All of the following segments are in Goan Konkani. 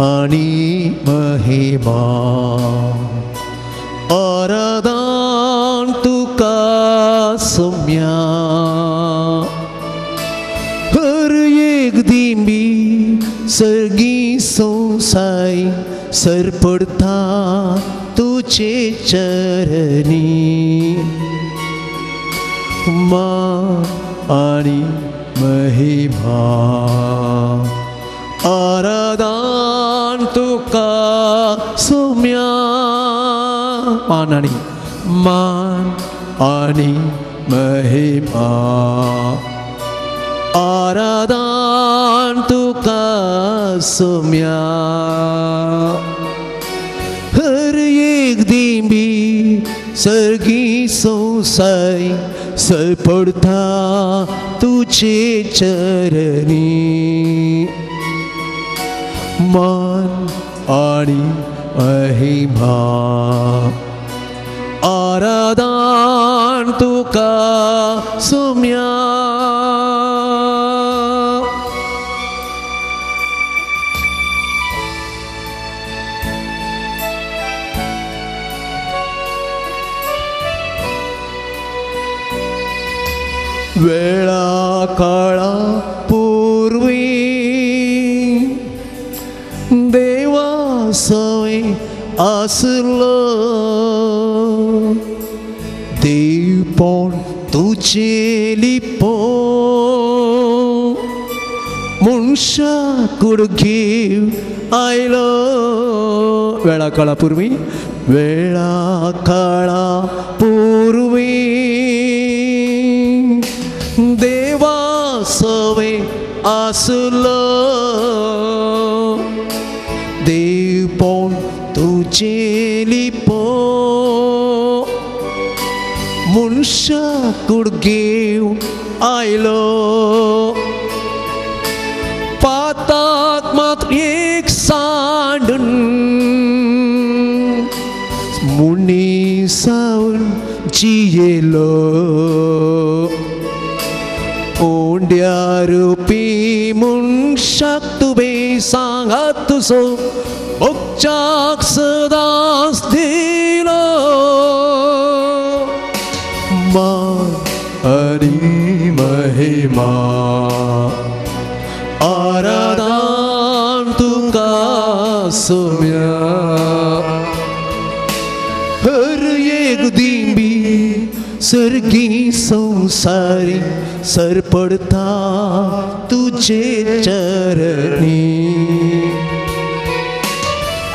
आनी महिमा आराधन तुका सोम्या हर एक दिंबी सर्गी संवसाय सरपडता तुजे चरणी मान आनी महिमा आराधन तुका सोम्या मान आनी मान आनी महिमा आराधन तुका सोम्या हर एक दिंबी सर्गी संवसाय सरपडता तुजे चरणी मान आनी महिमा आराधन तुका सोम्या. वेळा काळा पूर्वी देवा सवय आसलो देवपण तुजे लिपो मनशा कूड घेवन आयलो. वेळा काळा पूर्वी वेळा काळा पूर्वी देवा सवे आसलो देवपण तुजे लिपो मनशा कूड घेवन आयलो. पाताक मात एक सांडून मुनी सावन जियेलो ओंड्या रुपी मनशाक तुवें सांगात तुजो मोगच्याक सदांच दिलो. मान आनी महिमा आराधन तुका सोम्या हर एक दिंबी सर्गी संवसारी सरपडता तुजे चरणी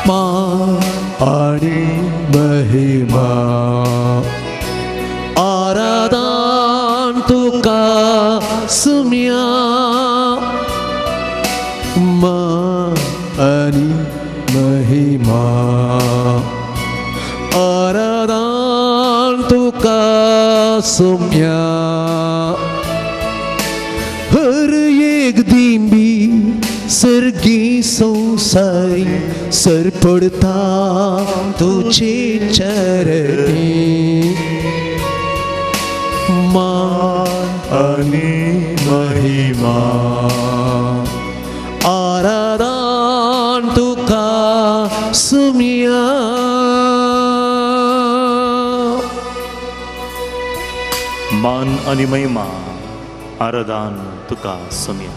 मान आनी महिमा आराधन तुका सोम्या मान आनी महिमा आराधन तुका सोम्या हर एक दिंबी सर्गी संवसारी सरपडता तुजे चरणी मान आनी महिमा आराधन तुका सोम्या. मान आनी महिमा आराधन तुका सोम्या.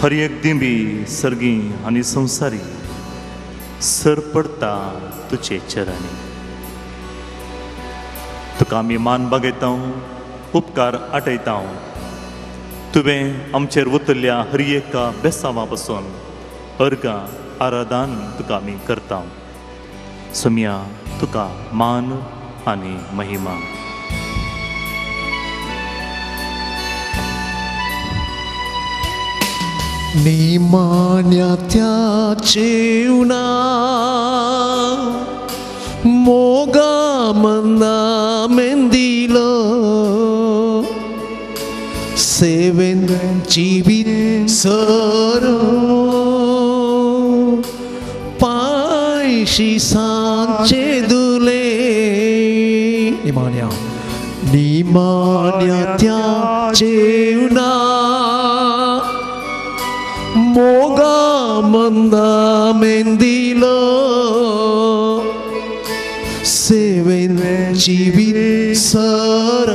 हर एक दिंबी सर्गी आनी संवसारी सर पडता तुजे चरणी. तुका आमी मान बागयता, उपकार आटयता. तुवें आमचेर वतल्या हर एका बेसांवा पासून अर्गां आराधन तुका आमी करता. सोम्या तुका मान आनी महिमा. निमाण्या त्या जेवणा मोगा मंदा मेंदिलो सेवेन जिवीत सरो पांयशी सांचे दुले. निमाण्या निमाण्या त्या जेवणा मोगा मंदामेन दिलो सेवेन जिवीत सर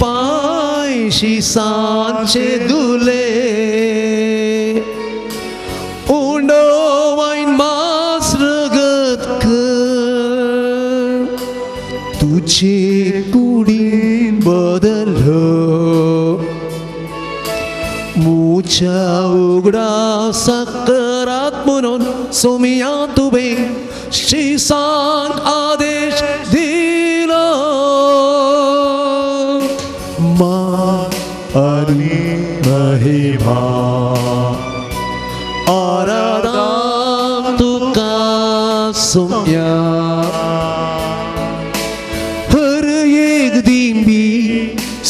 पायशी सांचे दुले उंडो वायन मास रगत कर तुझे कुडीन बदलो मुच्या उगडा सकरात म्हणून सोमिया तुवे शिसांक आदेश दिलो मान आनी महिमा आराधन तुका सोम्या हर एक दिंबी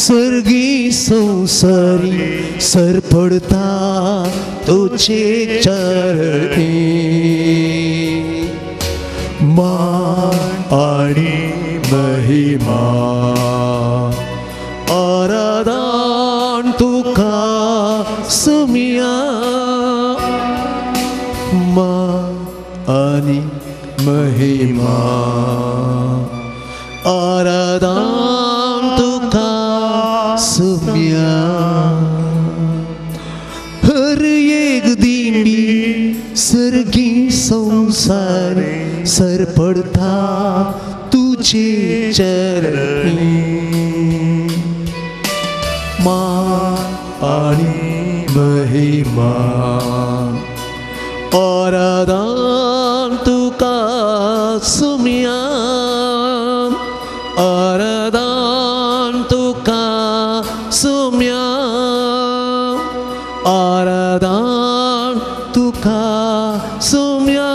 सर्गी संसारी सरपडता तुझे चरणी मान आनी महिमा आराधन तुका सुमिया मान आनी महिमा आराधन तुका सुमिया हर एक दिंबी सर्गी संसार सरपडता तुझे चरणी मान आनी महिमा आराधन तुका सुमिया आराधन तुका सुमिया आराधन तुका सुमिया.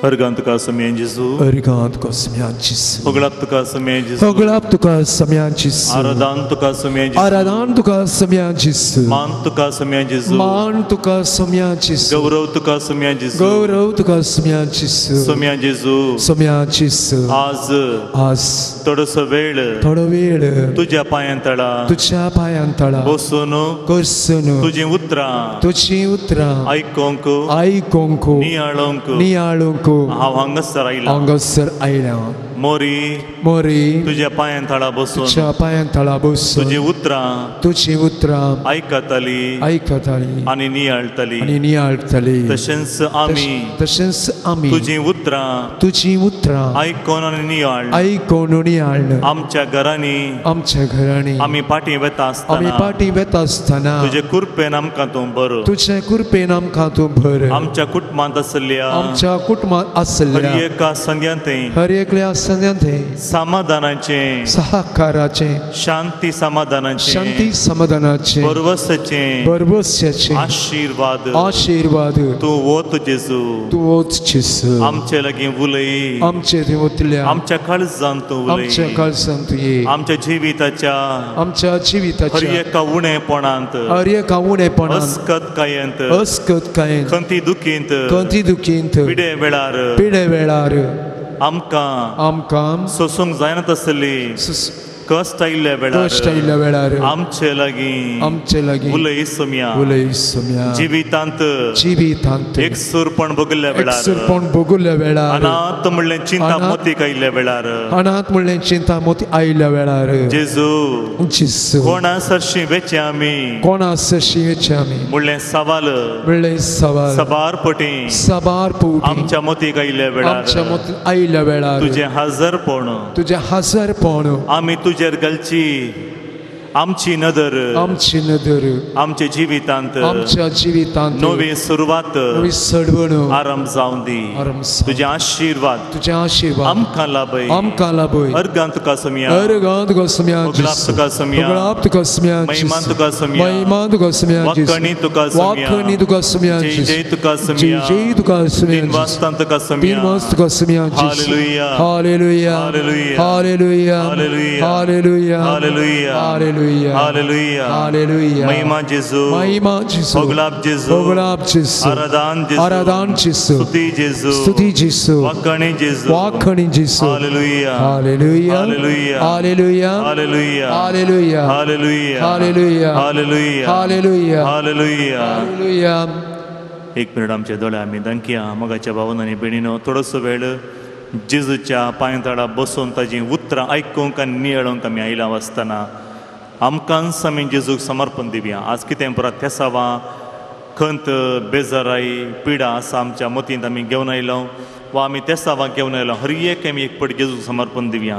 अर्गान तुका सम्यान जेजू अर्गान तुका सम्यान जेजू होगळाप तुका सम्यान जेजू होगळाप तुका सम्यान जेजू आराधन तुका सम्यान जेजू आराधन तुका सम्यान जेजू मान तुका सम्यान जेजू मान तुका सम्यान जेजू गौरव तुका सम्यान जेजू गौरव तुका सम्यान जेजू सम्यान जेजू सम्यान जेजू. आज आज थोडोसो वेळ थोडो वेळ तुज्या पांयां तळा तुज्या पांयां तळा बसून बसून तुजीं उतरां तुजीं उतरां आयकोंक आयकोंक नियाळोंक नियाळोंक हांव हांगासर आयलां हांगासर आयलां. मोरी मोरी तुज्या पांयां तळा बसून तुज्या पांयां तळा बसून तुजीं उतरां तुजीं उतरां आयकताली आयकताली आनी नियाळटाली आनी नियाळटाली. तशेंच आमी तशेंच आमी तुजीं उतरां तुजीं उतरां आयकोन आनी नियाळ आयकोन नियाळ आमच्या घरांनी आमच्या घरांनी आमी फाटीं वेता आसतना आमी फाटीं वेता आसतना तुजे कृपेन आमकां तूं भर तुजे कृपेन आमकां तूं भर. आमच्या कुटुंबांत आसल्या आमच्या कुटुंबांत आसल्या हर एका संद्यांत हर एकल्या संद्यांत समाधानाचें सहकाराचें शांती समाधानाचें शांती समाधानाचें भरवसाचें भरवसाचें आशिर्वाद आशिर्वाद तूं वत जेजू तूं वत जेजू. आमचे लागीं उलय आमचे थंय वतल्या आमच्या काळजांत तूं उलय आमच्या काळजांत तूं ये आमच्या जिविताच्या आमच्या जिविताच्या हर एका उणेपणांत हर एका उणेपणांत अस्कतकायेंत अस्कतकायेंत खंती दुखींत खंती दुखींत पिडे वेळार पिडे वेळार आमकां आमकां सोसूंक जायना तसली कश्ट आयिल्ल्या वेळार कश्ट आयिल्ल्या वेळार आमचे लागीं आमचे लागीं उलय सोम्या उलय सोम्या. जिवितांत जिवितांत एकसूरपण भोगल्ल्या वेळार एकसूरपण भोगल्ल्या वेळार अनाथ म्हणलें चिंता मोतीक आयिल्ल्या वेळार अनाथ म्हणलें चिंता मोती आयिल्ल्या वेळार जेजू जेजू कोणा सरशी वेचे आमी कोणा सरशी वेचे आमी म्हणलें सवाल म्हणलें सवाल सबार पटी सबार पटी आमच्या मोतीक आयिल्ल्या वेळार आमच्या मोतीक आयिल्ल्या वेळार तुजें हजरपण तुजें हजरपण आमी तुजेर घालची आमची नदर आमची नदर आमच्या जिवितांत आमच्या जिवितांत नवी सुरवात नवी सडवण आरंभ जावन दी. तुजे आशीर्वाद तुजे आशीर्वाद आमकां लाभय आमकां लाभय. अर्गां तुका सोम्या अर्गां तुका सोम्या गुलाब तुका सोम्या गुलाब तुका सोम्या महिमा तुका सोम्या महिमा तुका सोम्या वाकणी तुका सोम्या वाकणी तुका सोम्या जय जय तुका सोम्या जय तुका सोम्या तीन तुका सोम्या तीन तुका Saumya. Hallelujah hallelujah hallelujah hallelujah hallelujah hallelujah hallelujah hallelujah. Hallelujah. Hallelujah. Hallelujah. महिमा जेजू. महिमा जेजू. होगलाप जेजू. होगलाप जेजू. आराधन जेजू. आराधन जेजू. स्तुती जेजू. स्तुती जेजू. वाकणी जेजू. वाकणी जेजू. Hallelujah. Hallelujah. Hallelujah. Hallelujah. Hallelujah. Hallelujah. Hallelujah. Hallelujah. Hallelujah. Hallelujah. Hallelujah. Hallelujah. एक मिनिट आमचे दोळे आमी दांकया. मोगाच्या भावान आनी भयणीनो, थोडोसो वेळ जेजूच्या पांयतळा बसून ताजी उतरां आयकूंक आनी नियाळूंक आमी आयला आसतना आमकांच आमी जेजूक समर्पण दिवया. आज कितें परत तेसावां, खंत, बेजाराय, पिडा आसा आमच्या मतींत आमी घेवन आयलो वा आमी तेसावां घेवन आयलो, हर एक आमी एक पट जेजूक समर्पण दिवया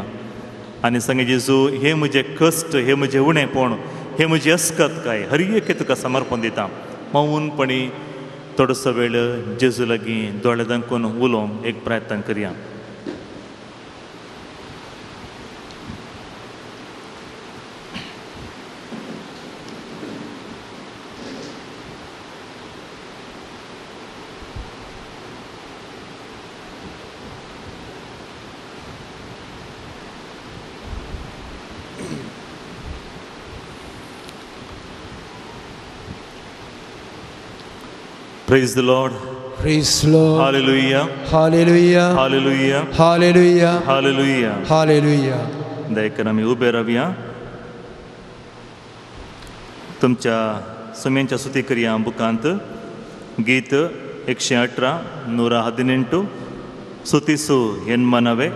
आनी सांगे, जेजू हे म्हजे कश्ट, हे म्हजें उणेपण, हे म्हजी अस्कत काय, हर एक तुका समर्पण दिता. मौनपणी थोडोसो वेळ जेजू लागीं दोळे दांकून उलोवंक एक प्रयत्न करया. Praise the Lord. Praise the Lord. Hallelujah. Hallelujah. Hallelujah. Hallelujah. Hallelujah. Hallelujah. Dayakar आमी उबे रावया. तुमच्या सुम्यांच्या स्तुती करया बुकांत गीत 118 118 ಸ್ತುತಿಸು ಎನ್ಮನವೇ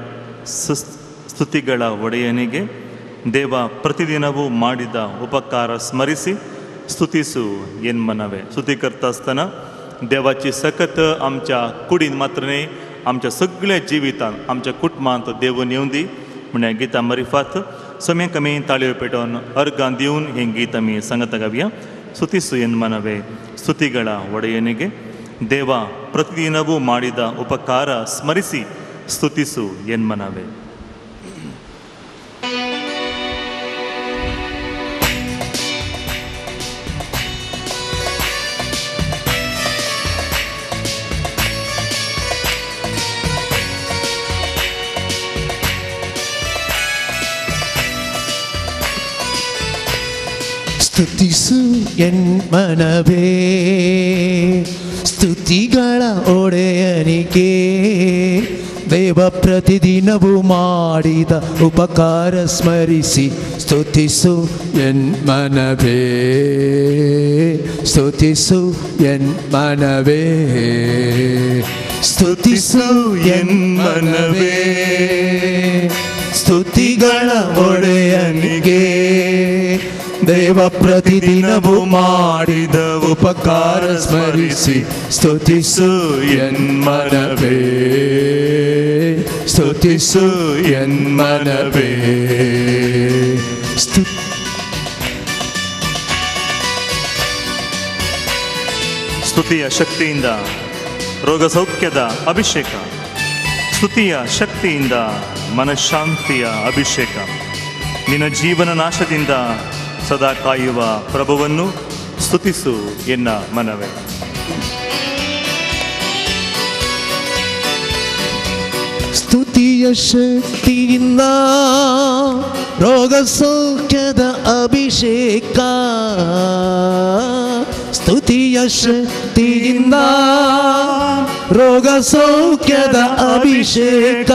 ಸ್ತುತಿಗಳ ಒಡೆಯನಿಗೆ, ದೇವ ಪ್ರತಿದಿನವೂ ಮಾಡಿದ ಉಪಕಾರ ಸ್ಮರಿಸಿ ಸ್ತುತಿಸು ಎನ್ಮನವೇ. स्तुती करता आसतना देवाची सकत आमच्या कुडीन मात्र न्ही, आमच्या सगळ्या जिवितान, आमच्या कुटुंबांत देवून येवन दी म्हण गितां मरिफात सम्यक आमी ताळयो पेटोवन अर्गां दिवन हें गीत आमी सांगता गावया. ಸ್ತುತಿಸು ಎನ್ಮನವೇ ಸ್ತುತಿಗಳ ಒಡೆಯನಿಗೆ, ದೇವ ಪ್ರತಿದಿನವೂ ಮಾಡಿದ ಉಪಕಾರ ಸ್ಮರಿಸಿ ಸ್ತುತಿಸು ಎನ್ಮನವೇ. ಸ್ತುತಿಸು ಎನ್ಮನವೇ ಸ್ತುತಿಗಳ ಒಡೆಯನಿಗೆ, ದೇವ ಪ್ರತಿದಿನವೂ ಮಾಡಿದ ಉಪಕಾರ ಸ್ಮರಿಸಿ ಸ್ತುತಿಸು ಎನ್ಮನವೇ. ಸ್ತುತಿಸು ಎನ್ಮನವೇ. ಸ್ತುತಿಸು ಎನ್ಮನವೇ ಸ್ತುತಿಗಳ ಒಡೆಯನಿಗೆ, ದೇವ ಪ್ರತಿದಿನವೂ ಮಾಡಿದ ಉಪಕಾರ ಸ್ಮರಿಸಿ ಸ್ತುತಿಸು ಎನ್ಮನವೇ. ಸ್ತುತಿಸು ಎನ್ಮನವೇ. ಸ್ತುತಿಯ ಶಕ್ತಿಯಿಂದ ರೋಗ ಸೌಖ್ಯದ ಅಭಿಷೇಕ, ಸ್ತುತಿಯ ಶಕ್ತಿಯಿಂದ ಮನಃಶಾಂತಿಯ ಅಭಿಷೇಕ, ನಿನ್ನ ಜೀವನ ನಾಶದಿಂದ ಸದಾ ಕಾಯುವ ಪ್ರಭುವನ್ನು ಸ್ತುತಿಸು ಎನ್ನ ಮನವೇ. ಸ್ತುತಿಯ ಶಕ್ತಿಯಿಂದ ರೋಗ ಸೌಖ್ಯದ ಅಭಿಷೇಕ, ಸ್ತುತಿಯ ಶಕ್ತಿಯಿಂದ ರೋಗ ಸೌಖ್ಯದ ಅಭಿಷೇಕ,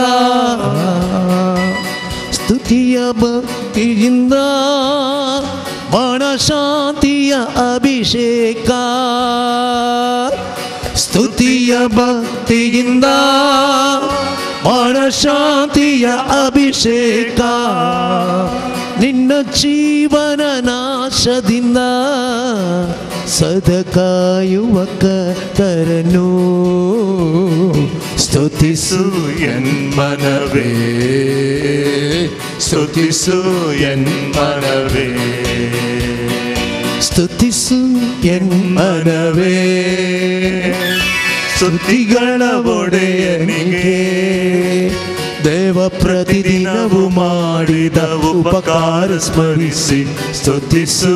ಸ್ತುತಿಯ ಭಕ್ತಿಯಿಂದ ಮನಶಾಂತಿಯ ಅಭಿಷೇಕ, ಸ್ತುತಿಯ ಭಕ್ತಿಯಿಂದ ಮನಶಾಂತಿಯ ಅಭಿಷೇಕ, ನಿನ್ನ ಜೀವನ ನಾಶದಿಂದ ಸದಕಾಯುವ ಕರ್ತರನು ಸ್ತುತಿಸು ಎನ್ಮನವೇ. ಸ್ತುತಿಸು ಎನ್ಮನವೇ. ಸ್ತುತಿಸು ಎನ್ಮನವೇ ಸ್ತುತಿಗಳ ಒಡೆಯನಿಗೆ, ದೇವ ಪ್ರತಿದಿನವೂ ಮಾಡಿದ ಉಪಕಾರ ಸ್ಮರಿಸಿ ಸ್ತುತಿಸು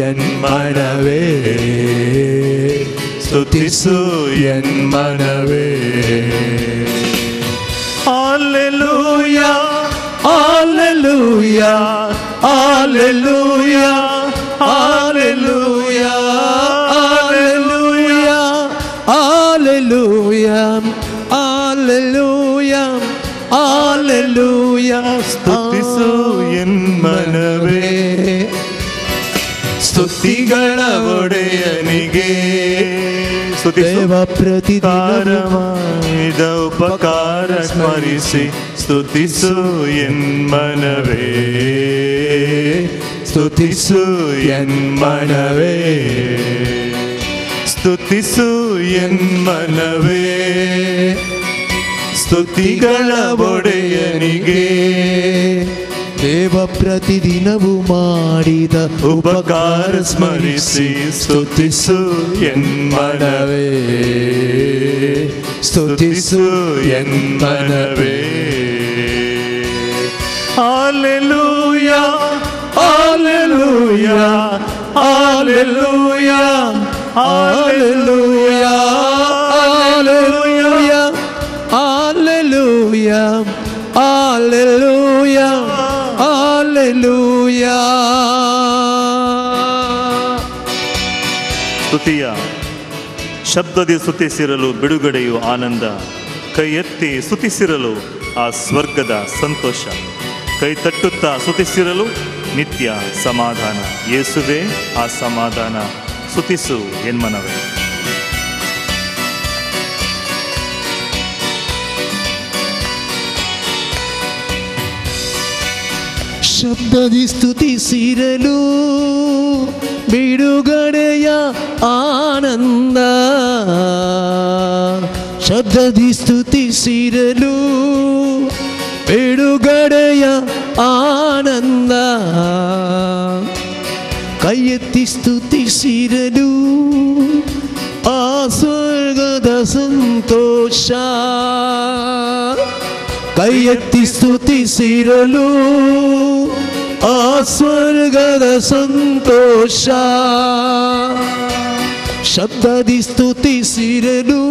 ಎನ್ಮನವೇ. ಸ್ತುತಿಸು ಎನ್ಮನವೇ. Hallelujah. Hallelujah. Hallelujah, hallelujah, hallelujah, hallelujah, hallelujah, hallelujah. ಸ್ತುತಿಸು ಎನ್ಮನವೇ, ಸ್ತುತಿಗಳ ಒಡೆಯನಿಗೆ. ದೇವ ಪ್ರತಿದಿನವೂ ಮಾಡಿದ ಉಪಕಾರ ಸ್ಮರಿಸಿ ಸ್ತುತಿಸು ಎನ್ಮನವೇ, ಸ್ತುತಿಸು ಎನ್ಮನವೇ, ಸ್ತುತಿಸು ಎನ್ಮನವೇ, ಸ್ತುತಿಗಳ ಒಡೆಯನಿಗೆ. ದೇವ ಪ್ರತಿದಿನವೂ ಮಾಡಿದ ಉಪಕಾರ ಸ್ಮರಿಸಿ ಸ್ತುತಿಸು ಎನ್ಮನವೇ, ಸ್ತುತಿಸು ಎನ್ಮನವೇ. Hallelujah, hallelujah, hallelujah, hallelujah, hallelujah, hallelujah, hallelujah, hallelujah. ಸ್ತುತಿಯ ಶಬ್ದದಿ ಸ್ತುತಿಸಿರಲು ಬಿಡುಗಡೆಯು ಆನಂದ, ಕೈ ಎತ್ತಿ ಸ್ತುತಿಸಿರಲು ಆ ಸ್ವರ್ಗದ ಸಂತೋಷ, ಕೈ ತಟ್ಟುತ್ತಾ ಸ್ತುತಿಸಿರಲು ನಿತ್ಯ ಸಮಾಧಾನ. ಯೇಸುವೇ ಆ ಸಮಾಧಾನ, ಸ್ತುತಿಸು ಎನ್ಮನವೇ. ಶಬ್ದದಿ ಸ್ತುತಿಸಿರಲು ಬಿಡುಗಡೆಯ ಆನಂದ, ಶಬ್ದದಿ ಸ್ತುತಿಸಿರಲು ಬಿಡುಗಡೆಯ ಆನಂದ, ಕೈ ಎತ್ತಿ ಸ್ತುತಿಸಿರಲು ಆ ಸ್ವರ್ಗದ ಸಂತೋಷ, ಕೈ ಎತ್ತಿ ಸ್ತುತಿಸಿರಲು ಆ ಸ್ವರ್ಗದ ಸಂತೋಷ, ಶಬ್ದದಿ ಸ್ತುತಿಸಿರಲು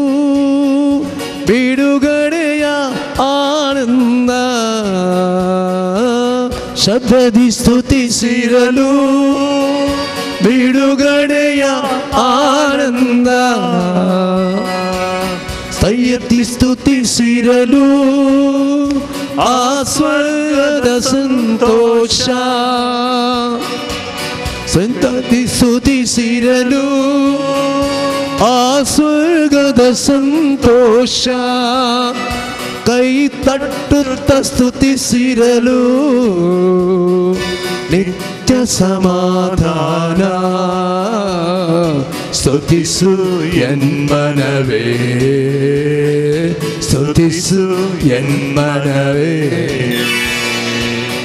ಬಿಡುಗಡೆಯ ಆನಂದ, ಶಬ್ದದಿ ಸ್ತುತಿಸಿರಲು ಬಿಡುಗಡೆಯ ಆನಂದ, ಕೈ ಎತ್ತಿ ಸ್ತುತಿಸಿರಲು ಆ ಸ್ವರ್ಗದ ಸಂತೋಷ, ಸಂತತಿ ಸ್ತುತಿಸಿರಲು ಆ ಸ್ವರ್ಗದ ಸಂತೋಷ, ಕೈ ತಟ್ಟುತ್ತ ಸ್ತುತಿಸಿರಲು ನಿತ್ಯ ಸಮಾಧಾನ. ಸ್ತುತಿಸು ಎನ್ಮನವೇ, ಸ್ತುತಿಸು ಎನ್ಮನವೇ,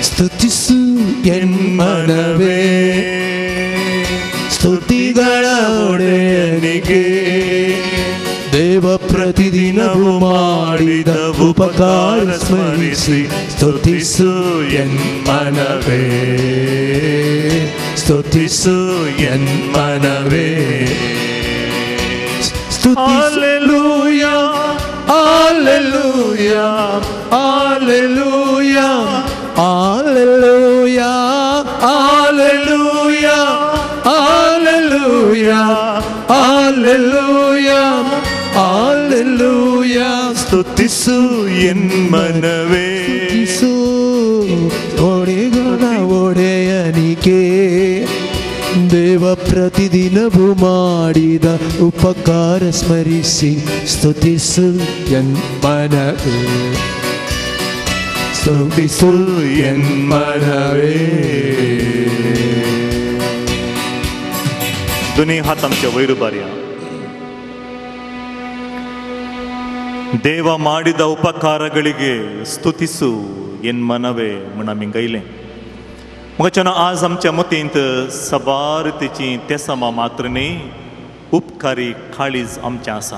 ಸ್ತುತಿಸು ಎನ್ಮನವೇ, ಸ್ತುತಿಗಳ ಒಡೆಯನಿಗೆ. ದೇವ ಪ್ರತಿದಿನವೂ ಮಾಡಿದ ಉಪಕಾರ ಸ್ಮರಿಸಿ ಸ್ತುತಿಸು ಎನ್ಮನವೇ, ಸ್ತುತಿಸು ಎನ್ಮನವೇ. Hallelujah, hallelujah, hallelujah, hallelujah, hallelujah, hallelujah, hallelujah, hallelujah. ಸ್ತುತಿಸು ಎನ್ಮನವೇ, ಸ್ತುತಿಸು ಒಡೆಗಳ ಒಡೆಯನಿಗೆ. ದೇವ ಪ್ರತಿದಿನವೂ ಮಾಡಿದ ಉಪಕಾರ ಸ್ಮರಿಸಿ ಸ್ತುತಿಸು ಎನ್ಮನವೇ, ಸ್ತುತಿಸು ಎನ್ಮನವೇ. दोन्ही हात आमच्या वयर उबारया. ದೇವ ಮಾಡಿದ ಉಪಕಾರಗಳಿಗೆ ಸ್ತುತಿಸು ಎನ್ಮನವೇ म्हूण आमी गायलें. म्हाका आज आमच्या मतींत सबार तेची तेसामा मात्र न्ही उपकारी काळीज आमचें आसा.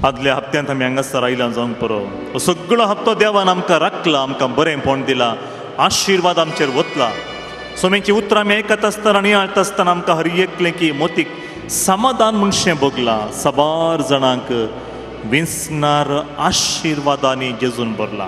आदल्या हप्त्यांत आमी हांगासर आयला जावंक पुरो, हो सगळो हप्तो देवान आमकां राखला, आमकां बरेंपण दिलां, आशिर्वाद आमचेर वतला. सोम्याची उतरां आमी आयकत आसतना आनी आळता आसतना आमकां हर एकलें की मोतीक समाधान म्हणशें भोगलां. साबार जाणांक विंचणार आशिर्वादांनी जेजून भरला.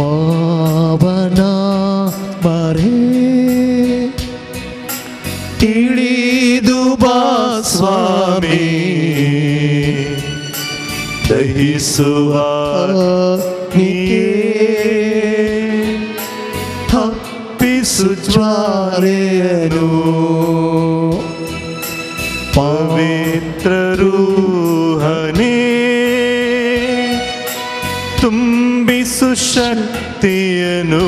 ಪಾವನ ಮರೇ ತಿಳಿದು ಬಾ ಸ್ವಾಮಿ ದಹಿಸುವ ಅಗ್ನಿಯೇ ಹಪ್ಪಿಸು ಜ್ವಾಲೆಯನು ಪವಿತ್ರರೂಹನೇ ತುಂಬಿಸು ಶಕ್ತಿಯನು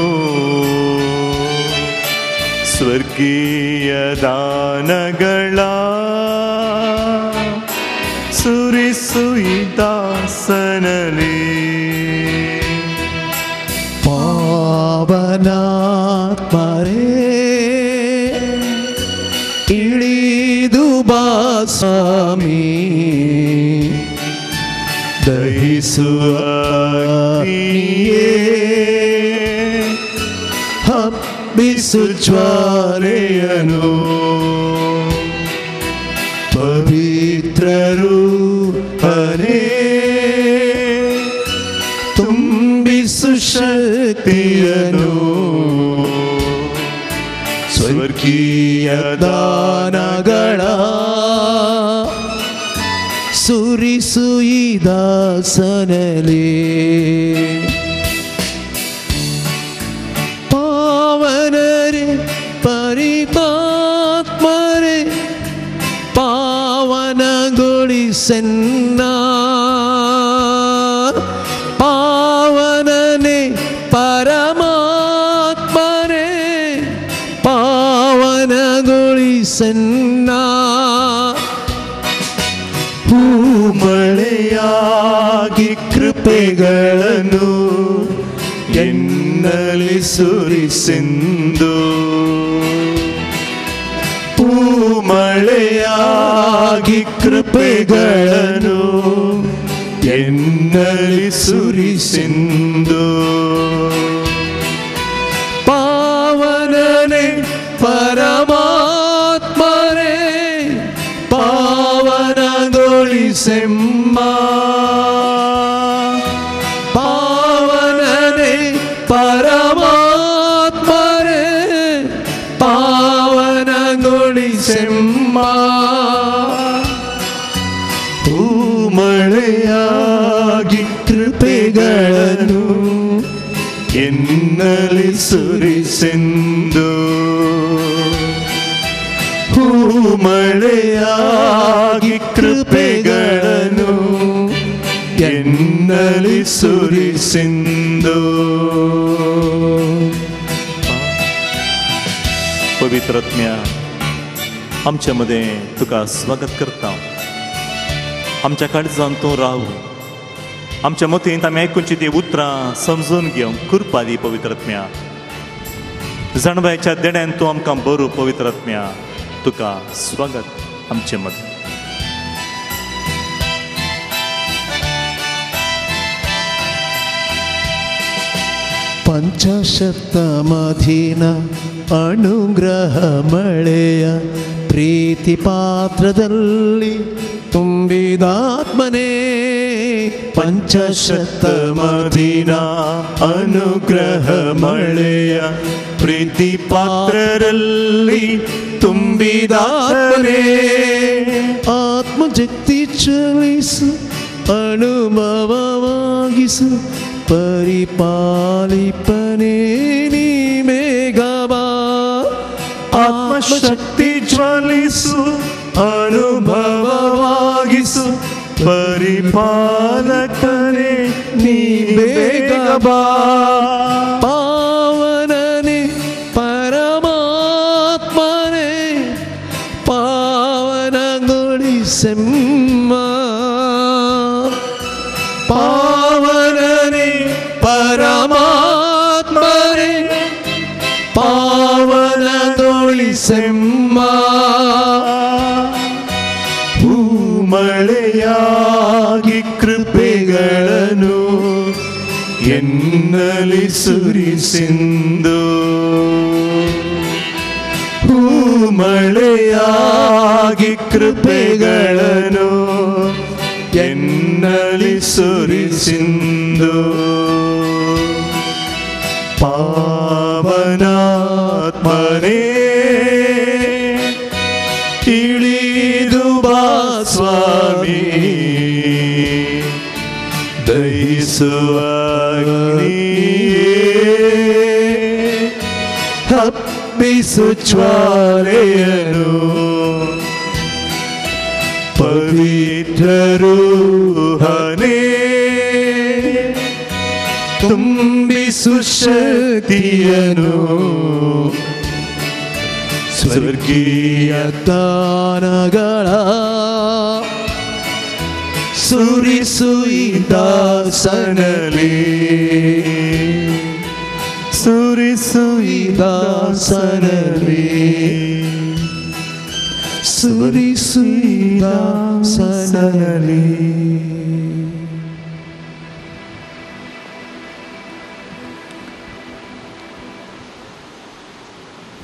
ಸ್ವರ್ಗೀಯ ದಾನಗಳ ಸುರಿಸು ಈ ದಾಸನಲ್ಲಿ ಪಾವನಾತ್ಮರೇ ಇಳಿದು ಬಾ ಸ್ವಾಮಿ ದಹಿಸುವ ಅಗ್ನಿಯೇ ಹಬ್ಬಿಸು ಜ್ವಾಲೆಯನು ಪವಿತ್ರರೂಹನೇ ತುಂಬಿಸು ಶಕ್ತಿಯನು ಸ್ವರ್ಗೀಯ ದಾನಗಳ ಸುರಿಸು ಈ ದಾಸನಲ್ಲಿ ಪಾವನರೇ ಪರಿತಾತ್ಮರೇ ಪಾವನಗೊಳಿಸೆನ್ನ ಪಾವನನೇ ಪರಮಾತ್ಮರೇ ಪಾವನಗೊಳಿಸೆನ್ನ ಹೂಮಳೆಯಾಗಿ ಕೃಪೆಗಳನ್ನು ಎನ್ನಲಿ ಸುರಿಸೆಂದು ಹೂಮಳೆಯಾಗಿ ಕೃಪೆಗಳನ್ನು ಎನ್ನಲಿ ಸುರಿಸೆಂದು ಪಾವನನೇ ಪರಮಾತ್ಮರೇ ಪಾವನಗೊಳಿಸೆಮ್ಮ ಪಾವನನೇ ಪರಮಾತ್ಮರೇ ಪಾವನಗೊಳಿಸೆಮ್ಮ ಹೂಮಳೆಯಾಗಿ ಕೃಪೆಗಳನ್ನು ಎನ್ನಲಿ ಸುರಿಸೆಂದು ಹೂಮಳೆಯಾಗಿ ಕೃಪೆಗಳನ್ನು ಎನ್ನಲಿ ಸುರಿಸೆಂದು. पवित्रत्म्या आमच्या मदें तुका स्वागत करता. आमच्या काळजान तूं राव. आमच्या मतींत आमी आयकुची ती उतरां समजून घेवंक कृपा दी पवित्रत्म्या. जाणवायच्या देण्यान तूं आमकां बरो पवित्रत्म्या. तुका स्वागत आमचे मदें. ಪಂಚಶತಮಧೀನ ಅನುಗ್ರಹ ಮಳೆಯ ಪ್ರೀತಿ ಪಾತ್ರದಲ್ಲಿ ತುಂಬಿದಾತ್ಮನೇ. ಪಂಚಶತಮಧೀನ ಅನುಗ್ರಹ ಮಳೆಯ ಪ್ರೀತಿ ಪಾತ್ರರಲ್ಲಿ ತುಂಬಿದಾತ್ಮನೇ. ಆತ್ಮಶಕ್ತಿ ಚಲಿಸು ಅನುಭವವಾಗಿಸು ಪರಿಪಾಲಿಪನೇ ನೀ ಮೇಘವಾ. ಆತ್ಮಶಕ್ತಿ ಜ್ವಲಿಸು ಅನುಭವವಾಗಿಸು ಪರಿಪಾಲಕನೇ ನೀ ಬೇಗ ಬಾ. ಪಾವನನೇ ಪರಮಾತ್ಮನೇ ಪಾವನಗೊಳಿಸೆಮ್ಮ. ಪಾವನನೇ ಪರಮಾತ್ಮನೇ ಪಾವನಗೊಳಿಸೆಮ್ಮ. ಹೂಮಳೆಯಾಗಿ ಕೃಪೆಗಳನ್ನು ಎನ್ನಲಿ ಸುರಿಸಿಂದು ಹೂಮಳೆಯಾಗಿ ಕೃಪೆಗಳನ್ನು ಎನ್ನಲಿ ಸುರಿಸಿಂದು. ಪಾವನಾತ್ಮನೇ ಇಳಿದು ಬಾ ಸ್ವಾಮಿ ದಹಿಸುವ ಅಗ್ನಿಯೇ ಹಬ್ಬಿಸು ಜ್ವಾಲೆಯನು ಪವಿತ್ರರೂಹನೇ ತುಂಬಿಸು ಶಕ್ತಿಯನು ಸ್ವರ್ಗೀಯ ದಾನಗಳ ಸುರಿಸು ಈ ದಾಸನಲ್ಲಿ ಸುರಿಸು ಈ ದಾಸನಲ್ಲಿ ಸುರಿಸು ಈ ದಾಸನಲ್ಲಿ.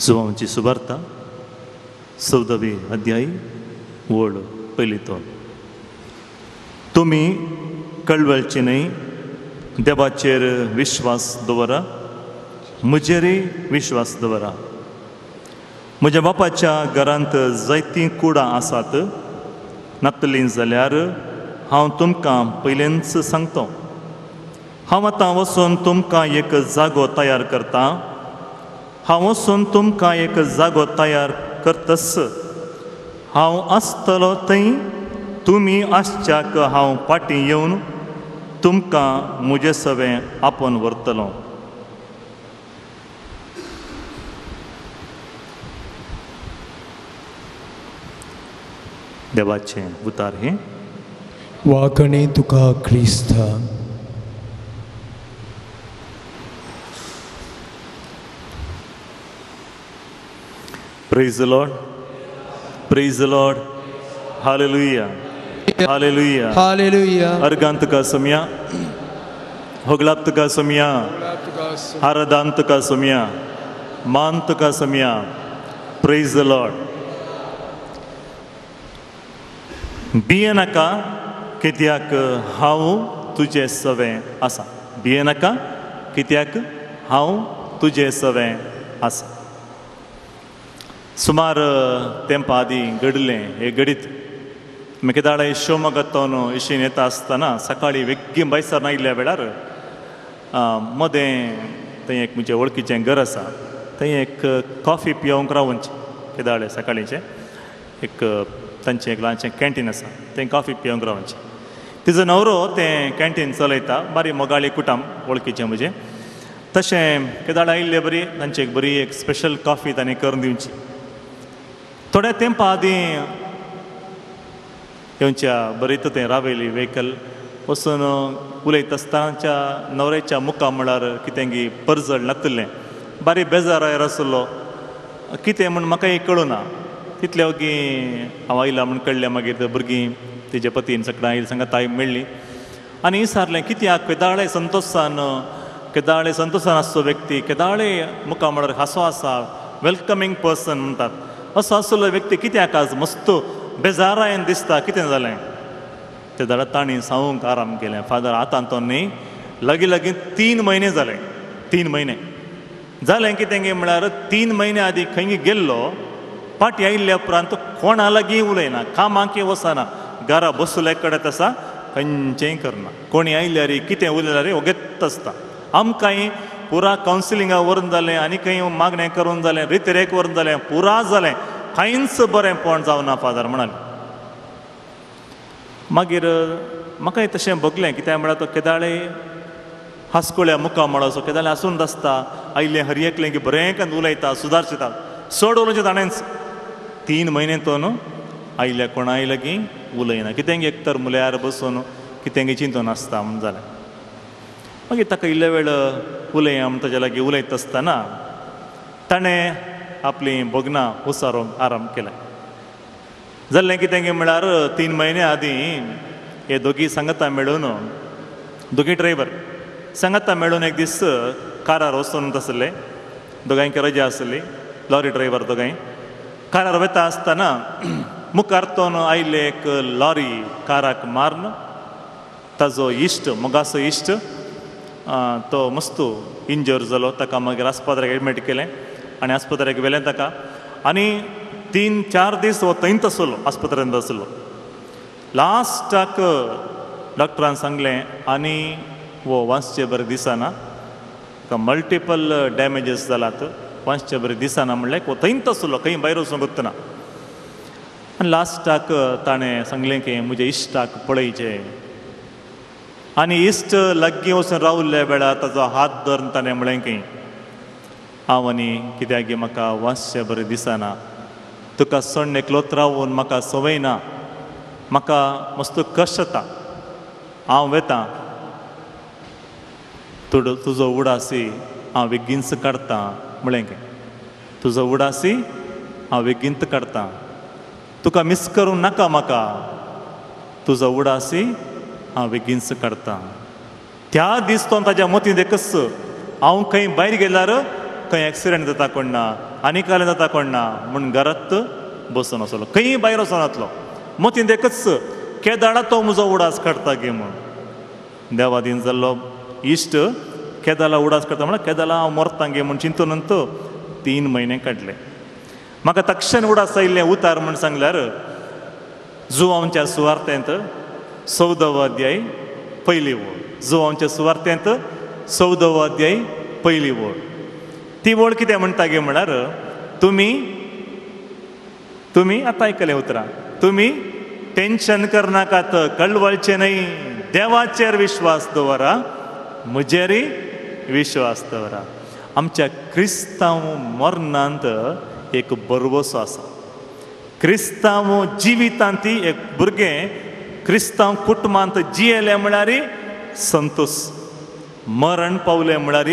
जुवांची सुवार्ता 14वी अध्याय ओळ पयली तोल. तुमी कळवळचे न्हय, देवाचेर विश्वास दवरा, म्हजेरय विश्वास दवरा. म्हज्या बापाच्या घरांत जायतीं कुडां आसात, नातलीं जाल्यार हांव तुमकां पयलेंच सांगता. हांव आतां वचून तुमकां एक जागो तयार करता. हांव वचून तुमकां एक जागो तयार करतस. हांव आसतलो थंय तुमी आसच्याक हांव फाटीं येवन तुमकां म्हजे सवें आपोवन व्हरतलो. देवाचें उतार हें. वाकणे तुका क्रिस्ता. Praise the Lord. Praise the Lord. Hallelujah. Hallelujah. Hallelujah. अर्गांत का सम्या, होगलाप्त का सम्या, आराधांत का सम्या, मांत का सम्या. Praise the Lord. बिये नाका कित्याक हांव तुजे सवें आसा. बिये नाका कित्याक हांव तुजे सवें आसा. सुमार तेंपा आदीं घडलें हें घडीत. मेकेदाळे शिवमोगांतल्यान इशीन येता आसतना सकाळीं वेगीन भायसर आयिल्ल्या वेळार मदें थंय एक म्हजें वळखीचें घर आसा, थंय एक कॉफी पिवंक रावंचें. केदाळे सकाळीचें एक तांचें एक ल्हानशें कॅन्टीन आसा, थंय कॉफी पिवंक रावचें. तिजो न्हवरो तें कॅन्टीन चलयता, बारी मोगाळी कुटाम वळखीचें म्हजें. तशें केदाळे आयिल्ले बरी तांची एक बरी एक स्पेशल कॉफी तांणी करून दिवची. थोड्या तेंपा आदीं येवच्या बरीत तें रावयली व्हेकल वचून उलयता आसतना न्हवऱ्याच्या मुखा म्हळ्यार कितें गी परजळ नातिल्लें, बारी बेजारायर आसलो. कितें म्हूण म्हाका कळूं ना. तितले वगी हांव आयला म्हूण कळ्ळें. मागीर भुरगीं तिजे पतीन सगळ्यां आयली सांगा ताई मेळ्ळी आनी विचारलें कित्याक केदाळे संतोशान केदाळे संतोशान आसचो व्यक्ती केदाळे मुखा म्हळ्यार हांसो आसा, वेलकमींग पर्सन म्हणटात असो आसलो व्यक्ती कित्याक आज मस्त बेजारायन दिसता, कितें जालें? ते जाल्यार तांणी सांगूंक आराम केलें, फादर आतां तो न्ही लागीं लागीं 3 म्हयने जाले. 3 म्हयने जालें कितें गे म्हळ्यार 3 म्हयने आदीं खंय गेल्लो, फाटीं आयिल्ल्या उपरांत कोणा लागीं उलयना, कामाक वचना, घरा बसले कडेन आसा, खंयचेंय करना. कोणी आयल्यार कितें उलयल्यार ओगेत आसता. आमकांय पुरा कावन्सिलिंगा व्हरून जालें आनी खंय मागणें करून जालें, रितरेक व्हरून जालें, पुरा जालें, कांयच बरेंपण जावना फादर म्हणाले. मागीर म्हाकाय तशें भोगलें कित्याक म्हळ्यार तो केदाळे हांसकुळ्या मुखा मळाचो केदाळे हांसून आसता, आयिल्लें हर एकलें की बरें करून उलयता, सुदारशिता, चड उलोवचें ताणेंच. 3 म्हयने तो न्हू आयिल्ल्या कोणाय लागीं उलयना, कितें एक तर मुल्यार बसून कितें चिंतून आसता म्हूण जालें. मागीर ताका इल्ले वेळ उलया म्हूण ताज्या लागीं उलयता आसतना ताणें आपलीं भोगणां उसारोंक आराम केलें. जाल्लें कितें म्हळ्यार 3 म्हयने आदीं हे दोगी सांगता मेळून, दोगी ड्रायव्हर सांगता मेळून एक दीस कारार वचून आसले, दोगांयक रजा आसली, लॉरी ड्रायव्हर दोगांय कारार वता आसतना मुखार तोन आयिल्ले एक लॉरी काराक मारून ताजो इश्ट, मोगाचो इश्ट, तो मस्त इंजर जालो. ताका मागीर आस्पत्र्याक एडमीट केलें आनी आस्पत्र्याक व्हेलें ताका आनी 3-4 दीस हो थंयच आसलो, आस्पत्र्यांत आसलो. लास्टाक डॉक्टरान सांगलें आनी हो वाचचे बरें दिसना, ताका मल्टिपल डॅमेजीस जालात, वाचचे बरें दिसना म्हणल्यार हो थंयच आसलो, खंय भायर वचूंक वतना. आनी लास्टाक ताणें सांगलें की म्हज्या इश्टाक पळयचें आनी इश्ट लागीं वचून रावल्ल्या वेळार ताजो हात धरून ताणें म्हणलें की हांव आनी कित्याक म्हाका वाचचें बरें दिसना, तुका सोडून एकलोच रावून म्हाका संवय ना, म्हाका मस्त कश्ट जाता, हांव वेता, तुजो उडासी हांव बेगीनच काडटा म्हणलें की तुजो उडासी हांव बेगीनच काडटा, तुका मिस करूं नाका म्हाका, तुजो उडासी हांव बेगीनच काडटा. त्या दीस तो ताज्या मतींत एकच, हांव खंय भायर गेल्यार खंय एक्सिडंट जाता कोण ना, आनी कालें जाता कोण ना म्हूण घरांत बसून आसलो, खंय भायर वचनातलो. मतींत एकच केदाळा तो म्हजो उडास काडटा गे म्हूण. देवादीन जाल्लो इश्ट केदाला उडास काडटा म्हणल्यार केदाला हांव मरता गे म्हूण चिंतून तो 3 म्हयने काडले. म्हाका तक्षण उडास आयिल्लें उतार म्हूण सांगल्यार जुवांच्या सुवार्थेंत 14वो अध्याय पयली ओळ, जुवांच्या सुवार्थेंत 14वो अध्याय पयली ओळ. ती ओळ कितें म्हणटा गे म्हळ्यार तुमी तुमी आतां आयकलें उतरां, तुमी टेन्शन करनाकात, कळवळचें न्हय, देवाचेर विश्वास दवरा, म्हजेरय विश्वास दवरा. आमच्या क्रिस्तांव मरणांत एक भरवसो आसा. क्रिस्तांव जिवितांत एक भुरगें क्रिस्तांव कुटुंबांत जियेलें म्हळ्यार संतोश, मरण पावलें म्हळ्यार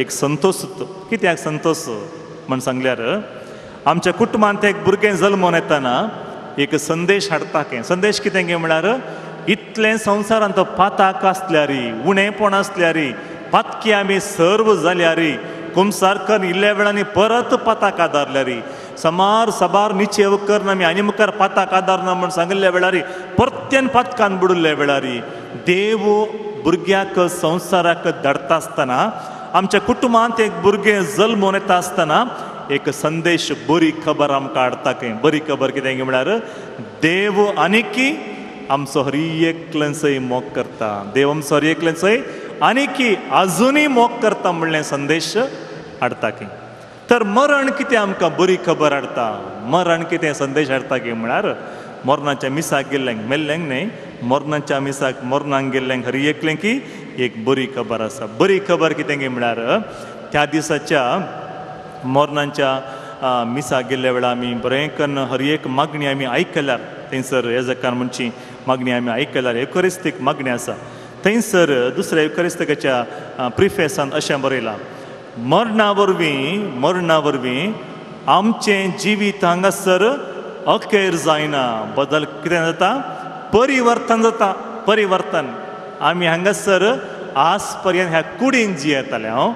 एक संतोश. कित्याक संतोश म्हण सांगल्यार आमच्या कुटुंबांत एक भुरगें जल्मून येतना एक संदेश हाडटा. के संदेश कितें गे म्हळ्यार इतलें संवसारांत पाताक आसल्यार, उणेपण आसल्यार, पातकी आमी सर्व जाल्यार, कुमसार करून इल्ल्या वेळांनी परत पाताक आदारल्यार, समार सबार निचेव करून आमी आनी मुखार पाताक आदारना म्हूण सांगिल्ल्या वेळार परत्यान पातकान बुडिल्ल्या वेळार देव भुरग्याक संवसाराक धाडटा आसतना आमच्या कुटुंबांत एक भुरगें जल्मून येता आसतना एक संदेश, बरी खबर आमकां हाडटा. खंय बरी खबर कितें म्हळ्यार देव आनीकी आमचो हर एकल्याचोय मोग करता, देव आमचो हर एकल्याचोय आनीकी आजुनूय मोग करता म्हणलें संदेश हाडटा. की तर मरण कितें आमकां बरी खबर हाडटा, मरण कितें संदेश हाडटा की म्हळ्यार मरणाच्या मिसाक गेल्ल्यांक, मेल्ल्यांक न्हय, मरणाच्या मिसाक मरणाक गेल्ल्यांक हर एकल्यांक की एक बरी खबर आसा. बरी खबर कितें गे म्हळ्यार त्या दिसाच्या मरणाच्या मिसाक गेल्ल्या वेळार आमी बरें कन्न हर एक मागणी आमी आयकल्यार, थंयसर येजकान म्हणची मागणी आमी आयकल्यार एवकरिस्तीक मागणी आसा. थंयसर दुसऱ्या एवकरिस्तिकाच्या प्रिफेसान अशें बरयलां, मरणा वरवीं आमचें जिवीत हांगासर अखेर जायना, बदल कितें जाता, परिवर्तन जाता. परिवर्तन आमी हांगासर आज पर्यंत ह्या कुडीन जियेताले हांव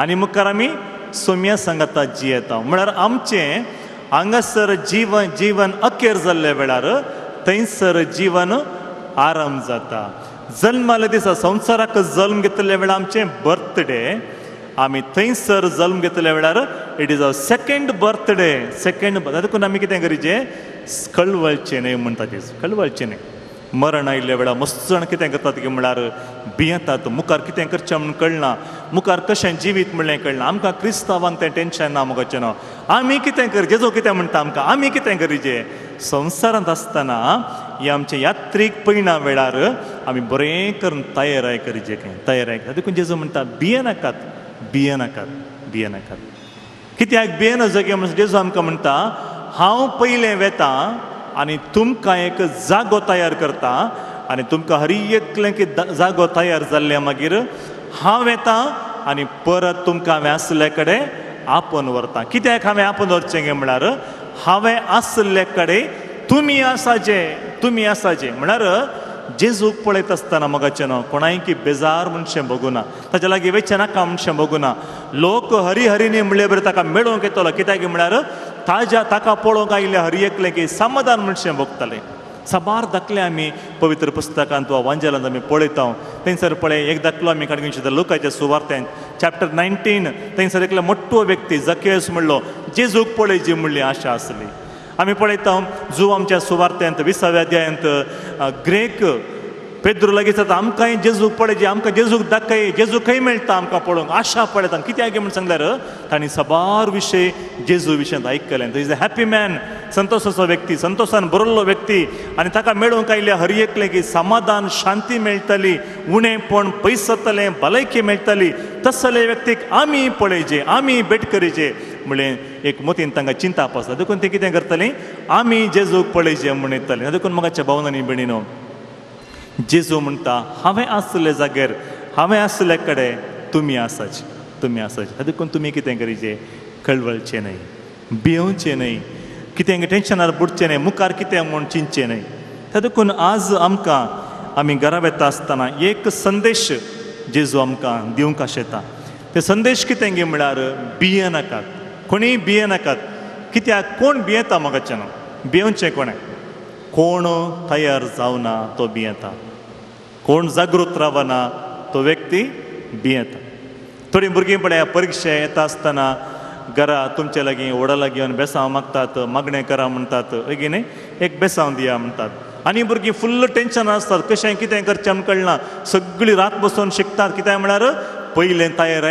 आनी मुखार आमी सोम्या सांगाता जियेता म्हळ्यार आमचें हांगासर जीवन अखेर जाल्ल्या वेळार थंयसर जीवन आरंभ जाता. जल्माल्या दिसा संवसाराक जल्म घेतल्या वेळार आमचें बर्थडे, आमी थंयसर जल्म घेतल्या वेळार it is a second birthday. Second देखून आमी कितें करीचें, कळवळचें न्हय म्हणटा तें, कळवळचें न्हय. मरण आयिल्ल्या वेळार मस्त जाण कितें करतात की म्हळ्यार भियेतात, मुखार कितें करचें म्हूण कळना, मुखार कशें जिवीत म्हणलें कळना. आमकां क्रिस्तांवांक तें टेन्शन ना मुखाचें ना, आमी कितें कर, जेजो कितें म्हणटा आमकां, आमी कितें करीचें. संवसारांत आसतना ही आमच्या यात्रीक पयणा वेळार आमी बरें करून तयाराय करीचें, खंय तयाराय. देखून जेजो म्हणटा भियेनाकात, भियेनाकात, भियेनाकात. कित्याक भियेना जागे म्हणून जेजो आमकां म्हणटा हांव पयलें वेता आनी तुमकां एक जागो तयार करता आनी तुमकां हर एकलें की जागो तयार जाल्ले मागीर हांव येता आनी परत तुमकां हांवें आसले कडेन आपोवन व्हरता. कित्याक हांवें आपोवन व्हरचें गे म्हळ्यार हांवें आसले कडेन तुमी आसाचे, तुमी आसाचे. म्हळ्यार जेजूक पळयत आसतना मगाचें न्हू कोणाय की बेजार म्हणशें भोगुना, ताच्या लागीं वेचें नाका म्हणशें भोगुना. लोक हरी हरीनी म्हणले बरें ताका मेळोवंक येतलो, कित्याक म्हळ्यार ताज्या ताका पळोवंक आयिल्लें हर एकलें की समाधान म्हणशें भोगतालें. साबार दाखले आमी पवित्र पुस्तकांत वा वांजेलांत आमी पळयता. थंयसर पळय एक दाखलो आमी काडून घेवचे लोकांच्या सुवार्थेंत चॅप्टर 19 थंयसर एकलो मोठो व्यक्ती जकेस म्हणलो जेजूक पळयची म्हणली आशा आसली. आमी पळयता जू आमच्या सुवार्त्यांत 20व्या अध्यायांत ग्रेक पेद्रू लागीं जाता आमकांय जेजूक पळयची, आमकां जेजूक दाखय, जेजू खंय मेळटा आमकां पळोवंक आशा पळयता. कित्याक म्हण सांगल्यार तांणी साबार विशय जेजू विशयांत आयकलें. Is a happy man, संतोषाचो व्यक्ती, संतोषान भरल्लो व्यक्ती आनी ताका मेळूंक आयिल्ल्या हर एकले की समाधान शांती मेळटली, उणेपण पयस जातलें, भलायकी मेळटली. तसले व्यक्तीक आमी पळयचे, आमी भेट करचे म्हणलें एक मतीन तांकां चिंताप आसता. देखून ते कितें करतलीं, आमी जेजूक पळयचे म्हूण येतलें. देखून म्हाका भावनांनी भयणीनो जेजू म्हणटा हांवें आसले जाग्यार, हांवें आसले कडेन तुमी आसाचे, तुमी आसाचे. देखून तुमी कितें करीचे, कळवळचें न्हय, भियोवचें न्हय, कितें टेंशनार बुडचें न्हय, मुखार कितें म्हूण चिंतचें न्हय. देखून आज आमकां आमी घरा वेता आसतना एक संदेश जेजू आमकां दिवंक आशेता. ते संदेश कितें गे म्हळ्यार भियेनाकात, कोणीय भियेनाकात. कित्याक कोण भियेता म्हाका न्हू, भियोवचें कोणें, कोण तयार जावना तो भियेता, कोण जागृत रावना तो व्यक्ती भियेता. थोडीं भुरगीं पळया परिक्षा येता आसतना घरा तुमचे लागीं व्हडा लागीं येवन बेसांव मागतात, मागणें करा म्हणटात, हय न्ही, एक बेसांव दिया म्हणटात. आनी भुरगीं फुल्ल टेंशन आसतात, कशें कितें करचें आमकां कळना, सगळी रात बसून शिकतात. कित्याक म्हळ्यार पयलें तयार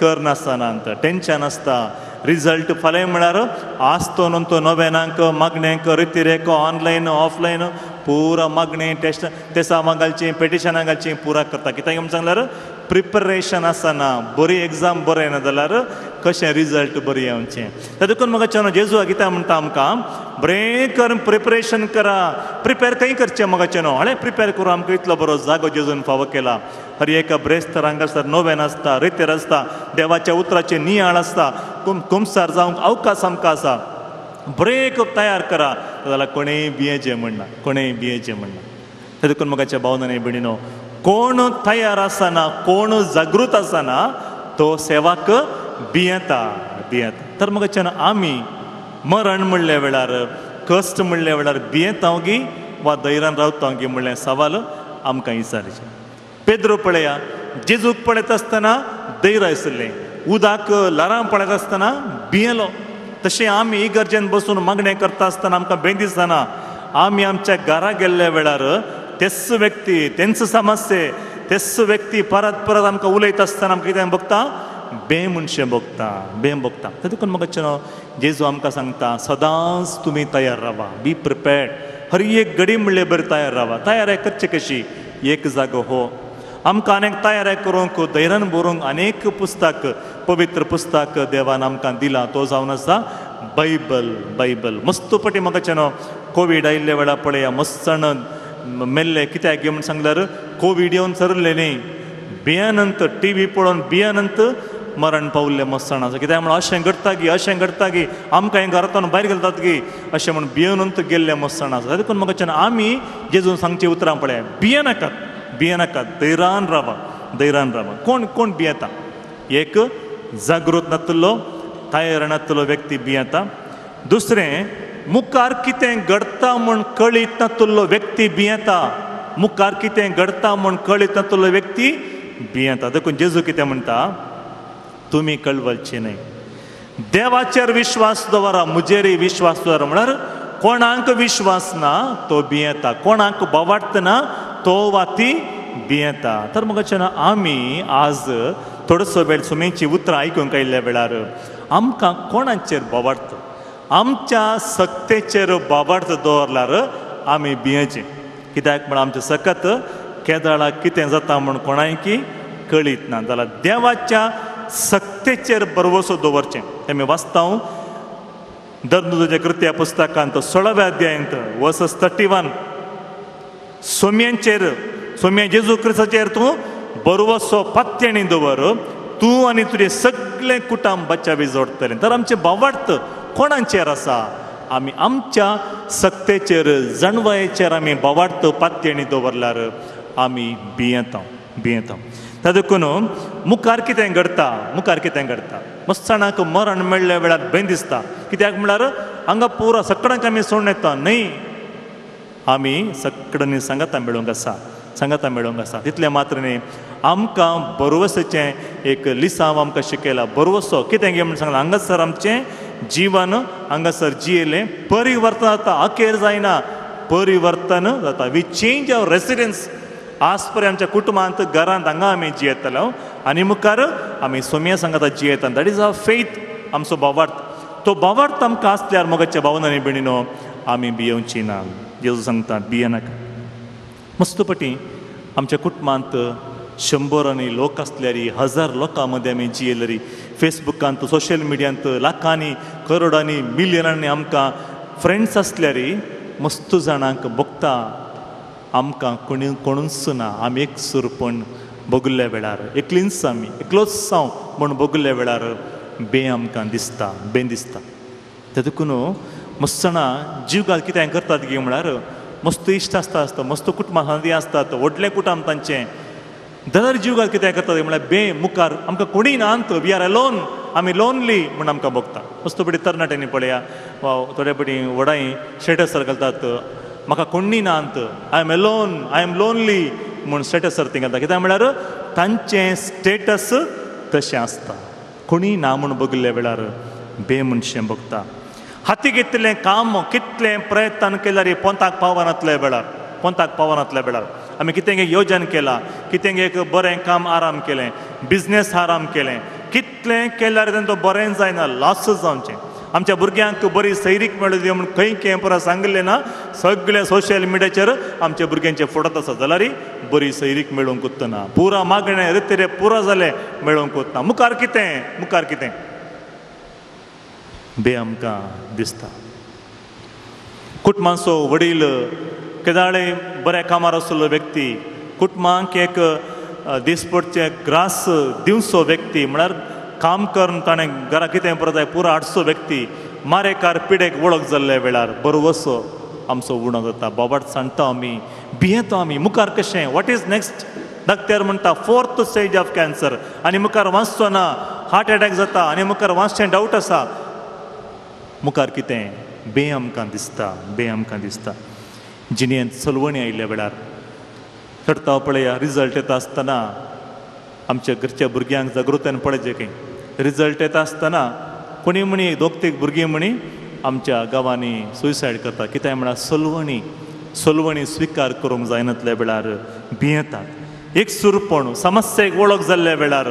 करनासतना टेंशन आसता. रिजल्ट फाल्यां म्हळ्यार आसतो नंतर नोवेनांक मागणेंक रितिरेक ऑनलायन ऑफलायन पुरा मागणें टेस्ट तेसांवां घालचीं, पेटिशनां घालचीं, पुरा करता. कित्याक म्हण सांगल्यार प्रिपरेशन आसना, बरी एग्जाम बरें ना जाल्यार कशें रिजल्ट बरें येवचें. देखून म्हाका जेजू कित्याक म्हणटा आमकां बरें कर, प्रिपरेशन करा. प्रिपेर खंय करचें म्हाका न्हू, हळें प्रिपेर करूं आमकां इतलो बरो जागो जेजून फावो केला. हर एका ब्रेस्तर हांगासर नोवेन आसता, रितेर आसता, देवाच्या उतराचें नियाळ आसता, कुमसार जावंक अवकाश आमकां आसा. बरें तयार करा जाल्यार कोणेय भियेचें म्हणना, कोणेय भियेचें म्हणना. देखून म्हाका भावनांनी भयणीनो कोण तयार आसना, कोण जागृत आसना तो सेवाक भियेता, भियेता. तर म्हाका आमी मरण म्हणल्या वेळार, कश्ट म्हणल्या वेळार भियेता गी वा धैर्यान रावता गी म्हणलें सवाल आमकां विचारचें. पेद्रो पळया जेजूक पळयता आसतना धैर्य आशिल्लें, उदक ल्हारां पळयता आसतना भियेलो. तशें आमी इगर्जेन बसून मागणें करता आसतना आमकां भंय दिसना. आमी आमच्या घरा गेल्ल्या वेळार तेच व्यक्ती, तेंच समस्ये, तेच व्यक्ती परत परत आमकां उलयता आसतना आमकां कितें बघता, बे मनशें बघता, बे बघता. देखून म्हाका जेजू आमकां सांगता सदांच तुमी तयार रावा, बी प्रिपेर्ड. हर एक घडी म्हणले बरें तयार रावा. तयार करचे कशी, एक जागो हो आमकां अनेक तयार करूंक, धैर्यान बरोवंक अनेक पुस्तक, पवित्र पुस्तक देवान आमकां दिलां, तो जावन आसा बायबल. बायबल मस्त पटी म्हाका न्हू कोवीड आयिल्ल्या वेळार पळया मस्त जाण मेल्ले. कित्याक म्हूण सांगल्यार कोवीड येवन सरले न्ही, भियानंत टी व्ही पळोवन भियानंत मरण पावल्ले मस्त जाण आसा. कित्याक म्हण अशें घडटा गी, अशें घडटा गी, आमकां हें घरांतल्यान भायर घालतात गी, अशें म्हूण भियेनंत गेल्ले मस्त जाण आसा. देखून म्हाका आमी जेजून सांगची उतरां पळया, भियेनाकात, भियेनाकात, धैर्यान रावा, धैर्यान रावा. कोण कोण भियेता, एक जागृत नातलो, तयार नातलो व्यक्ती भियेता. दुसरें मुखार कितें घडटा म्हूण कळीत नातलो व्यक्ती भियेता, मुखार कितें घडटा म्हूण कळीत नातलो व्यक्ती भियेता. देखून जेजू कितें म्हणटा, तुमी कळवळचे न्हय, देवाचेर विश्वास दवरा, म्हजेरय विश्वास दवरा. म्हळ्यार कोणाक विश्वास ना तो भियेता, कोणाक बोवाटता ना तो वा ती भियेता. तर म्हाका आमी आज थोडोसो वेळ सुमेची उतरां आयकूंक आयिल्ल्या वेळार आमकां कोणाचेर बोवाटता, आमच्या सक्तेचेर बोवाटता दवरल्यार आमी भियेचें. कित्याक म्हण आमचें सकत केदाळा कितें जाता म्हूण कोणायकी कळीत ना. जाल्यार देवाच्या सक्तेचेर भरवसो दवरचें. तें आमी वाचता धर्मदूताच्या कृत्या पुस्तकांत 16व्या अध्यायांत वर्सस 31, सोम्यांचेर, सोम्या जेजू क्रिस्ताचेर तूं बरवसो पात्याणी दवर, तूं आनी तुजें सगळें कुटुंब बचावी जोडटलें. तर आमचें भावार्थ कोणाचेर आसा, आमी आमच्या सक्तेचेर, जाणवायेचेर आमी भावार्थ पात्याणी दवरल्यार आमी भियेता, भियेता. देखून मुखार कितें घडटा, मुखार कितें घडटा, मस्त जाणांक मरण मेळ्ळ्या वेळार भंय दिसता. कित्याक म्हळ्यार हांगा पुरा सगळ्यांक आमी सोडून येता न्हय, आमी सगळ्यांनी सांगाता मेळूंक आसा, सांगाता मेळूंक आसा. तितलें मात्र न्हय, आमकां भरवसाचें एक लिसांव आमकां शिकयलां. भरवसो कितें गे म्हण सांगलां, हांगासर आमचें जिवन हांगासर जियेलें परिवर्तन जाता, अखेर जायना, परिवर्तन जाता. We change our residence. आज पर्यंत आमच्या कुटुंबांत घरांत हांगा आमी जियेतले आनी मुखार आमी सोम्या सांगाता जियेता. That is our faith, आमचो भावार्थ. तो भावार्थ आमकां आसल्यार मोगाच्या भावनांनी भयणीनो आमी भियेवची ना. जेजू सांगता भियेनाका. मस्त पटी आमच्या कुटुंबांत शंबरांनी लोक आसल्यार, हजार लोकां मदें आमी जियेलरी, फेसबुकांत सोशल मिडियांत लाखांनी करोडांनी मिलियनांनी आमकां फ्रेंड्स आसल्यार मस्त जाणांक भोगता आमकां कोणी कोणूच ना. आमी एक सुरपण बगुल्ल्या वेळार एकलींच आमी एकलोच हांव म्हूण बगुल्ल्या वेळार बे आमकां दिसता, बे दिसता. ते देखून मस्त जाणां जीवघात कितें करतात गे म्हळ्यार मस्त इश्ट आसता आसता, मस्त कुटुंबां सांदी आसतात, व्हडलें कुटुंब तांचें, जाल्यार जीवघात कितें करतात म्हळ्यार बे मुखार आमकां कोणीय ना, we are alone, आमी लोनली म्हूण आमकां भोगता. मस्त पटी तरणाट्यांनी पळया वा थोडे पटी व्हडांय स्टेटसार घालतात, म्हाका कोणीय ना, I am alone, I am lonely म्हूण स्टेटसार ती घालता. कित्याक म्हळ्यार तांचें स्टेटस तशें आसता. कोणीय ना म्हूण बगल्ल्या वेळार बे मनशें भोगता. हाती घेतिल्लें काम कितलें प्रयत्न केल्यार पोंताक पावनातल्या वेळार, पोंताक पावनातल्या वेळार आमी कितें योजन केलां, कितें एक बरें काम आराम केलें, बिजनेस आराम केलें, कितलें केल्यार तें बरें जायना, लॉस जावचें. आमच्या भुरग्यांक बरी सैरीक मेळ्ळी म्हूण खंय खंय परत सांगलें ना, सगळें सोशल मिडियाचेर आमच्या भुरग्यांचे फोटो आसा, जाल्यार बरी सैरीक मेळूंक वतना पुरा मागणें रितेरे पुरा जालें मेळूंक वतना. मुखार कितें, मुखार कितें बे आमकां दिसता. कुटुंबाचो वडील केदाळे बऱ्या कामार आसलो व्यक्ती, कुटुंबांक एक दिसपडचे ग्रास दिवचो व्यक्ती, म्हळ्यार काम करून ताणें घरा कितें परत जाय पुरो हाडचो व्यक्ती, मारेकार पिडेक वळख जाल्ल्या वेळार बरवसो आमचो उणो जाता. बाबाट सांगता आमी, भियेता आमी, मुखार कशें, what is next. डॉक्टर म्हणटा फोर्थ स्टेज ऑफ कॅन्सर आनी मुखार वाचचो ना, हार्ट एटॅक जाता आनी मुखार वाचचें डावट आसा. मुखार कितें बे आमकां दिसता, बे आमकां दिसता. जिणेंत सलवणी आयिल्ल्या वेळार चडता पळया रिजल्ट येता आसतना आमच्या घरच्या भुरग्यांक जागृतायेन पळयचें खंय. रिजल्ट येता आसतना कोणी म्हणी दोग तीग भुरगीं म्हणी आमच्या गांवांनी सुयसायड करता. कित्याक म्हळ्यार सलवणी, सलवणी स्विकार करूंक जायनातल्या वेळार भियेतात. एक सुरपण समस्येक वळख जाल्ल्या वेळार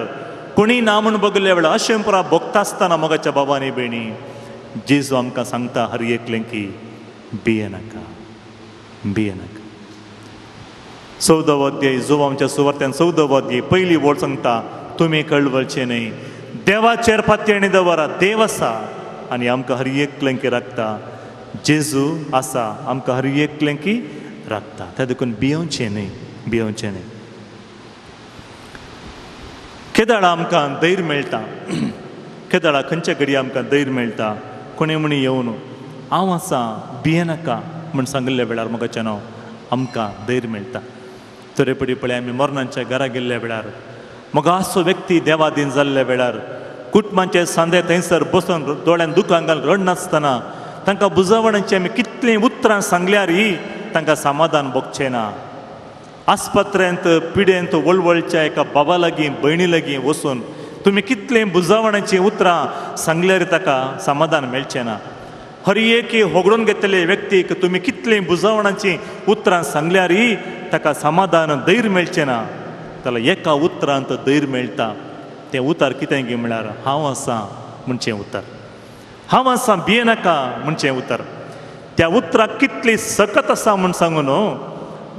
कोणी ना म्हूण बगल्ल्या वेळार अशें पुरा भोगता आसतना मोगाच्या बाबांनी भयणी जेजू आमकां सांगता हर एकलें की भियेनाका, भियेनाका. 14वो अध्याय जो आमच्या सुवार्त्यान 14वो अध्याय पयली वळ सांगता, तुमी कळवळचे न्हय, देवाचेर पातयेणी दवरा, देव आसा आनी आमकां हर एकलें की राखता. जेजू आसा आमकां हर एकलें की राखता. त्या देखून भियेवचें न्हय, भियेवचें न्हय. केदाळा आमकां धैर्य मेळटा, केदाळा खंयच्या घडये आमकां धैर्य मेळटा, कोणी म्हणी येवन हांव आसा भियेनाका म्हूण सांगिल्ल्या वेळार मोगाचें नांव आमकां धैर्य मेळटा. तरे पडी पळय आमी मरणांच्या घरा गेल्ल्या वेळार मोगासो व्यक्ती देवादीन जाल्ल्या वेळार कुटुंबाचे सांदे थंयसर बसून दोळ्यान दुकान घालून रडनासतना तांकां बुजावणांची आमी कितलीं उतरां सांगल्यार तांकां समाधान भोगचें ना. आस्पत्रेंत पिडेंत वळवळच्या एका बाबा लागीं भयणी लागीं वचून तुमी कितलीं बुजावणाचीं उतरां सांगल्यार ताका समाधान मेळचें ना. हर एक होगडून घेतले व्यक्तीक तुमी कितलीं बुजावणाचीं उतरां सांगल्यार ताका समाधान धैर्य मेळचें ना. जाल्यार एका उतरांत धैर्य मेळटा. तें उतर कितें गी म्हळ्यार हांव आसा म्हणचें उतर, हांव आसा भियेनाका म्हणचें उतर. त्या उतराक कितली सकत आसा म्हूण सांगून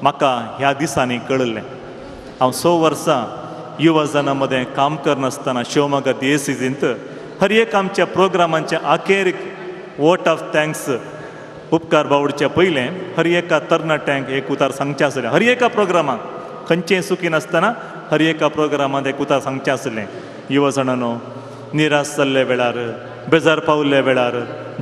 म्हाका ह्या दिसांनी कळिल्लें. हांव 6 वर्सां युवा जनां मदें काम करनासतना शिवमोगा दियेसीजींत हर एक आमच्या प्रोग्रामांच्या अखेरीक वोट ऑफ thanks उपकार बावडचे पयलें हर एका तरणाट्यांक एक उतार सांगचें आसलें. हर एका प्रोग्रामाक खंयचें चुकी नासतना हर एका प्रोग्रामांत एक उतार सांगचें आसलें. युवा जाणांनो, निराश जाल्ल्या वेळार, बेजार पावल्ल्या वेळार,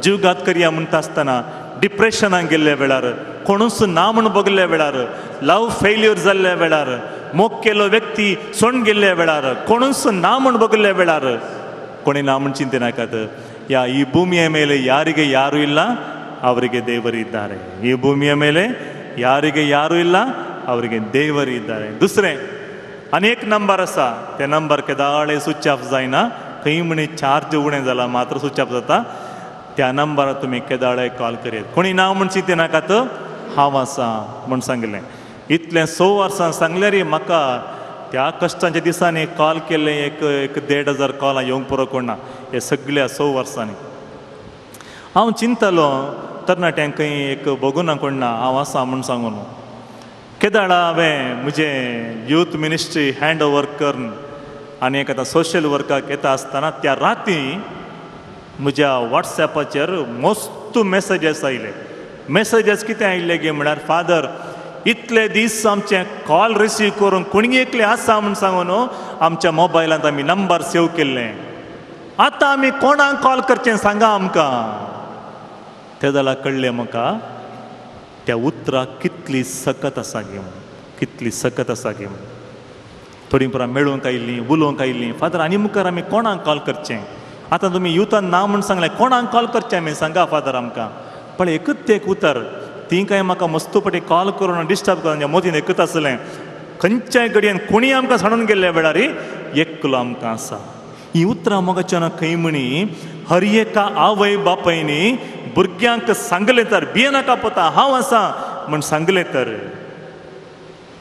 जीवघात करया म्हणटा आसतना, डिप्रेशनाक गेल्ल्या वेळार, कोणूच ना म्हूण बगल्ल्या वेळार, लव फेल्युअर जाल्ल्या वेळार, मोग केलो व्यक्ती सोडून गेल्ल्या वेळार, कोणूच ना म्हूण बगल्ल्या वेळार, कोणी ना म्हूण ಚಿಂತೆ ಯಾ ಈ ಭೂಮಿಯ ಮೇಲೆ ಯಾರಿಗೆ ಯಾರೂ ಇಲ್ಲ ಅವರಿಗೆ ದೇವರಿದ್ದಾರೆ. ಈ ಭೂಮಿಯ ಮೇಲೆ ಯಾರಿಗೆ ಯಾರೂ ಇಲ್ಲ ಅವರಿಗೆ ದೇವರಿದ್ದಾರೆ. दुसरें, आनी एक नंबर आसा, ते नंबर केदाळे स्विच ऑफ जायना, खंय म्हणी चार्ज उणें जाला मात्र स्विच ऑफ जाता. त्या नंबरार तुमी केदाळे कॉल करयात. कोणी ना म्हण चिंते नाकात, हांव आसा म्हूण सांगलें. इतलें 6 वर्सां सांगल्यार म्हाका त्या कश्टांच्या दिसांनी कॉल केल्लें एक 1,500 कॉलां येवंक पुरो कोण ना हे सगळ्या 6 वर्सांनी. हांव चिंतलो तरणाट्यांक खंय एक बगुना कोण ना, हांव आसा म्हूण सांगून. केदाळा हांवें म्हजें यूथ मिनिस्ट्री हँड ओवर करून आनी एक आतां सोशल वर्काक येता आसतना त्या राती म्हज्या वॉट्सॅपाचेर मस्त मॅसेजीस आयले. मॅसेजीस कितें आयिल्ले गे म्हळ्यार, फादर इतले दीस आमचे कॉल रिसीव करून कोणी एकले आसा म्हूण सांगून आमच्या मोबायलांत आमी नंबर सेव केल्ले, आतां आमी कोणाक कॉल करचें सांगा आमकां. ते जाल्यार कळ्ळें म्हाका त्या उतराक कितली सकत आसा गे म्हूण, कितली सकत आसा गे म्हूण. थोडीं परां मेळूंक आयिल्लीं, उलोवंक आयिल्लीं, फादर आनी मुखार आमी कोणाक कॉल करचें, आतां तुमी युथान ना म्हूण सांगलें, कोणाक कॉल करचें आमी सांगा फादर आमकां. पण एकूच एक उतर ती काय म्हाका मस्तपटी कॉल करून डिस्टर्ब करून मोतीन एकूच आसलें, खंयच्याय घडयेन कोणीय आमकां सांडून गेल्ल्या वेळार एकलो आमकां आसा. ही उतरां मोगाच्यान खंय म्हणी हर एका आवय बापायनी भुरग्यांक सांगलें तर, भियेनाका पोता हांव आसा म्हूण सांगलें तर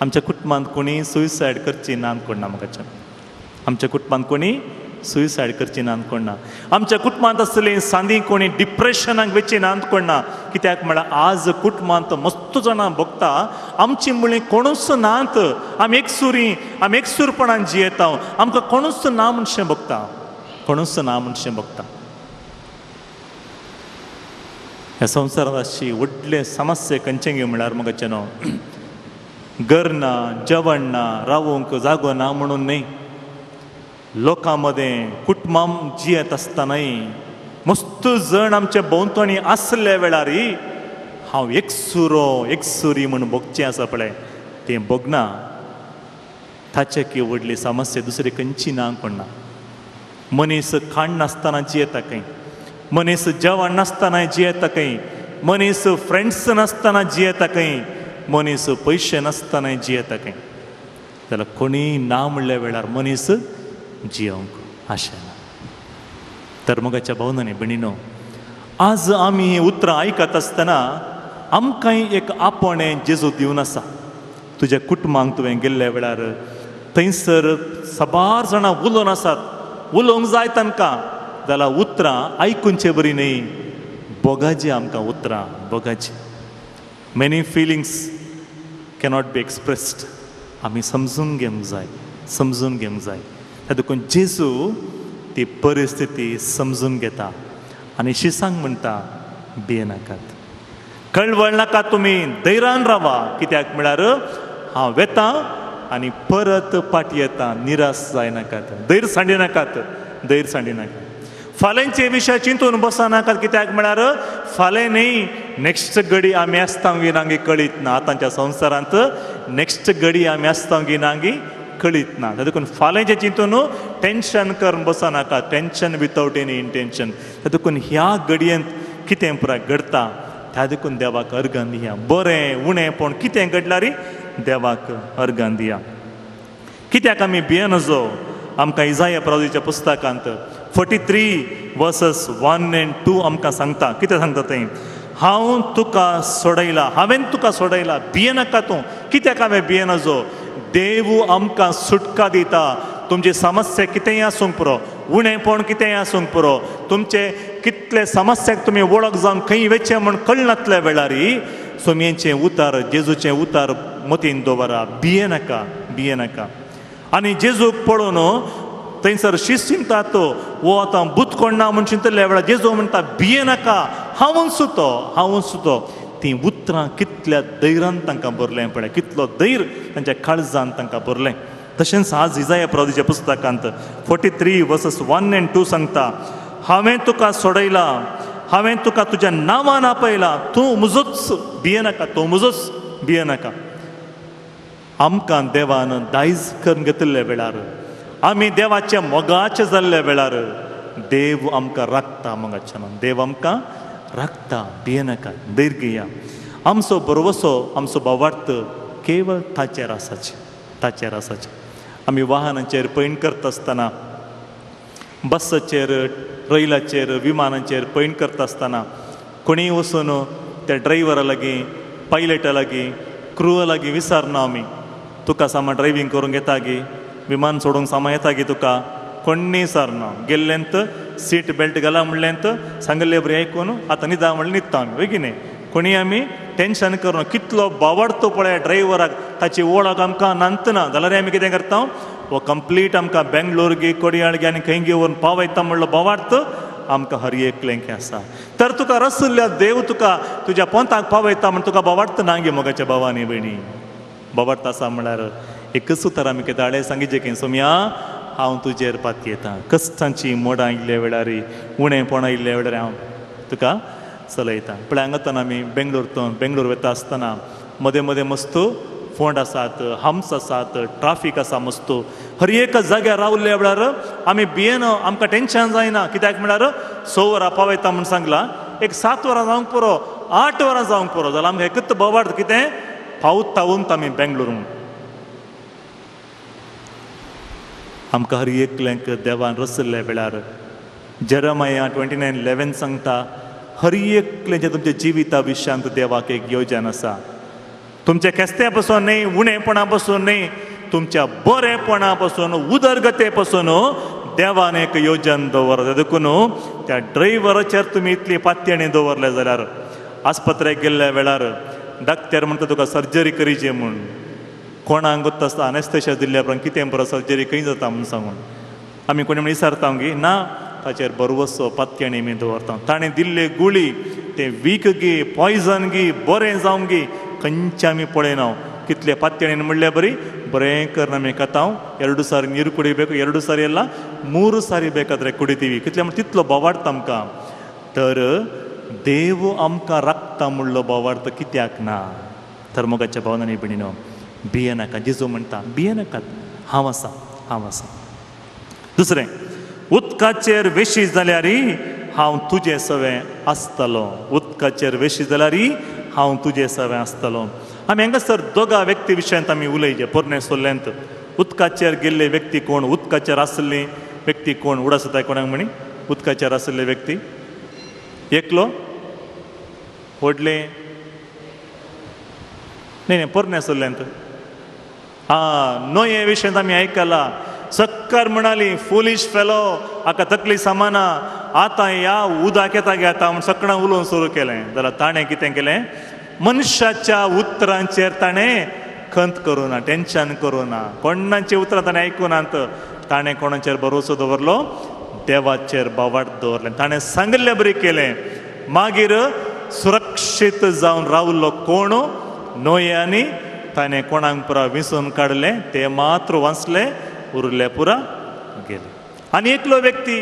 आमच्या कुटुंबांत कोणी सुयसायड करची ना कोण ना मोगाच्यान. आमच्या कुटुंबांत कोणी सुयसायड करची ना कोण ना. आमच्या कुटुंबांत आसलें सांदी कोणी डिप्रेशनाक वेची ना कोण ना. कित्याक म्हळ्यार आज कुटुंबांत मस्त जाणां भोगता आमची मुळी कोणूच नात, आमी एकसुरी, आमी एकसूरपणान जियेता, आमकां कोणूच ना म्हणशें भोगता, कोणूच ना म्हणशें भोगता. ह्या संवसारांत अशी व्हडले समस्या खंयचें गे म्हळ्यार मोगाचें न्हू, घर ना, जेवण ना, रावूंक जागो ना म्हणून न्हय, लोकां मदें कुटुंबां जियेत आसतनाय मस्त जण आमच्या भोंवतणी आसल्या वेळार हांव एकसुरो एकसुरी म्हूण भोगचें आसा पळय तें भोगना. ताचे की व्हडली समस्या दुसरी खंयची ना कोण ना. मनीस खाण नासतना जियेता खंय, मनीस जेवण नासतना जियेता खंय, मनीस फ्रेंड्स नासतना जियेता खंय, मनीस पयशे नासतना जियेता खंय. जाल्यार कोणीय ना म्हणल्या वेळार मनीस जियोंक आशेना. तर मोगाच्या भावनांनी भयणीनो, आज आमी हीं उतरां आयकत आसतना आमकांय एक आपोवणें जेजू दिवन आसा. तुज्या कुटुंबांक तुवें गेल्ल्या वेळार थंयसर साबार जाणां उलोवन आसात, उलोवंक जाय तांकां, जाल्यार उतरां आयकुचे बरी न्हय, बोगाची आमकां उतरां बोगाची. Many feelings cannot be expressed. आमी समजून घेवंक जाय, समजून घेवंक जाय. देखून जेजू ती परिस्थिती समजून घेता आनी शिसांक म्हणटा, भियेनाकात, कळवळ नाका, तुमी धैर्यान रावा. कित्याक म्हळ्यार हांव वेता आनी परत फाटी येता, निराश जायनाकात, धैर्य सांडिनाकात, धैर्य सांडिनाकात. फाल्यांचे विशय चिंतून बसनाकात, कित्याक म्हळ्यार फाल्यां न्हय नेक्स्ट घडी आमी आसता गी कळीत ना. आतांच्या संवसारांत नेक्स्ट घडी आमी आसता गी कळीत ना. देखून फाल्यांचें चिंतून टेंशन करून बसनाका, टेंशन विथआवट एनी इंटेंशन. देखून ह्या घडयेंत कितें पुराय घडटा त्या देखून देवाक अर्गान दिया. बरें उणें पूण कितें घडल्यार देवाक अर्गान दिया. कित्याक आमी भियेनजो? आमकां इजाया प्रवादीच्या पुस्तकांत 43:1 and 2 आमकां सांगता. कितें सांगता थंय? हांव तुका सोडयला, हांवें तुका सोडयला, भियेनाका तूं. कित्याक हांवें भियेनजो? देव आमकां सुटका दिता. तुमची समस्या कितेंय आसूंक पुरो, उणेपण कितेंय आसूंक पुरो, तुमचे कितले समस्याक तुमी वळख जावन खंय वेचें म्हूण कळनातल्या वेळार सोमयेचें उतार, जेजूचें उतार मतीन दवरा, भियेनाका, भियेनाका. आनी जेजूक पळोवन थंयसर शीस चिंता तो वो आतां भूत कोण ना म्हूण चिंतल्या वेळार जेजू म्हणटा, भियेनाका, हांवूच तो, हांवूच तो. तीं उतरां कितल्या धैर्यान तांकां भरलें पळय, कितलो धैर्य तांच्या काळजान तांकां भरलें. तशेंच आज इजाया प्रवादीच्या पुस्तकांत 43:1 and 2 सांगता, हांवें तुका सोडयला, हांवें तुका तुज्या नांवान आपयला, तूं म्हजोच, भियेनाका, तूं म्हजोच, भियेनाका. आमकां देवान दायज करून घेतिल्ल्या वेळार, आमी देवाचे मोगाचे जाल्ल्या वेळार देव आमकां राखता. मोगाच्यान देव आमकां राखता, भियेनाका, धैर्य घेया. आमचो भरवसो, आमचो भावार्थ केवळ ताचेर आसाचे, ताचेर आसाचे. आमी वाहनांचेर पयण करता आसतना, बसाचेर, रैलाचेर, विमानाचेर पयण करता आसतना कोणीय वचून त्या ड्रायव्हरा लागीं, पायलटा लागीं, क्रूआ लागीं विचारना आमी, तुका सामान ड्रायव्हींग करूंक येता गी, विमान सोडूंक सामान येता गी तुका? कोण्णी विचारना. गेल्लेंत सीट बेल्ट घाला म्हणलेंत, सांगले बरें आयकून आतां न्हिदा म्हणलें न्हिदता आमी, हय की न्ही? कोणी आमी टेंशन करूं. कितलो बावडतो पळय ड्रायव्हराक, ताची वळख आमकां नांतना जाल्यार आमी कितें करता, हो कंप्लीट आमकां बेंगलोर गे, कोडियाळ गे आनी खंय गे व्हरून पावयता म्हणलो बावार्थ आमकां हर एकलेंक आसा. तर तुका रसुल्ल्या देव तुका तुज्या पोंताक पावयता म्हण तुका बावार्थ ना गे मोगाच्या भावानी भयणी. बावार्थ आसा म्हळ्यार एकच उतर आमी केदाळे सांगिचें की सोम्या हांव तुजेर पातयेता, कश्टांची मोडां आयिल्ल्या वेळार, उणेपणां आयिल्ल्या वेळार हांव तुका चलयता. पळय हांगांतल्यान आमी बेंगलोर वता आसतना मदें मदें मस्त फोंड आसात, हम्स आसात, ट्राफीक आसा मस्त. हर एका जाग्यार रावल्ल्या वेळार आमी भियेना, आमकां टेंशन जायना. कित्याक म्हळ्यार 6 वरां पावयता म्हूण सांगलां, एक 7 वरां जावंक पुरो, 8 वरां जावंक पुरो जाल्यार आमकां एकच बोवाळ कितें पावता वता आमी बेंगलोर. आमकां हर एकल्यांक देवान रसल्ल्या वेळार जेरमाया 29:11 सांगता, हर एकल्याच्या तुमच्या जिविता विशयांत देवाक एक योजन आसा. तुमच्या केस्त्या पासून न्हय, उणेपणा पासून न्हय, तुमच्या बरेपणा पासून, उदरगते पासून देवान एक योजन दवरता. देखून त्या ड्रायव्हराचेर तुमी इतली पातयेणी दवरले जाल्यार आस्पत्रेक गेल्ल्या वेळार डॉक्टर म्हणटा तुका सर्जरी करीचे म्हूण, कोणाक गोत्त आसता अनेस्थेशिया दिल्ल्या उपरांत कितें बरो सर्जरी खंय जाता म्हूण सांगून आमी कोणी म्हण विचारता गी ना, ताचेर बरवसो पातयेणी आमी दवरता. ताणें दिल्ले गुळी तें वीक गी, पॉयजन गी, बरें जावंक गी, खंयचे आमी पळयना. कितले पातयेणीन म्हणल्यार बरी बरें करून आमी खाता, 2 ಸಾರಿ ನೀರು ಕುಡಿಬೇಕು, 2 ಸಾರಿ ಅಲ್ಲ 3 ಸಾರಿ ಬೇಕಾದರೆ ಕುಡಿತೀವಿ. कितले म्हण तितलो बोवार्थ आमकां. तर देव आमकां राखता म्हणलो बोवार्थ कित्याक ना? तर मोगाच्या भावनांनी भयणीनो भियेनाका. जेजू म्हणटा भियेनाकात, हांव आसा, हांव आसा. दुसरें, उदकाचेर वेशी जाल्यार हांव तुजे सवें आसतलो. उदकाचेर वेशी जाल्यार हांव तुजे सवें आसतलो. आमी हांगासर दोगा व्यक्ती विशयांत आमी उलयचे पोरणे सोल्ल्यांत. उदकाचेर गेल्ले व्यक्ती कोण, उदकाचेर आसले व्यक्ती कोण, उडास जाता कोणाक म्हणी उदकाचेर आसले व्यक्ती एकलो व्हडले न्ही न्ही पोरणे सोल्ल्यांत. आं, न्हय विशयांत आमी आयकला. सक्कर म्हणाली फुलिश फेलो, हाका तकली सामाना, आतां ह्या उदक येता गे आतां म्हूण सगळें उलोवन सुरू केलें. जाल्यार ताणें कितें केलें, मनशाच्या उतरांचेर ताणें खंत करूं ना, टेंशन करूं ना, कोणाची उतरां ताणें आयकुनात. ताणें कोणाचेर भरोसो दवरलो, देवाचेर बावाट दवरलें. ताणें सांगिल्लें बरें केलें. मागीर सुरक्षीत जावन रावलो कोण, न्हय आनी ताणें कोणाक पुरा विसून काडलें, ते मात्र वाचले, उरले पुरा गेले. आनी एकलो व्यक्ती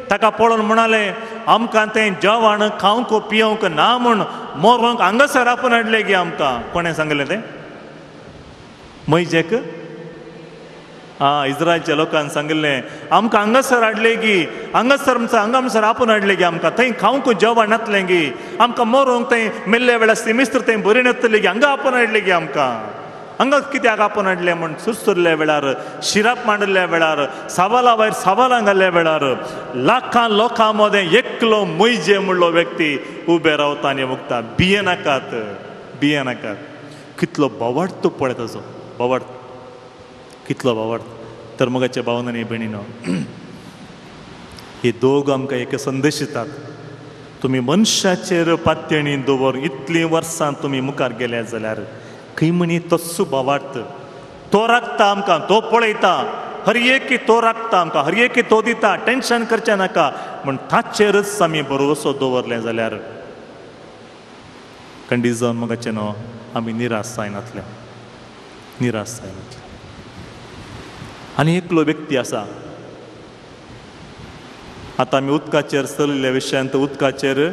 ताका पळोवन म्हणाले, आमकां तें जेवण खावंक पिवंक ना म्हूण मरोंक हांगासर आपोवन हाडलें गे आमकां. कोणें सांगलें तें? मैजेक आं, इस्रायलच्या लोकांक सांगिल्लें, आमकां हांगासर हाडलें गी, हांगासर हांगा म्हणसर आपोवन हाडलें गी आमकां, थंय खावंक जेवण नातलें गी, आमकां मरोंक थंय मेल्ल्या वेळार सिमिस्त्र थंय बरी नातली गी, हांगा आपोवन हाडलें गी आमकां. हांगा कित्याक आपोवन हाडलें म्हूण सुरसुरल्या वेळार, शिराप मांडल्या वेळार, सवाला भायर सवालां घाल्ल्या वेळार लाखां लोकां मदें एकलो मैजे म्हणलो व्यक्ती उबे रावता आनी मुक्ता, भियेनाकात, भियेनाकात. कितलो बोवार्थ पळय ताजो बोवार्थ, कितलो बोवार्थ. तर मोगाच्या भावनांनी भयणीनो, हे दोग आमकां एक संदेश दितात, तुमी मनशाचेर पातयेणी दवर इतलीं वर्सां तुमी मुखार गेल्या जाल्यार खंय म्हणी तस्सो भावार्थ तो राखता आमकां, तो पळयता, हर एक तो राखता आमकां, हर एक तो दिता, टेंशन करचें नाका म्हण ताचेरच आमी भरवसो दवरलें जाल्यार खंडीत जावन मोगाचें न्हू आमी निराश जायनातले, निराश जायनातले. आनी एकलो व्यक्ती आसा, आतां आमी उदकाचेर चलिल्ल्या विशयांत उदकाचेर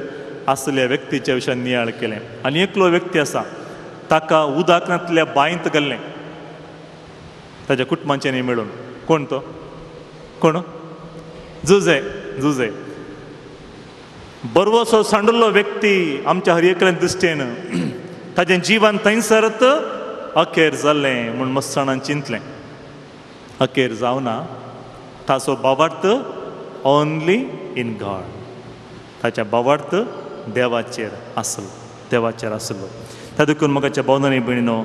आसल्या व्यक्तीच्या विशयान नियाळ केलें. आनी एकलो व्यक्ती आसा, ताका उदकांतल्या बांयत घाल्लें ताच्या कुटुंबांच्यांनी मेळून. कोण तो? कोण? जुजे. जुजे बरवसो सांडुल्लो व्यक्ती आमच्या हर एकल्यान दृश्टेन ताजें जिवन थंयसरत अखेर जाल्लें म्हूण मस्त जाणान चिंतलें. अखेर जावना. ताचो भावार्थ ओनली इन गॉड, ताच्या भावार्थ देवाचेर आसलो, देवाचेर आसलो. त्या देखून म्हाका भावनांनी भयणीनो,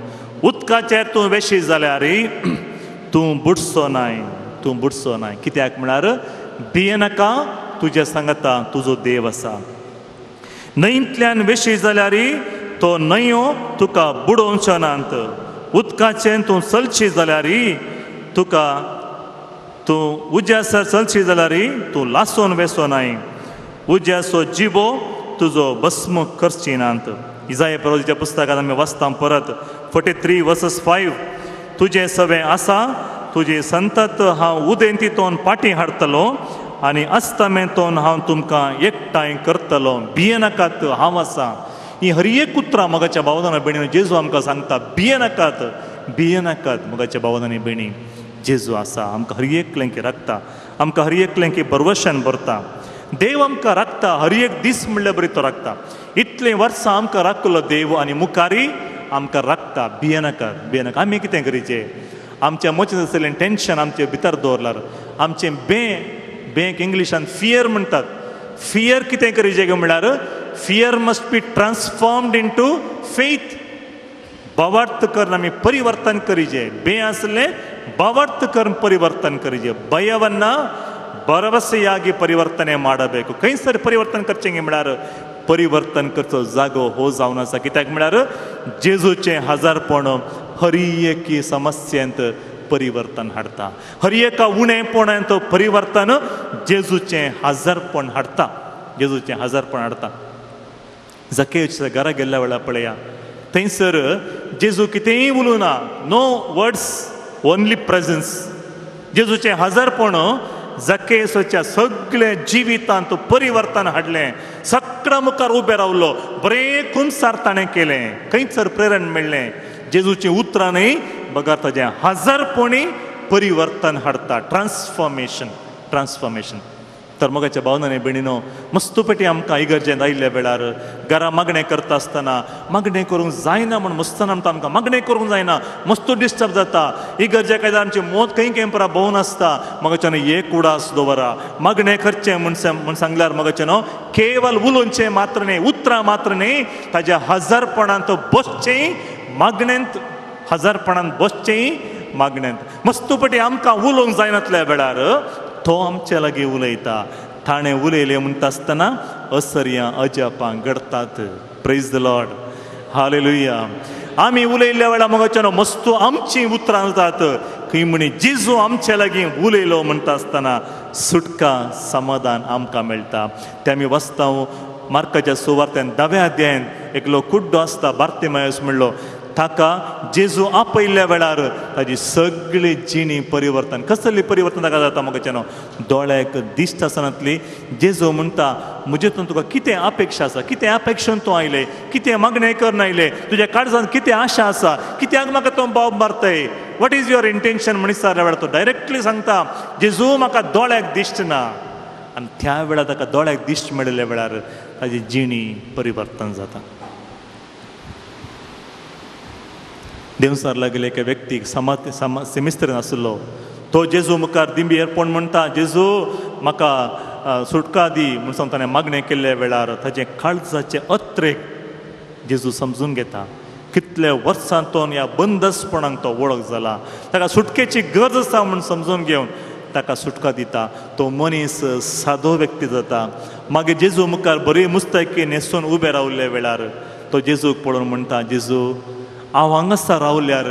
उदकाचेर तूं वेशी जाल्यार तूं बुडचो नाय, तूं बुडचो नाय. कित्याक म्हळ्यार भियेनाका, तुज्या सांगाता तुजो देव आसा. न्हंयंतल्यान वेशी जाल्यार तो न्हंयो तुका बुडोवचो नात. उदकाचेर तूं चलशी जाल्यार तुका, तूं उज्यासर चलशी जाल्यार तूं लासून वेसो नाय. उज्याचो जिबो तुजो भस्म करची नात. इजाय प्रवादीच्या पुस्तकांत आमी वाचता परत 43:5, तुजें सवें आसा, तुजी संतत हांव उदेंतीतोन पाटी हाडटलो आनी अस्तमेंतोन हांव तुमकां एकठांय करतलो. भियेनाकात, हांव आसा. ही हर एक उतरां मोगाच्या भावनां भयणी जेजू आमकां सांगता, भियेनाकात, भियेनाकात. मोगाच्या भावनांनी भयणी, जेजू आसा, आमकां हर एकल्यांक राखता, आमकां हर एकल्यांक भरवशान भरता. देव आमकां राखता, हर एक दीस म्हणल्यार बरी तो राखता. इतलीं वर्सां आमकां राखलो देव आनी मुखारी आमकां राखता. भियेनाकात, भियेनाका. आमी कितें करीचें? आमच्या मचींत आसलें टेंशन आमचे भितर दवरल्यार, आमचें बेंक इंग्लिशान फियर म्हणटात. फियर कितें करीचें काय म्हणल्यार fear must be transformed into faith. भावार्थ करून आमी परिवर्तन करीचें. बे आसलें ಭಾವಾರ್ಥ ಕರ್ಮ ಪರಿವರ್ತನೆ ಕರಿಜೆ. ಭಯವನ್ನ ಭರವಸೆಯಾಗಿ ಪರಿವರ್ತನೆ ಮಾಡಬೇಕು. खंयसर परिवर्तन करचें म्हळ्यार परिवर्तन करचो जागो हो जावन आसा. कित्याक म्हळ्यार जेजूचें हजारपण हर एकी समस्येंत परिवर्तन हाडटा, हर एका उणेपणांत परिवर्तन जेजूचें हजारपण हाडटा, जेजूचें हजारपण हाडटा. जकेच्या घरा गेल्ल्या वेळार पळया, थंयसर जेजू कितेंय उलोवना, नो वर्ड्स ओनली प्रेजन्स. जेजूचें हजारपण जकेसाच्या सगळे जिवितांत परिवर्तन हाडलें. सगळ्या मुखार उबें रावलो, बरें कुमसार ताणें केलें, खंयसर प्रेरण मेळ्ळें जेजूचीं उतरां न्हय बगर ताजें हजारपणी परिवर्तन हाडटा, ट्रान्सफॉर्मेशन, ट्रान्सफॉर्मेशन. तर मोगाच्या भावनांनी भयणीनो, मस्त पेटी आमकां इगर्जेंत आयिल्ल्या वेळार घरा मागणें करता आसतना मागणें करूंक जायना म्हूण मस्ताना आमकां आमकां मागणें करूंक जायना, मस्त डिस्टर्ब जाता. इगर्जे कांय आमची मोत खंय खंय परा भोंवन आसता. मोगाच्यान एक उडास दवरा, मागणें करचें म्हूण सांगल्यार मोगाच्यान केवल उलोवचें मात्र न्हय, उतरां मात्र न्हय, ताज्या हजारपणांत बसचें मागणेंत, हजारपणांत बसचें मागणेंत. मस्तपटी आमकां उलोवंक जायनातल्या वेळार तो आमचे लागीं उलयता. ताणें उलयलें म्हणटा आसतना असर्यां अजापां घडटात. Praise the Lord, hallelujah. आमी उलयल्ल्या वेळार मोगाच्यान मस्तू आमचीं उतरां जातात. खंय म्हणी जेजू आमचे लागीं उलयलो म्हणटा आसतना सुटका समाधान आमकां मेळटा. तें आमी वाचता मार्काच्या सुवार्त्यान 10व्या अध्यायान एकलो कुड्डो आसता बार्तिमायस म्हणलो, ताका जेजू आपयल्ल्या वेळार ताजी सगळी जिणी परिवर्तन. कसली परिवर्तन ताका जाता मोगाच्यान? दोळ्याक दिश्ट आसनातली. जेजू म्हणटा म्हजेतून तुका कितें अपेक्षा आसा, कितें अपेक्षेन तूं आयलें, कितें मागणें करून आयलें, तुज्या काळजान कितें आशा आसा, कित्याक म्हाका तूं बाब मारतय, what is your intention म्हण विचारल्या वेळार तो डायरेक्टली सांगता जेजू म्हाका दोळ्याक दिश्ट ना. आनी त्या वेळार ताका दोळ्याक दिश्ट मेळिल्ल्या वेळार ताजी जिणी परिवर्तन जाता. देवसार लागले एका व्यक्तीक सेमिस्टर आसलो, तो जेजू मुखार दिंबी एरपोण म्हणटा जेजू म्हाका सुटका दी म्हूण सांगता. ताणें मागणें केल्ल्या वेळार ताजें काळजाचें अत्रेक जेजू समजून घेता. कितले वर्सां तो ह्या बंदसपणाक तो वळख जाला, ताका सुटकेची गरज आसा म्हूण समजून घेवन ताका सुटका दिता. तो मनीस सादो व्यक्ती जाता. मागीर जेजू मुखार बरी मुस्तायकी न्हेसून उबे रावल्ल्या वेळार तो जेजूक पळोवन म्हणटा जेजू हांव हांगासर रावल्यार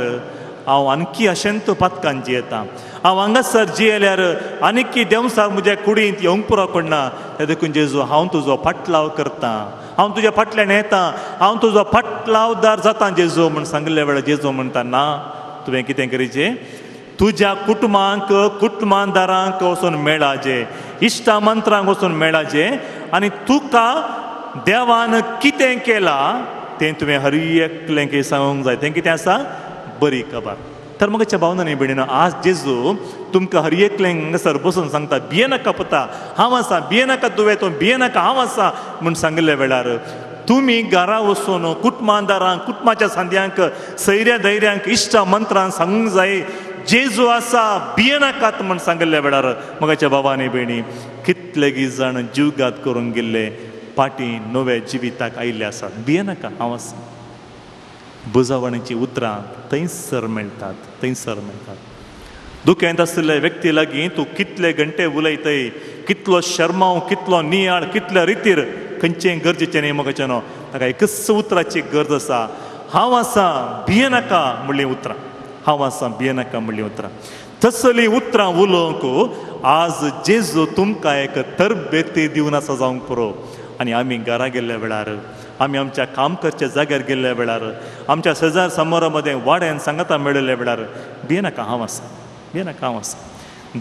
हांव आणखी अशेंत पातकान जियेता, हांव हांगासर जियेल्यार आनीकी देंवसार म्हज्या कुडींत येवंक पुरो पडना. ते देखून जेजू हांव तुजो फाटलाव करता, हांव तुज्या फाटल्यान येता, हांव तुजो फाटलावदार जाता जेजू म्हूण सांगिल्ल्या वेळार जेजू म्हणटा ना, तुवें कितें करीचें, तुज्या कुटुंबांक कुटुंबादारांक वचून मेळाजे, इश्टा मंत्रांक वचून मेळाजे आनी तुका देवान कितें केलां तें तुवें हर एकलें सांगूंक जाय. तें कितें आसा? बरी खबर. तर म्हज्या भावनांनी भयणीनो, आज जेजू तुमकां हर एकलें हांगासर बसून सांगता भियेनाका पुता, हांव आसा, भियेनाका तुवें, तूं भियेनाका, हांव आसा म्हूण सांगिल्ल्या वेळार तुमी घरा वचून कुटुंबादारांक, कुटुंबाच्या सांद्यांक, सैऱ्या धैर्यांक, इश्टा मंत्रांक सांगूंक जाय जेजू आसा भियेनाकात म्हण सांगिल्ल्या वेळार मगाच्या बाबा आनी भयणी कितलेगी जाण जीवघात करूंक गेल्ले पाटी नव्या जिविताक आयिल्ले आसात. भियेनाका, हांव आसा. बुजावणेची उतरां थंयसर मेळटात, थंयसर मेळटात. दुखेंत आशिल्ल्या व्यक्ती लागीं तूं कितले घंटे उलयतय, कितलो शर्माव, कितलो नियाळ, कितल्या रितीर, खंयचें गरजेचें न्ही मगाचें न्हू, ताका एकच उतराची गरज आसा, हांव आसा भियेनाका म्हणलीं उतरां, हांव आसा भियेनाका म्हणलीं उतरां. तसलीं उतरां उलोवंक आज जेजू तुमकां एक तरबेती दिवन आसा जावंक पुरो. आनी आमी घरा गेल्ल्या वेळार, आमी आमच्या काम करच्या जाग्यार गेल्ल्या वेळार, आमच्या शेजार समोरा मदें वाड्यान सांगाता मेळिल्ल्या वेळार भियेनाका, हांव आसा, भियेनाका, हांव आसा,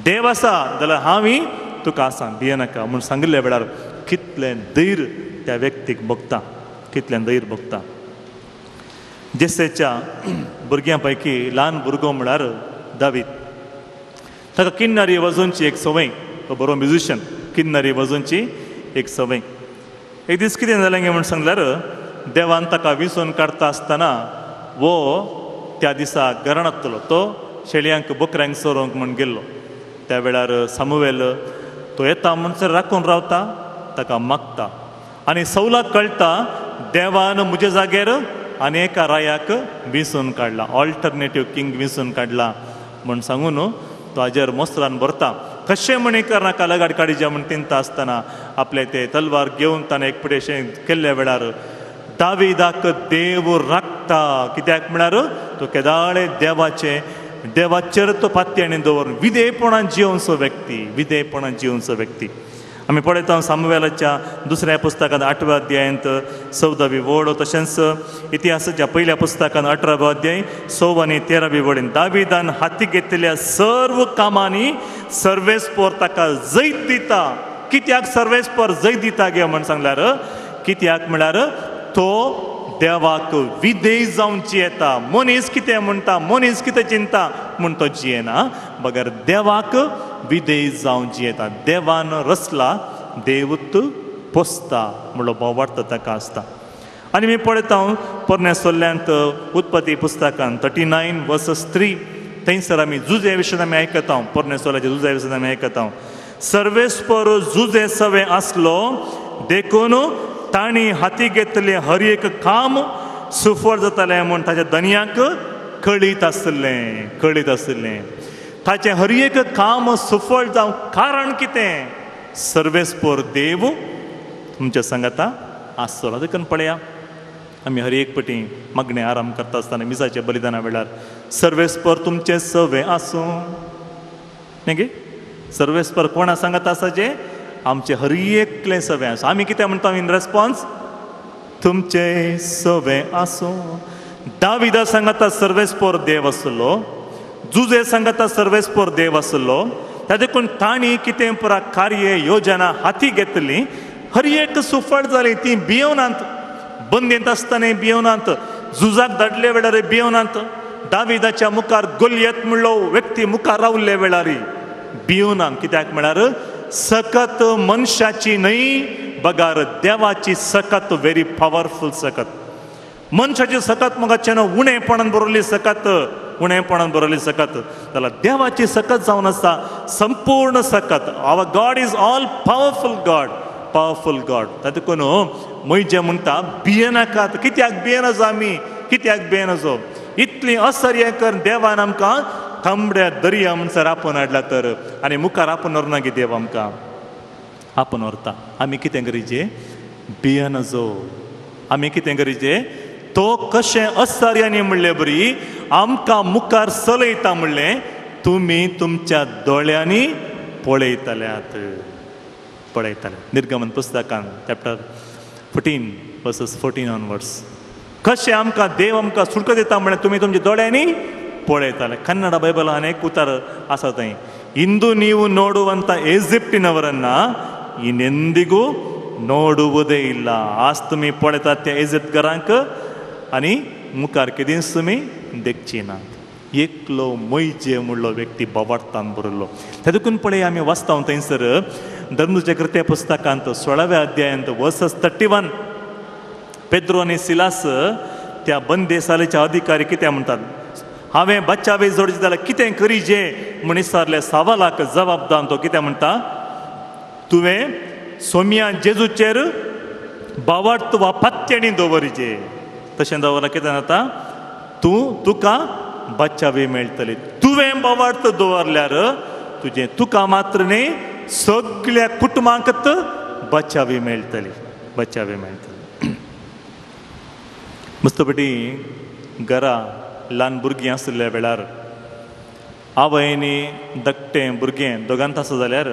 देव आसा जाल्यार हांवूय तुका आसा, भियेनाका म्हूण सांगिल्ल्या वेळार कितलें धैर्य त्या व्यक्तीक भोगता, कितलें धैर्य भोगता. जेसेच्या भुरग्यां पैकी ल्हान भुरगो म्हळ्यार दावीद. ताका किन्नरी वाजोवची एक संवय, तो बरो म्युजिशियन, किन्नरी वाजोवची एक संवय. एक दीस कितें जालें गे म्हूण सांगल्यार देवान ताका विंचून काडटा आसतना वो त्या दिसा घरान आसतलो, तो शेळयांक बोकऱ्यांक चरोवंक म्हूण गेल्लो. त्या वेळार सामुवेल तो येता म्हणसर राखून रावता, ताका मागता आनी सवलाक कळटा देवान म्हज्या जाग्यार आनी एका रायाक विंचून काडला, ऑल्टरनेटीव किंग विंचून काडला म्हूण सांगून तो हाजेर मोस्त्रान भरता. कशें म्हण करनाका लगाड काडीच्या म्हूण तिंता आसतना आपले ते तलवार घेवन ताणें एक पिडेशें केल्ल्या वेळार दावीदाक देव राखता. कित्याक म्हळ्यार तो केदाळे देवाचे देवाचेर तो पातयेणी दवरून विधेयपणान जियोवचो व्यक्ती, विधेयपणान जियोवचो व्यक्ती. आमी पळयता सामुवेलाच्या दुसऱ्या पुस्तकांत 8व्या अध्यायांत 14वी वळ, तशेंच इतिहासाच्या पयल्या पुस्तकांत 18व्या अध्याय 6 आनी 13वी वळीन दावीदान हाती घेतिल्ल्या सर्व कामांनी सर्वेस्पोर ताका जैत दिता. कित्याक सर्वेस्पोर जैत दिता गे म्हण सांगल्यार, कित्याक म्हळ्यार तो देवाक विधेय जावन जियेता. मनीस कितें म्हणटा, मनीस कितें चिंता म्हूण तो जियेना, बगर देवाक विधेय जावन जियेता. देवान रचला देवूत पोसता म्हणलो भावार्थ ताका आसता. आनी मी पळयता पोरण्या सोल्ल्यांत उत्पत्ती पुस्तकान 39:3 थंयसर आमी जुजे विशयान आमी आयकता, पोरण्या सोल्याच्या जुजे विशयान आमी आयकता. सर्वेस्पर जुजे सवे आसलो देखून तांणी हाती घेतलें हर एक काम सुफळ जातालें म्हूण ताच्या धनयाक कळीत आसलें, कळीत आसलें. ताचें हर एक काम सुफळ जावंक कारण कितें? सर्वेस्पर देव तुमच्या सांगाता आसतलो. देखून पळया आमी हर एक पटी मागणें आराम करता आसतना मिसाच्या बलिदाना वेळार सर्वेस्पर तुमचें सवे आसूं न्ही गे. सर्वेस्पर कोणा सांगत आसा जे आमचें हर एकलें सवें आसूं. आमी कितें म्हणटा इन रेस्पॉन्स? तुमचें सवें आसूं. दाविदा सांगाता सर्वेस्पर देव आसलो, जुजे सांगाता सर्वेस्पर देव आसलो. त्या देखून तांणी कितें पुरा कार्य योजना हाती घेतली, हर एक सुफळ जाली. ती भियोनात, बंदेंत आसतना भियोनात, झुजाक धाडले वेळार भियोनात, दाविदाच्या मुखार गोलियत म्हणलो व्यक्ती मुखार रावल्ले वेळार भियोनात. कित्याक म्हळ्यार सकत मनशाची न्हय बगार देवाची सकत, व्हेरी पावरफूल सकत. मनशाची सकत मगाचें उणेपणान बरयल्ली सकत, उणेपणान बरयल्ली सकत, जाल्यार देवाची सकत जावन आसा संपूर्ण सकत. Our God is all powerful God, powerful God. तातूंत म्हजे म्हणटा भियेनाकात. कित्याक भियेनाजो आमी? कित्याक भियेनाजो? इतली असर्य कर देवान आमकां तांबड्या दर्या म्हणसर आपोवन हाडला तर, आनी मुखार आपोवन व्हरना गे देव आमकां, आपोवन व्हरता. आमी कितें करीजे? भियेनाजो. आमी कितें करीजे? तो कशें असर्यानी म्हणले बरी आमकां मुखार चलयता म्हणलें तुमी तुमच्या दोळ्यांनी पळयतल्यात, पळयतले. निर्गमन पुस्तकान चॅप्टर 14 वर्सेस 14 ऑनवर्ड्स कशें आमकां देव आमकां सुटका दिता म्हणलें तुमी तुमच्या दोळ्यांनी पळयताले. कन्नड बायबलान एक उतर आसा थंय, ಇಂದು ನೀವು ನೋಡುವಂಥ ಈಜಿಪ್ಟಿನವರನ್ನ ಇನ್ನೆಂದಿಗೂ ನೋಡುವುದೇ ಇಲ್ಲ. आज तुमी पळयतात त्या इजिप्तकारांक आनी मुखार केदींच तुमी देखची नात. एकलो मैजे म्हणलो व्यक्ती बोवाळतान बरयल्लो. ते देखून पळय आमी वाचता थंयसर धर्मच्या कृत्या पुस्तकांत 16व्या अध्यायांत वर्सस 31 पेद्रो आनी सिलास त्या बंदेसालेचे अधिकारी कितें म्हणटात? हांवें बच्चावे जोडचे जाल्यार कितें करीजे म्हूण विचारलें सवालाक जबाबदान तो कितें म्हणटा, तुवें सोम्या जेजूचेर बावार्थ वा पत्त्याणी दवरिजे. तशें दवरल्यार कितें जाता, तूं तुका बच्चावी मेळटली. तुवें बावार्थ दवरल्यार तुजें तुका मात्र न्ही सगळ्या कुटुंबांकच बचावी मेळटली, बचावी मेळटली. मस्तपटी घरा ल्हान भुरगीं आशिल्ल्या वेळार आवयनी धाकटें भुरगें दोगांत आसा जाल्यार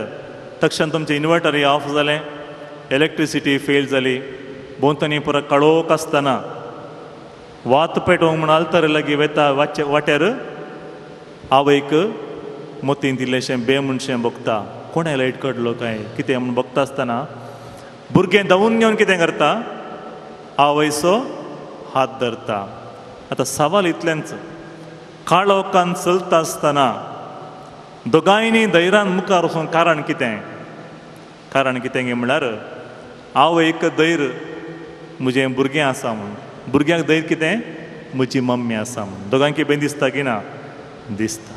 तक्षण तुमचें इन्वर्टरय ऑफ जालें, इलेक्ट्रिसिटी फेल जाली, भोंवतणी पुरो काळोख आसतना वात पेटोवंक म्हूण आल्तर लागीं वेता वाट्यार आवयक मोतीन इल्लेशें बे म्हणशें भोगता, कोणें लायट काडलो काय कितें म्हूण भोगता आसतना भुरगें धांवून घेवन कितें करता, आवयचो हात धरता. आतां सवाल इतलेंच, काळोखान चलता आसतना दोगांयनी धैर्यान मुखार वचूंक कारण कितें? कारण कितें गे म्हणल्यार आवयक धैर्य म्हजें भुरगें आसा म्हूण, भुरग्यांक धैर्य कितें म्हजी मम्मी आसा म्हूण. दोगांकी बेन दिसता की ना? दिसता.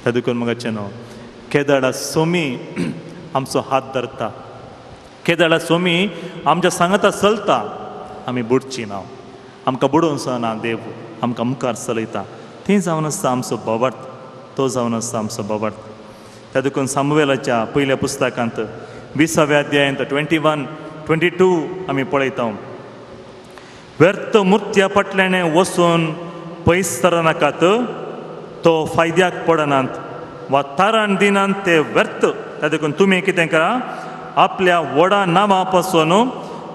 त्या देखून म्हाका न्हू केदाळा सोमी आमचो हात धरता, केदाळा सोमी आमच्या सांगाता चलता, आमी बुडची ना, आमकां बुडोवन ना देव आमकां मुखार चलयता. तें जावन आसता आमचो भावार्थ, तो जावन आसता आमचो भावार्थ. त्या देखून सामुवेलाच्या पयल्या पुस्तकांत 20व्या अध्यायांत 21, 22 आमी पळयता, व्यर्थ मुर्त्या फाटल्यान वचून पयस सरनाकात, तो फायद्याक पडनात वा तारण दिनात ते व्यर्थ. त्या देखून तुमी कितें करा, आपल्या व्हडा नांवा पासून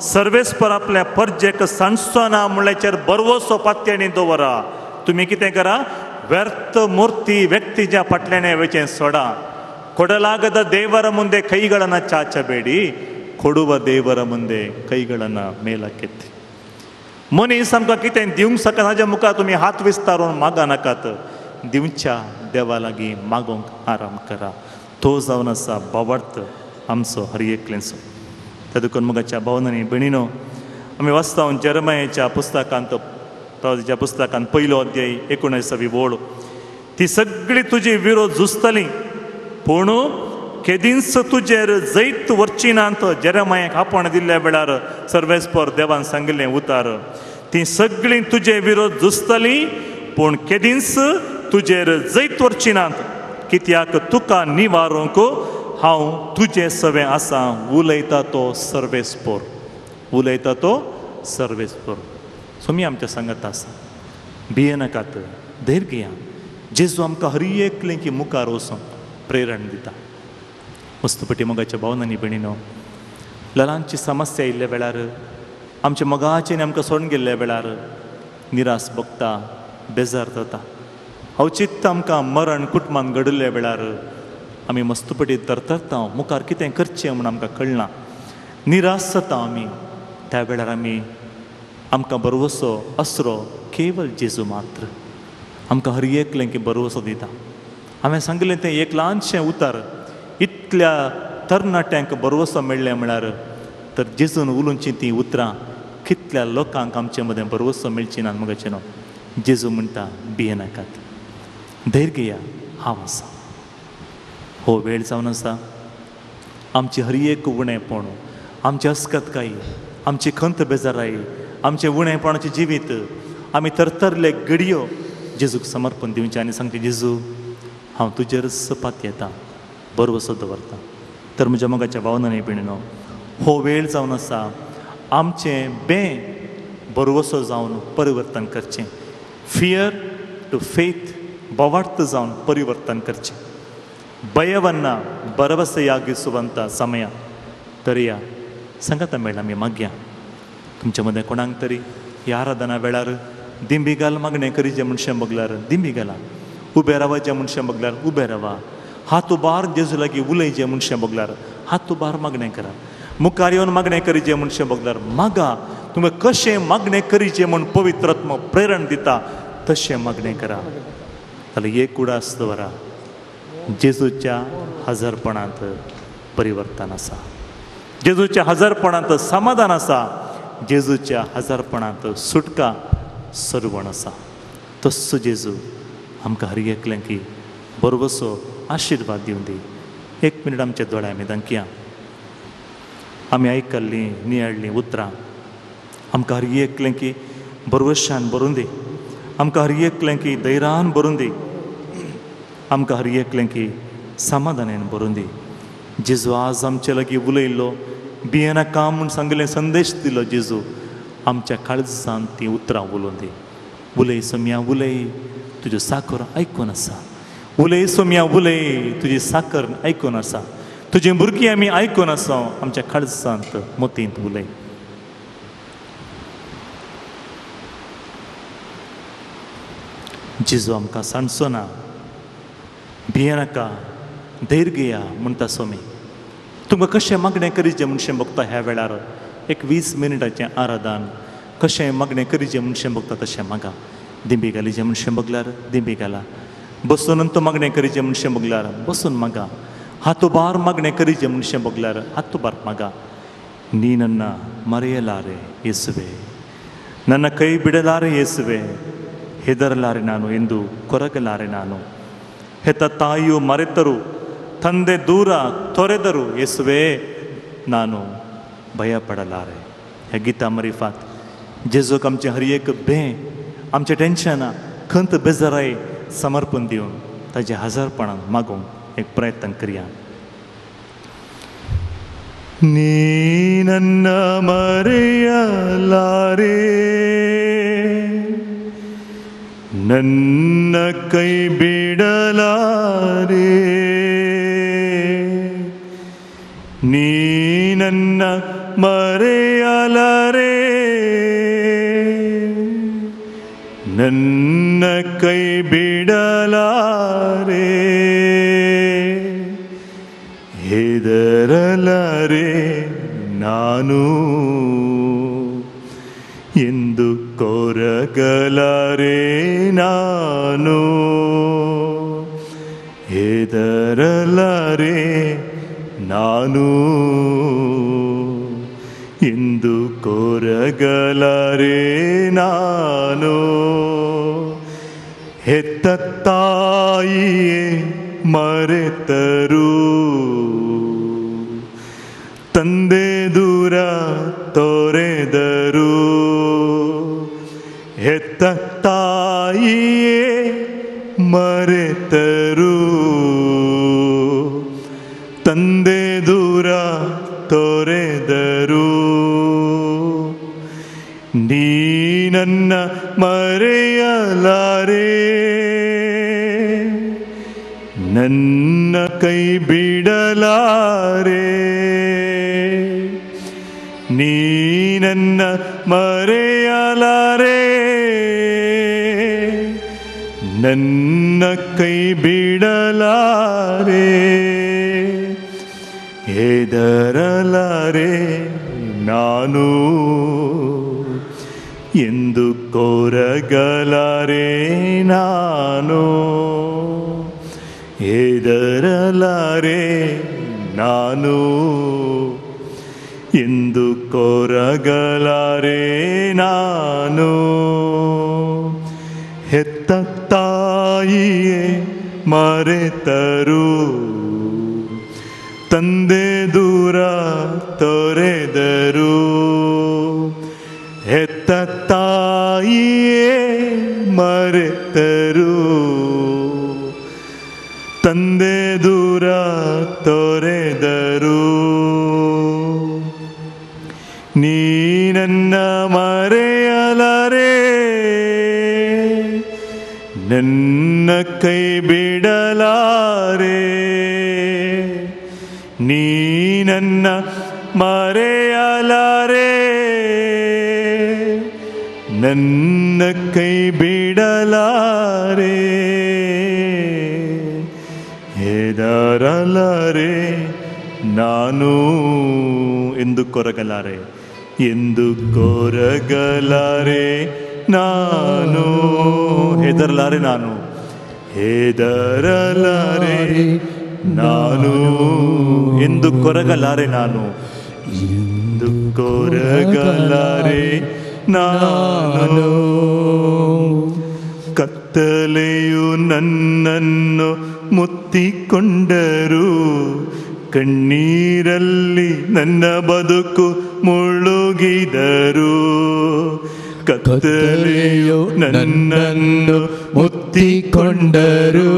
सर्वेस्पर आपल्या परजेक सांडचो ना म्हणल्याचेर बरवसो पात्याणी दवरा. तुमी कितें करा, व्यर्थ मूर्ती व्यक्तीच्या फाटल्यान वचें सोडा. ಕೊಡಲಾಗದ ದೇವರ ಮುಂದೆ ಕೈಗಳನ್ನು ಚಾಚಬೇಡಿ, ಕೊಡುವ ದೇವರ ಮುಂದೆ ಕೈಗಳನ್ನು ಮೇಲಕ್ಕೆತ್ತಿ. मनीस आमकां कितें दिवंक शकना हाज्या मुखार तुमी हात विस्तारून मागा नाकात, दिवच्या देवा लागीं मागोंक आराम करा. तो जावन आसा भावार्थ आमचो हर एकल्याचो. त्या देखून मोगाच्या भावनांनी भयणीनो आमी वाचता जेरमायाच्या पुस्तकांत, प्रवासीच्या पुस्तकांत 1 अध्याय 19वी ओळ, ती सगळी तुजी विरोध झुजतली पूण केदींच तुजेर जैत वरची नात. जेरमायाक आपण दिल्ल्या वेळार सर्वेस्पर देवान सांगिल्लें उतार, ती सगळीं तुजे विरोध झुजतली पूण केदींच तुजेर जैत वरची नात, कित्याक तुका निवारूंक हांव तुजे सवें आसा, उलयता तो सर्वेस्पर, उलयता तो सर्वेस्पर. सोमी आमच्या सांगत आसा, भियेनाकात, धैर्य घेया. जेजू आमकां हर एकलें की मुखार वचूंक प्रेरण दिता. वस्तुपटी मोगाच्या भावनांनी भयणीनो, ललांची समस्या आयिल्ल्या वेळार, आमच्या मोगाचें आमकां सोडून गेल्ल्या वेळार निरास भोगता, बेजार जाता. अवचित आमकां मरण कुटुंबान घडिल्ल्या वेळार आमी मस्तपटी तरतरता, मुखार कितें करचें म्हूण आमकां कळना, निरास जाता आमी. त्या वेळार आमी आमकां भरवसो आसरो केवल जेजू मात्र आमकां हर एकलें की भरवसो दिता. हांवें सांगिल्लें तें एक ल्हानशें उतर इतल्या तरणाट्यांक भरवसो मेळ्ळें म्हळ्यार तर जेजून उलोवचीं तीं उतरां कितल्या लोकांक आमचे मदें भरवसो मेळची ना. मगाचें न्हू जेजू म्हणटा, भियेनाकात, धैर्य घेया, हांव आसा. हो वेळ जावन आसा आमची हर एक उणेपण, आमची अस्कतकाय, आमची खंत बेजाराय, आमचें उणेपणाचें जिवीत आमी तरतरले घडयो जेजूक समर्पण दिवचें आनी सांगचें, जेजू हांव तुजेर सपात येता, भरवसो दवरता. तर म्हज्या मोगाच्या भावनांनी भयणीनो, हो वेळ जावन आसा आमचें बें भरवसो जावन परिवर्तन करचें, फियर टू फेथ, भावार्थ जावन परिवर्तन करचें. ಭಯವನ್ನು ಭರವಸೆಯಾಗಿಸುವಂಥ ಸಮಯ. तरी सांगाता मेळ्ळा आमी मागया तुमच्या मदें कोणाक तरी ह्या आराधना वेळार दिंबी घाल मागणें करीचे मनशां बगल्यार दिंबी घाला, उबे रावाचे मनशां बगल्यार उबे रावा, हात उबार जेजू लागीं उलयचे मनशां बगल्यार हात उबार मागणें करा, मुखार येवन मागणें करीचे मनशां बगल्यार मागा, तुमी कशें मागणें करीचें म्हूण पवित्रात्मो प्रेरण दिता तशें मागणें करा. जाल्यार एक उडास दवरा, जेजूच्या हजारपणांत परिवर्तन आसा, जेजूच्या हजारपणांत समाधान आसा, जेजूच्या हजारपणांत सुटका सरवण आसा. तस्सो जेजू आमकां हर एकल्यांकी बरवसो आशिर्वाद दिवन दी. एक मिनट आमच्या दोळ्या आमी दांकया. आमी आयकल्लीं नियाळ्ळीं उतरां आमकां हर एकल्यांकी बरवशान भरून दी, आमकां हर एकल्यांकी धैर्यान भरून दी, आमकां हर एकल्यांकी समाधानान भरून दी. जेजू आज आमचे लागीं उलयल्लो, भियेनाका म्हूण सांगिल्लें संदेश दिलो जेजू, आमच्या काळजान तीं उतरां उलोवन दी. उलय सोम्या उलय, तुज्यो साखर आयकून आसा. उलय सोम्या उलय, तुजी साखर आयकून आसा. तुजी भुरगीं आमी आयकून आसा. आमच्या काळजांत मतींत उलय. जेजू आमकां सांडचो ना, भियेनाका, धैर्य घेया म्हणटा स्वामी. तुमकां कशें मागणें करीचें म्हणशें बगता ह्या वेळार एक 20 मिनटाचें आराधन कशें मागणें करीचें म्हणशें बगता तशें मागा. दिंबी घालीचें म्हणशें बगल्यार दिंबी घाला, बसून तूं मागणें करीचें म्हणशें बगल्यार बसून मागा, हातुबार मागणें करीचें म्हणशें बगल्यार हातुबार मागा. नी नन्ना मರೆयलारे येसुवे, ನನ್ನ ಕೈ ಬಿಡಲಾರೆ ಯೇಸುವೆ, ಹೆದರಲಾರೆ ನಾನು ಎಂದು ಕೊರಗಲಾರೆ ನಾನು. ಹೆತ್ತ ತಾಯಿಯು ಮರೆತರು, ತಂದೆ ದೂರ ತೊರೆದರು, ಯೇಸುವೆ ನಾನು भयपडलारे. ह्या गीता मरिफात जेजूक आमचें हर एक भें, आमचें टेंशनां, खंत बेजाराय समर्पण दिवन ताजें हजारपणान मागूंक एक प्रयत्न करया. ನೀ ನನ್ನ ಮರೆಯಲಾರೆ, ನನ್ನ ಕೈ ಬಿಡಲಾರೆ, ನೀ ನನ್ನ ಮರೆಯಲಾರೆ, ನನ್ನ ಕೈ ಬಿಡಲಾರೆ, ಹೆದರಲಾರೆ ನಾನು ಎಂದು ಕೊರಗಲಾರೆ ನಾನು, ಹೆದರಲಾರೆ ನಾನು ಎಂದು ಕೊರಗಲಾರೆ ನಾನು. ಹೆತ್ತ ತಾಯಿಯೇ ಮರೆತರು, ತಂದೆ ದೂರ ತೊರೆದರು, ಹೆತ್ತ ತಾಯಿಯೇ ಮರೆತರು, ತಂದೆ ದೂರ ತೊರೆದರು, ನೀ ನನ್ನ ಮರೆಯಲಾರೆ, ನನ್ನ ಕೈ ಬಿಡಲಾರೆ, ನೀ ನನ್ನ ಮರೆಯಲಾರೆ, ನನ್ನ ಕೈ ಬಿಡಲಾರೆ, ಹೆದರಲಾರೆ ನಾನು ಎಂದು ಕೊರಗಲಾರೆ ನಾನು, ಹೆದರಲಾರೆ ನಾನು ಎಂದು ಕೊರಗಲಾರೆ ನಾನು. ಹೆತ್ತ ತಾಯಿಯೇ ಮರೆತರು, ತಂದೆ ದೂರ ತೊರೆದರು, ಹೆತ್ತ ತಾಯಿಯೇ ಮರೆತರು, ತಂದೆ ದೂರ ತೊರೆದರು, ನೀ ನನ್ನ ಮರೆಯಲಾರೆ, ನನ್ನ ಕೈ ಬಿಡಲಾರೆ, ನೀ ನನ್ನ ಮರೆಯಲಾರೆ, ನನ್ನ ಕೈ ಬಿಡಲಾರೆ, ಹೆದರಲಾರೆ ನಾನು ಎಂದು ಕೊರಗಲಾರೆ, ಎಂದು ಕೊರಗಲಾರೆ ನಾನು, ಹೆದರಲಾರೆ ನಾನು, ಹೆದರಲಾರೆ ನಾನು ಎಂದು ಕೊರಗಲಾರೆ ನಾನು, ಎಂದು ಕೊರಗಲಾರೆ ನಾನು. ಕತ್ತಲಾಯಿತು ಕತ್ತಲೆಯು ನನ್ನನ್ನು ಮುತ್ತಿಕೊಂಡರು, ಕಣ್ಣೀರಲ್ಲಿ ನನ್ನ ಬದುಕು ಮುಳುಗಿದರು. ಕತ್ತಲೆಯು ನನ್ನನ್ನು ಮುತ್ತಿಕೊಂಡರು,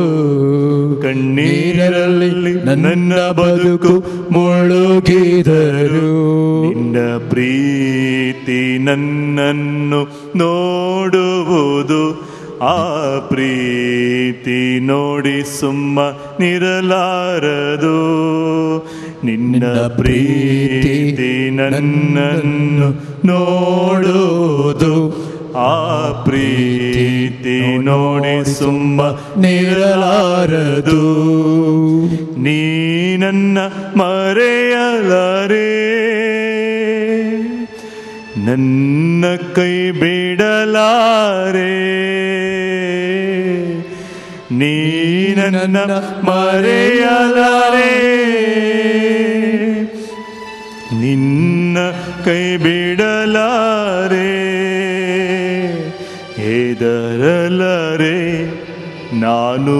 ಕಣ್ಣೀರಲ್ಲಿ ನನ್ನ ಬದುಕು ಮುಳುಗಿದರು. ನಿನ್ನ ಪ್ರೀತಿ ನನ್ನನ್ನು ನೋಡುವುದು, ಆ ಪ್ರೀತಿ ನೋಡಿ ಸುಮ್ಮ ನಿರಲಾರದು. ನಿನ್ನ ಪ್ರೀತಿ ನನ್ನನ್ನು ನೋಡುವುದು, ಆ ಪ್ರೀತಿ ನೋಡಿ ಸುಮ್ಮ ನಿರಲಾರದು. ನೀ ನನ್ನ ಮರೆಯಲಾರೆ, ನನ್ನ ಕೈ ಬಿಡಲಾರೆ. ನೀ ನನ್ನ ಮರೆಯಲಾರೆ, ನಿನ್ನ ಕೈ ಬಿಡಲಾರೆ. ಹೆದರಲಾರೆ ನಾನು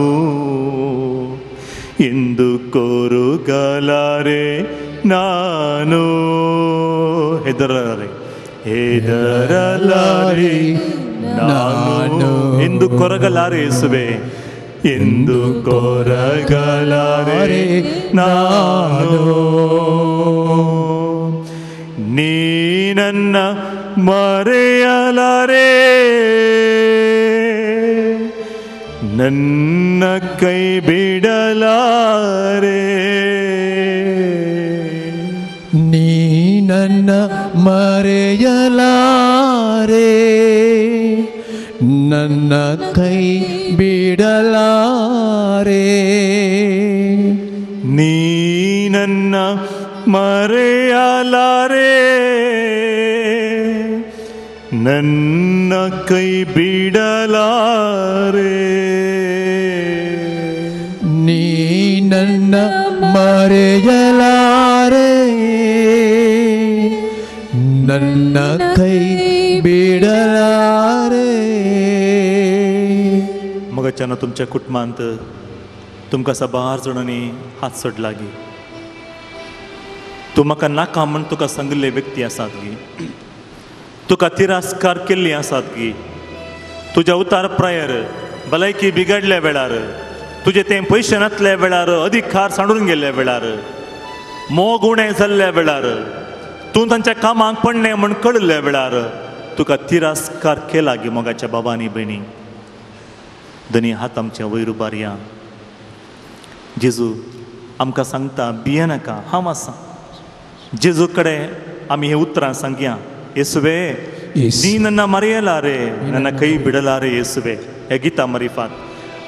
ಎಂದು ಕೋರುಗಲಾರೆ ನಾನು. ಹೆದರಲಾರೆ, ಹೆದರಲಾರೆ ನಾನು ಎಂದು ಕೊರಗಲಾರೆ ಯೇಸುವೆ, ಎಂದು ಕೊರಗಲಾರೆ ನಾನು. ನೀ ನನ್ನ ಮರೆಯಲಾರೆ, ನನ್ನ ಕೈ ಬಿಡಲಾರೆ. ನೀ ನನ್ನ ಮರೆಯಲಾರೆ, ನನ್ನ ಕೈ ಬಿಡಲಾರೆ. ನೀ ನನ್ನ ಮರೆಯಲಾರೆ, ನನ್ನ ಕೈ ಬಿಡಲಾರೆ. ನೀ ನನ್ನ ಮರೆಯಲಾರೆ, ನನ್ನ ಕೈ ಬಿಡಲಾರೆ. मगाच्यान तुमच्या कुटुंबांत तुमकां साबार जाणांनी हात सोडला गी, तूं म्हाका नाका म्हण तुका सांगिल्ले व्यक्ती आसात गी, तुका तिरस्कार केल्ली आसात गी, तुज्या उतार प्रायर भलायकी बिगडल्या वेळार, तुजे तें पयशे नासल्या वेळार, अधिकार सांडून गेल्ल्या वेळार, मोग उणें जाल्ल्या वेळार, तूं तांच्या कामाक पडलें म्हण कळिल्ल्या वेळार तुका तिरस्कार केला गी मोगाच्या बाबांनी भयणी. दोनी हात आमच्या वयर उबारया. जेजू आमकां सांगता, भियेनाका, हांव आसा. जेजू कडेन आमी हे उतरां सांगया, येसुवे ನೀ ನನ್ನ ಮರೆಯಲಾರೆ, ನನ್ನ ಕೈ ಬಿಡಲಾರೆ ಯೇಸುವೆ. ह्या गीता मरिफात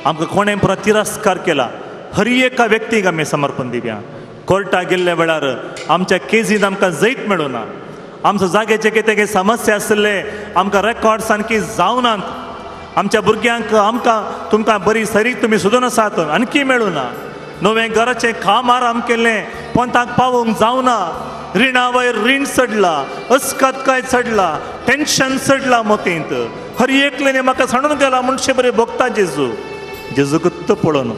आमकां कोणें पुरा तिरस्कार केला, हर एका व्यक्तीक आमी समर्पण दिवया. कोर्टा गेल्ल्या वेळार आमच्या केजीन आमकां जैत मेळुना, आमच्या जाग्याचे कितें कितें समस्या आसले, आमकां रेकॉर्ड सामकी जावनात, आमच्या भुरग्यांक आमकां तुमकां बरी सरी तुमी सोदून आसात आणखी मेळुना, नवें घराचें काम आराम केल्लें पोंताक पावोवंक जावना, रिणा वयर रीण चडला, अस्कत काय चडला, टेन्शन चडला मतींत, हर एकल्याने म्हाका सांडून गेला मनशे बरें भोगता. जेजू जेजू कुत्त पळोवन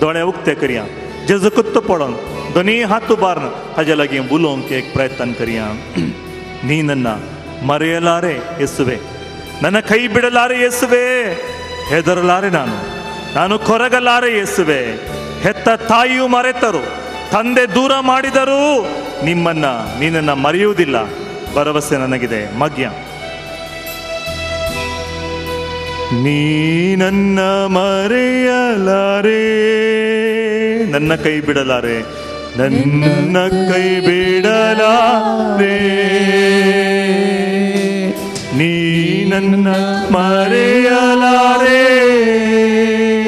दोळे उक्ते करया, जेजू कुत्त पळोवन दोनी हात उबारून ताजे लागीं उलोवंक एक प्रयत्न करया. ನೀ ನನ್ನ ಮರೆಯಲಾರೆ ಯೇಸುವೆ, ನನ್ನ ಕೈ ಬಿಡಲಾರೆ ಯೇಸುವೆ, ಹೆದರಲಾರೆ ನಾನು, ನಾನು ಕೊರಗಲಾರೆ ಯೇಸುವೆ. ಹೆತ್ತ ತಾಯಿಯು ಮರೆತರು, ತಂದೆ ದೂರ ಮಾಡಿದರೂ ನಿಮ್ಮನ್ನ ನೀನನ್ನ ಮರೆಯುವುದಿಲ್ಲ, ಭರವಸೆ ನನಗಿದೆ. ಮಗ್ಯ ನೀ ನನ್ನ ಮರೆಯಲಾರೆ, ನನ್ನ ಕೈ ಬಿಡಲಾರೆ, ನನ್ನ ಕೈ ಬಿಡಲಾರೆ, ನೀ ನನ್ನ ಮರೆಯಲಾರೆ,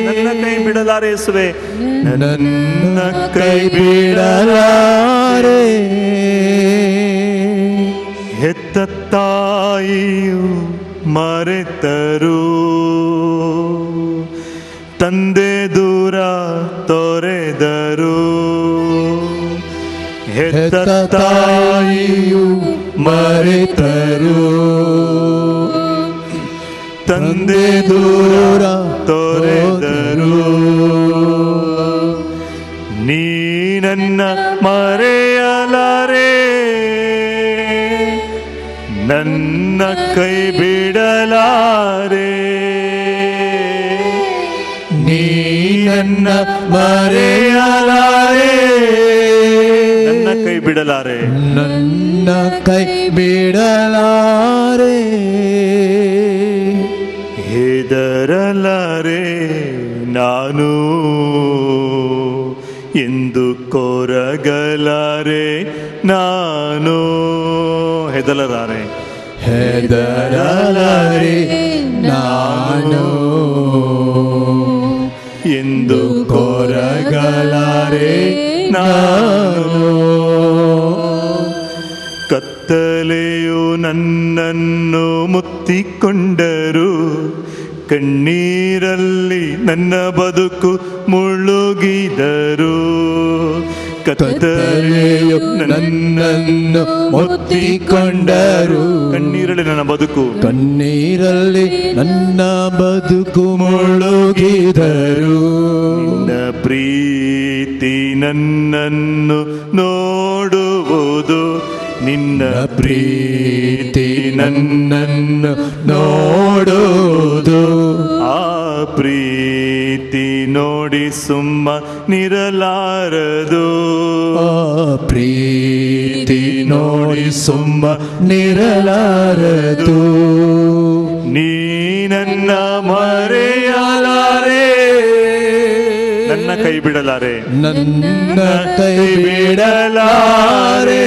ನನ್ನ ಕೈ ಬಿಡಲಾರೆ ಯೇಸುವೆ, ನನ್ನ ಕೈ ಬಿಡಲಾರೆ. ಹೆತ್ತ ತಾಯಿಯು ಮರೆತರು, ತಂದೆ ದೂರ ತೊರೆದರು, ಹೆತ್ತ ತಾಯಿಯು ಮರೆತರು, ತಂದೆ ದೂರ ತೊರೆದರು. ನೀ ನನ್ನ ಮರೆಯಲಾರೆ, ನನ್ನ ಕೈ ಬಿಡಲಾರೆ. ನೀ ನನ್ನ ಮರೆಯಲಾರೆ, ನನ್ನ ಕೈ ಬಿಡಲಾರೆ, ನನ್ನ ಕೈ ಬಿಡಲಾರೆ. ಹೆದರಲಾರೆ ನಾನು ಎಂದು ಕೊರಗಲಾರೆ ನಾನು, ಹೆದರಲಾರೆ, ಹೆದರಲಾರೆ ನಾನು ಎಂದು ಕೊರಗಲಾರೆ ನಾನು. ಕತ್ತಲೆಯು ನನ್ನನ್ನು ಮುತ್ತಿಕೊಂಡರು, ಕಣ್ಣೀರಲ್ಲಿ ನನ್ನ ಬದುಕು ಮುಳುಗಿದರು. ಕತ್ತಲೆಯು ನನ್ನನ್ನು ಮುತ್ತಿಕೊಂಡರು, ಕಣ್ಣೀರಲ್ಲಿ ನನ್ನ ಬದುಕು, ಕಣ್ಣೀರಲ್ಲಿ ನನ್ನ ಬದುಕು ಮುಳುಗಿದರು. ನಿನ್ನ ಪ್ರೀತಿ ನನ್ನನ್ನು ನೋಡುವುದು, ನಿನ್ನ ಪ್ರೀತಿ ನನ್ನನ್ನು ನೋಡುವುದು. ಆ ಪ್ರೀತಿ ನೋಡಿ ಸುಮ್ಮ ನಿರಲಾರದು, ಆ ಪ್ರೀತಿ ನೋಡಿ ಸುಮ್ಮ ನಿರಲಾರದು. ನೀ ನನ್ನ ಮರೆಯಲಾರೆ, ನನ್ನ ಕೈ ಬಿಡಲಾರೆ, ನನ್ನ ಕೈ ಬಿಡಲಾರೆ.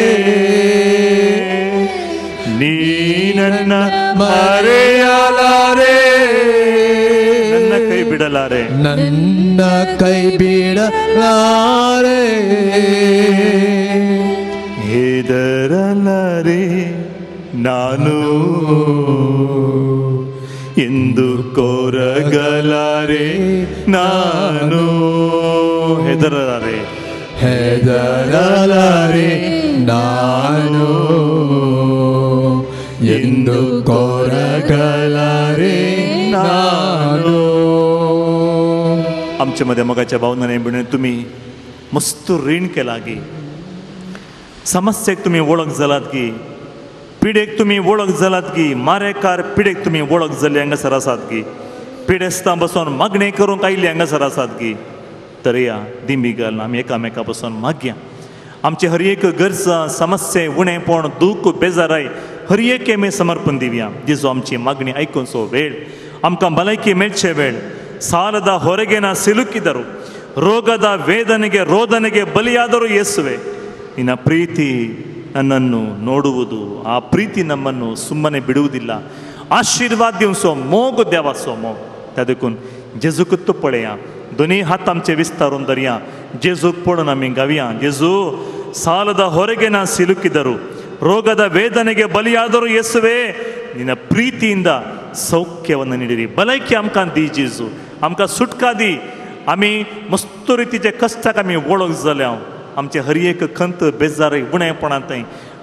ನೀ ನನ್ನ ಮರೆಯಲಾರೆ, ನನ್ನ ಕೈ ಬಿಡಲಾರೆ, ನನ್ನ ಕೈ ಬಿಡಲಾರೆ. ಹೆದರಲಾರೆ ನಾನು ಎಂದು ಕೊರಗಲಾರೆ ನಾನು, ಹೆದರಲಾರೆ, ಹೆದರಲಾರೆ ನಾನು ಎಂದು ಕೊರಗಲಾರೆ ನಾನು. आमच्या मध्ये मोगाच्या भावनाने म्हणून तुम्ही मस्त रीण केला की समस्येक तुमी वळख जालात की, पिडेक तुमी वळख जालात की, मारेकार पिडेक तुमी वळख जाल्ली हांगासर आसात की, पिडेस्तां बसून मागणें करूंक आयिल्ली हांगासर आसात की, तर या दिंबी घालून आमी एकामेका बसून मागया. आमची हर एक गरज, समस्ये, उणेपण, दूख, बेजाराय हर एक आमी समर्पण दिवया. जेजू आमची मागणी आयकुनचो वेळ, आमकां भलायकी मेळचे वेळ. ಸಾಲದ ಹೊರಗೆ ನಾ ಸಿಲುಕಿದರು, ರೋಗದ ವೇದನೆಗೆ ರೋದನೆಗೆ ಬಲಿಯಾದರೂ ಯೇಸುವೆ ನಿನ್ನ ಪ್ರೀತಿ ನನ್ನನ್ನು ನೋಡುವುದು, ಆ ಪ್ರೀತಿ ನಮ್ಮನ್ನು ಸುಮ್ಮನೆ ಬಿಡುವುದಿಲ್ಲ. ಆಶೀರ್ವಾದ दिवसो मोग देवाचो मोग. त्या देखून जेजूकूच पळया, दोनी हात आमचे विस्तारून धरया, जेजूक पळोवन आमी गावया. जेजू ಸಾಲದ ಹೊರಗೆ ನಾ ಸಿಲುಕಿದರು, ರೋಗದ ವೇದನೆಗೆ ಬಲಿಯಾದರೂ ಯೇಸುವೆ ನಿನ್ನ ಪ್ರೀತಿಯಿಂದ ಸೌಖ್ಯವನ್ನು ನೀಡಿರಿ. भलायकी आमकां दी जेजू, आमकां सुटका दी. आमी मस्त रितीचे कश्टाक आमी वळख जाल्या, आमचे हर एक खंत बेजार उणेपणांत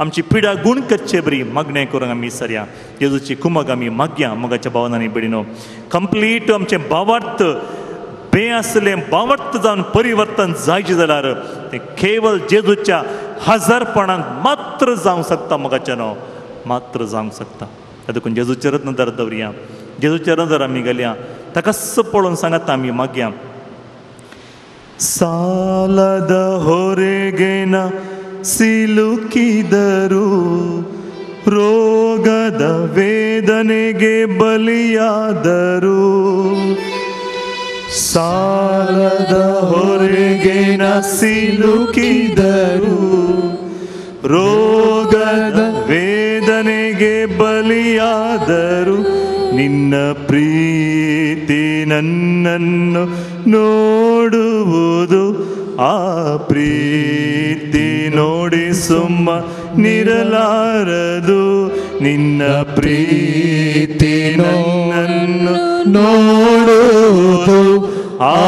आमची पिडा गुण करचे बरी मागणें करूंक आमी सरया. जेजूची कुमग आमी मागया मोगाच्या भावनांनी बेडिनो. कंप्लीट आमचें भावार्थ बे आसलें भावार्थ जावन परिवर्तन जायचें जाल्यार तें केवल जेजूच्या हजारपणांत मात्र जावंक शकता, मोगाचें न्हू मात्र जावंक शकता. देखून जेजूचेरच नदर दवरया, जेजूचेर नदर आमी घालया, ताकाच पळोवन सांगात आमी मागया. ಸಾಲದ ಹೊರೆಗೆನ ಸಿಲುಕಿದರು, ರೋಗದ ವೇದನೆಗೆ ಬಲಿಯಾದರು. ಸಾಲದ ಹೊರೆಗೆನ ಸಿಲುಕಿದರು, ರೋಗದ ವೇದನೆಗೆ ಬಲಿಯಾದರು. ನಿನ್ನ ಪ್ರೀತಿ ನನ್ನನ್ನು ನೋಡುವುದು, ಆ ಪ್ರೀತಿ ನೋಡಿ ಸುಮ್ಮ ನಿರಲಾರದು. ನಿನ್ನ ಪ್ರೀತಿ ನನ್ನನ್ನು ನೋಡುವುದು, ಆ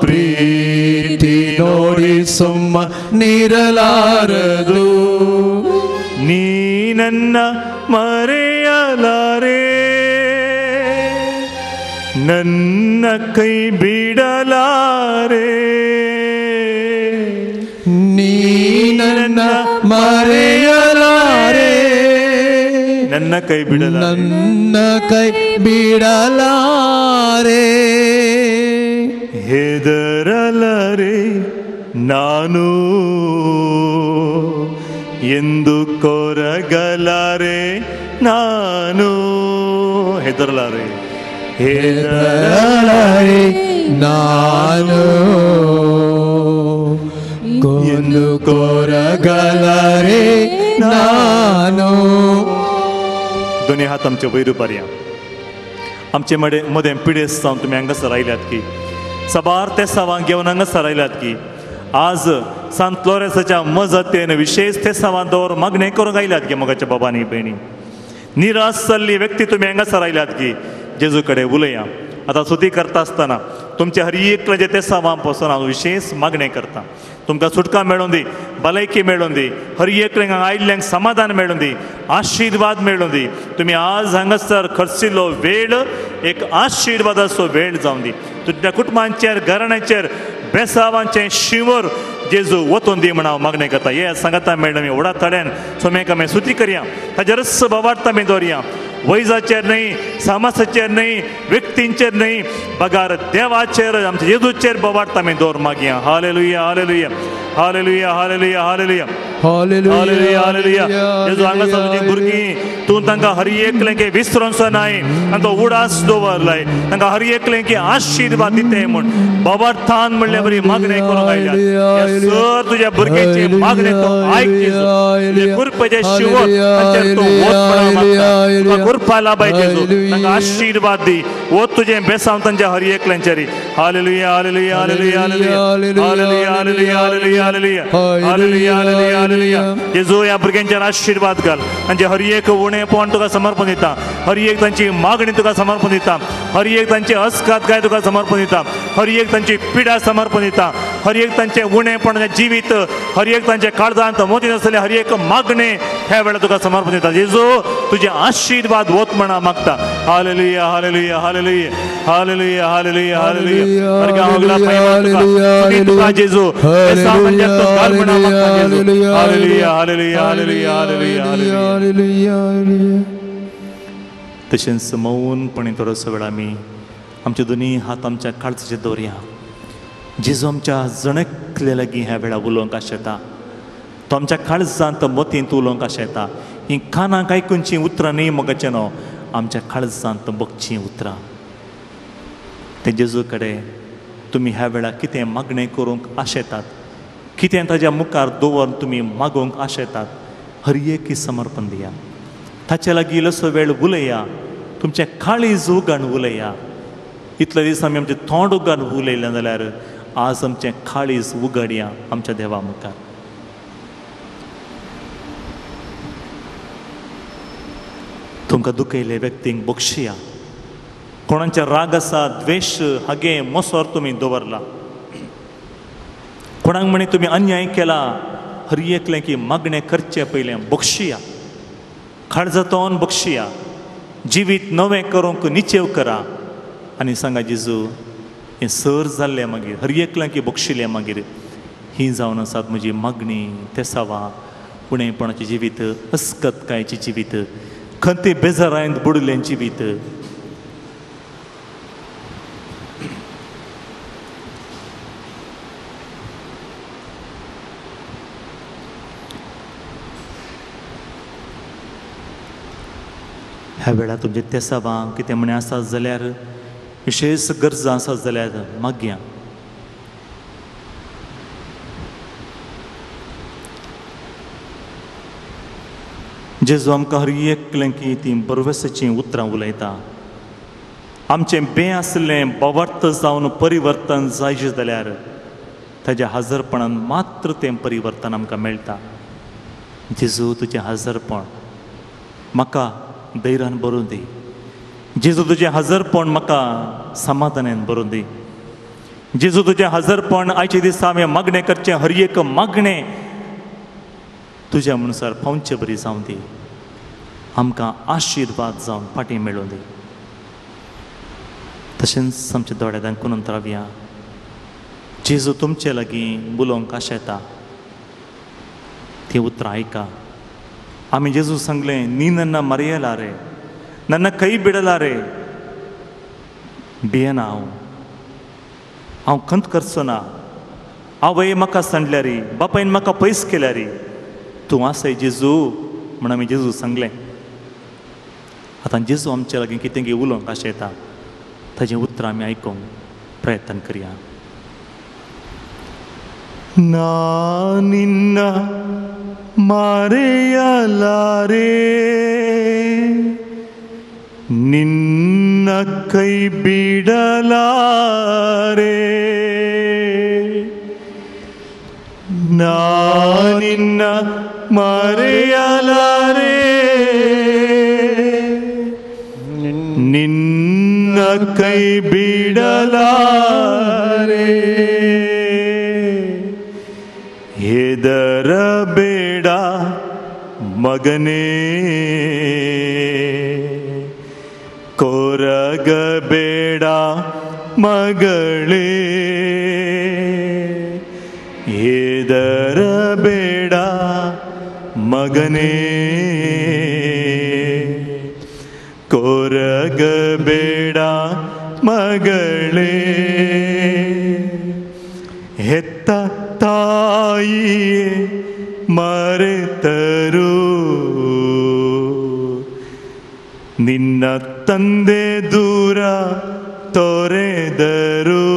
ಪ್ರೀತಿ ನೋಡಿ ಸುಮ್ಮ ನಿರಲಾರದು. ನೀ ನನ್ನ ಮರೆಯಲಾರೆ, ನನ್ನ ಕೈ ಬಿಡಲಾರೆ, ನೀ ನನ್ನ ಮರೆಯಲಾರೆ, ನನ್ನ ಕೈ ಬಿಡಲಾರೆ, ನನ್ನ ಕೈ ಬಿಡಲಾರೆ, ಹೆದರಲಾರೆ ನಾನು ಎಂದು ಕೊರಗಲಾರೆ ನಾನು, ಹೆದರಲಾರೆ, ಹೆದರಲಾರೆ ನಾನು ಎಂದು ಕೊರಗಲಾರೆ ನಾನು. दोन्ही हात आमचे वयर उबारया. आमचे मदें पिडेस्त जावन तुमी हांगासर आयल्यात की साबार तेसांवांक घेवन हांगासर आयल्यात की आज सांत लोरेंसाच्या मजतीन विशेष तेसांवां दवर मागणें करूंक आयल्यात की मोगाच्या बाबांनी भयणी निराश जाल्ली व्यक्ती तुमी हांगासर आयल्यात की जेजू कडेन उलया. आतां स्तुती करता आसतना तुमचे हर एकल्याचे तेसांवां पासून हांव विशेष मागणें करता. तुमकां सुटका मेळूं दी, भलायकी मेळूं दी, हर एकल्यांक आयिल्ल्यांक समाधान मेळूं दी, आशिर्वाद मेळूं दी. तुमी आज हांगासर खर्चिल्लो वेळ एक आशिर्वादाचो वेळ जावं दी. तुमच्या कुटुंबांचेर, घराण्याचेर बेसावांचें शिंवर जेजू वतून दी म्हण हांव मागणें करता. हे सांगाता मेळ्ळें आमी व्हडा ताळ्यान सोमेक आमी स्तुती करया, ताजेर भावार्थ आमी दवरया. वैजाचेर न्हय, समाजाचेर न्हय, व्यक्तींचेर न्हय, बगार देवाचेर आमच्या जेजूचेर भावार्थ आमी दवर मागया. Hallelujah, hallelujah, hallelujah, hallelujah, hallelujah, hallelujah, hallelujah. जेजू हांगासर तुजीं भुरगीं तूं तांकां हर एकल्यांक विसरोनचो नाय, तांचो उडास दवरलाय, तांकां हर एकल्यांक आशिर्वाद दिताय म्हूण भावार्थान म्हणले बरी मागणें करूंक आयल्यात. सर तुज्या भुरग्यांची मागणें तूं आयक जेजू. तुज्या कृपेचें शिंवर तांचेर तूं वत म्हणून मागता. तुका कृपा लाभाय जेजू, तांकां आशिर्वाद दी. वत तुजें बेसांव तांच्या हर एकल्यांचेर. Hallelujah, hallelujah, hallelujah, hallelujah, hallelujah, hallelujah, hallelujah, hallelujah, hallelujah, hallelujah, hallelujah. जेजू ह्या भुरग्यांचेर आशिर्वाद घाल. तांचे हर एक उणेपण तुका समर्पण दिता, हर एक तांची मागणी तुका समर्पण दिता, हर एक तांची अस्कात तुका समर्पण दिता, हर एक तांची पिडा समर्पण दिता, हर एक तांचें उणेपण जिवीत, हर एक तांच्या काळजांत मोती आसलें हर एक मागणें ह्या वेळार तुका समर्पण दिता. जेजू तुजे आशिर्वाद वत म्हणा मागता. Hallelujah, hallelujah, hallelujah, hallelujah, hallelujah, hallelujah. तुका जेजू hallelujah, hallelujah, hallelujah, hallelujah, hallelujah. तशेंच मौनपणे थोडोसो वेळ आमी आमचे दोनी हात आमच्या काळजाचेर दवरया. जेजू आमच्या जणकले लागीं ह्या वेळार उलोवंक आशेता, तो आमच्या काळजांत मतींत उलोवंक आशेता. हीं कानाक आयकुचीं उतरां न्ही मोगाचें न्हू, आमच्या काळजांत बगचीं उतरां. ते जेजू कडेन तुमी ह्या वेळार कितें मागणें करूंक आशेतात, कितें ताज्या मुखार दवरून तुमी मागूंक आशेतात, हर एक समर्पण दिया. ताचे लागीं इल्लोसो वेळ उलया, तुमचें काळीज उगाण उलया. इतले दीस आमी आमचें तोंड उगाण उलयलें जाल्यार आज आमचें काळीज उगडया आमच्या देवा मुखार. तुमकां दुखयले व्यक्तींक बक्षिया. कोणाचे राग आसा, द्वेश, हागे, मोसोर तुमी दवरला, कोणाक म्हणी तुमी अन्याय केला, हर एकलें की मागणें करचें पयलें बक्षिया. काळजांतल्यान बक्षिया. जिवीत नवें करूंक निचेव करा आनी सांगा जेजू हें सर जाल्लें मागीर हर एकलें की बक्षिलें मागीर ही जावन आसात म्हजी मागणी तेसावां, उणेपणाचें जिवीत, अस्कतकायेचें जिवीत, खंती बेजारायंत बुडिल्लें जिवीत. ह्या वेळार तुमचे तेसावां कितें म्हणे आसात जाल्यार, विशेष गरजां आसात जाल्यार मागया. जेजू आमकां हर एकलें की तीं बरवसाचीं उतरां उलयता. आमचें बें आसलें भावार्थ जावन परिवर्तन जायचें जाल्यार ताज्या हाजरपणान मात्र तें परिवर्तन आमकां मेळटा. जेजू तुजें हाजरपण म्हाका धैर्यान भरून दी. जेजू तुजें हाजरपण म्हाका समाधानान भरून दी. जेजू तुजें हाजरपण आयचे दिसा हांवें मागणें करचें हर एक मागणें तुज्या म्हणसर पावचे बरी जावं दी. आमकां आशिर्वाद जावन फाटीं मेळूं दी. तशें तशेंच आमच्या दोळे दांकून रावया. जेजू तुमचे लागीं उलोवंक आशेता, ती उतरां आयका. आमी जेजू सांगलें, नी नन्ना मरयलारे, नन्ना कೈ बिडलारे, भियेना हांव, हांव खंत करचो ना. आवय म्हाका सांडल्यारी, बापायन म्हाका पयस केल्यारी, तूं आसाय जेजू म्हण आमी जेजू सांगलें. आतां जेजू आमचे लागीं कितें गी उलोवंक आशेता, ताजें उतरां आमी आयकूंक प्रयत्न करया. ना निन्न ಮರೆಯಲಾರೆ, ನಿನ್ನ ಕೈ ಬಿಡಲಾರೆ, ನಾ ನಿನ್ನ ಮರೆಯಲಾರೆ, ನಿನ್ನ ಕೈ ಬಿಡಲಾರೆ, ಹೆದರಬೇಡ ಮಗನೇ, ಕೊರಗಬೇಡ ಮಗಳೇ, ಹೆದರಬೇಡ ಮಗನೇ, ಕೊರಗಬೇಡ ಮಗಳೇ, ಹೆತ್ತ ತಾಯಿಯೇ ಮರೆತರು, ನಿನ್ನ ತಂದೆ ದೂರ ತೊರೆದರು,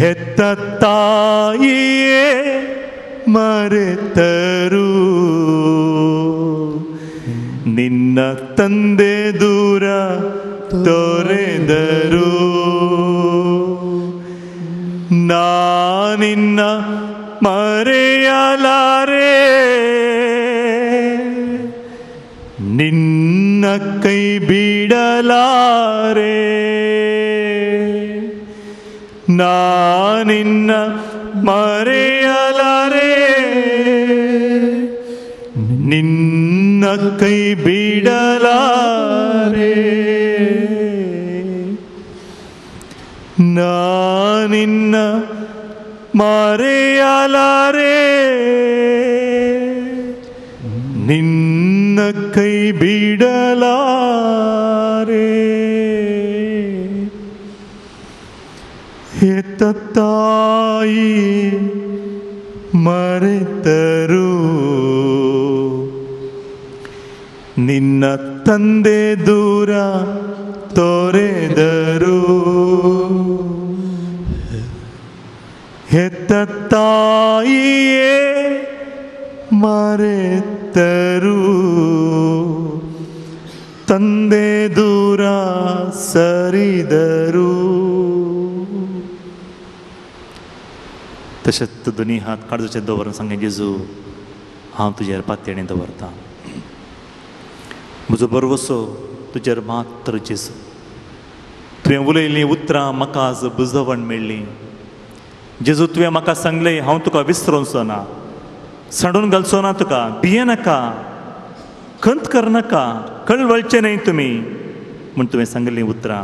ಹೆತ್ತ ತಾಯಿಯೇ ಮರೆತರು, ನಿನ್ನ ತಂದೆ ದೂರ ತೊರೆದರು, ನಾ ನಿನ್ನ ಮರೆಯಲಾರೆ, ನಿನ್ನ ಕೈ ಬಿಡಲಾರೆ, ನಾ ನಿನ್ನ ಮರೆಯಲಾರೆ, ನಿನ್ನ ಕೈ ಬಿಡಲಾರೆ, ನಾ ನಿನ್ನ ಮರೆಯಲಾರೆ, ನಿನ್ನ ಕೈ ಬಿಡಲಾರೆ, ಹೆತ್ತ ತಾಯಿ ಮರೆತರು, ನಿನ್ನ ತಂದೆ ದೂರ ತೊರೆದರು, ಹೆತ್ತ ತಾಯಿಯೇ ಮರೆತರು, ತಂದೆ ದೂರ ಸರಿದರು. तशेंच दोनी हात काळजाचेर दवरून सांगें, जेजू हांव तुजेर पातयेणी दवरता, म्हजो भरवसो तुजेर मात्र जेजू. तुवें उलयल्लीं उतरां म्हाका आज बुजवण मेळ्ळी. जेजू तुवें म्हाका सांगलें, हांव तुका विसरोवचो ना, सांडून घालचो ना तुका, भियेनाका, खंत करनाका, कळवळचें न्हय तुमी म्हूण तुवें सांगिल्लीं उतरां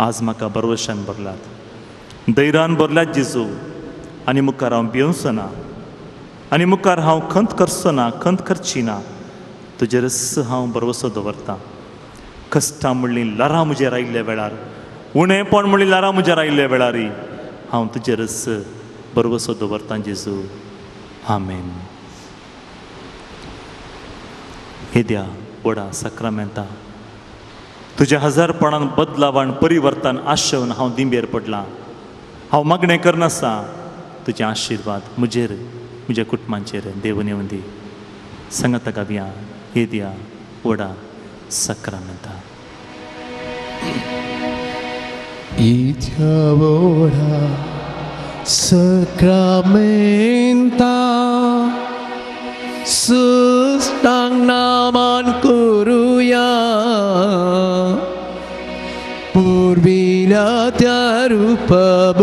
आज म्हाका भरवशान भरल्यात, धैर्यान भरल्यात जेजू. आनी मुखार हांव भियोवचो ना, आनी मुखार हांव खंत करचो ना, खंत करची ना, तुजेरच हांव भरवसो दवरतां. कश्टां म्हणलीं ल्हारां म्हजेर आयिल्ल्या वेळार, उणेपण म्हणलीं ल्हारां म्हजेर आयिल्ल्या वेळार हांव तुजेरच भरवसो दवरतां जेजू. आमेन. येद्या व्हडा साक्रामेंता तुज्या हजारपणान बदलावान परिवर्तन आशेवन हांव दिंबेर पडलां. हांव मागणें करनासा, तुजे आशिर्वाद म्हजेर, म्हज्या कुटुंबांचेर देवून येवन दी. सांगाता गावया येद्या व्हडा साक्रामेंता. येद्या व्हडा साक्रामेंता सुस्तांग नामान करुया, पुर्विल्या त्या रुपाबोतला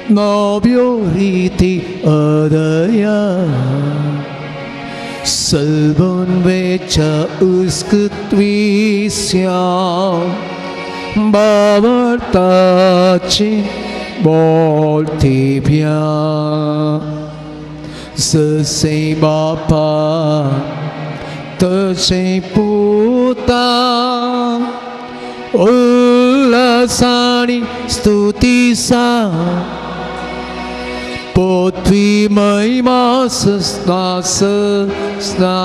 नव्यो रिती अदया. Salvon vecha uskutvisya Bavartachi Boltibhya Sasei Bapa Tasei Puta Ullasani Stutisa Potvi Mahima Sasna Sasna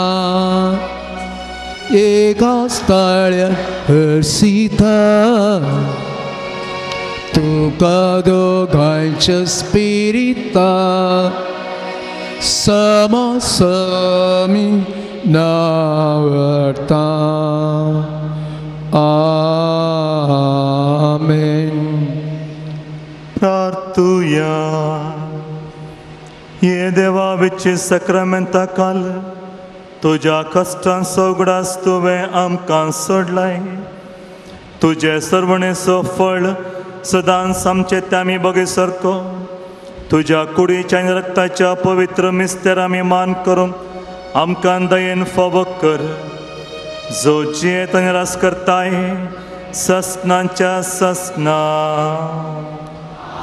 Eka Stalya Harsita Tuka Dogancha Spirita Samasami Navarta. Amen. प्रार्थुया ये देवा विचे सक्रामेंता काल तुज्या कश्टांचो उगडास तुवें आमकां सोडलाय. तुजे सर्वणेचो फळ सदांच आमचे त्यामी बगे सारको तुज्या कुडीच्या आनी रक्ताच्या पवित्र मिस्तेर आमी मान करूंक आमकां दयेन फावो कर. जो जियेत आनी रास करताय ससनाच्या ससना.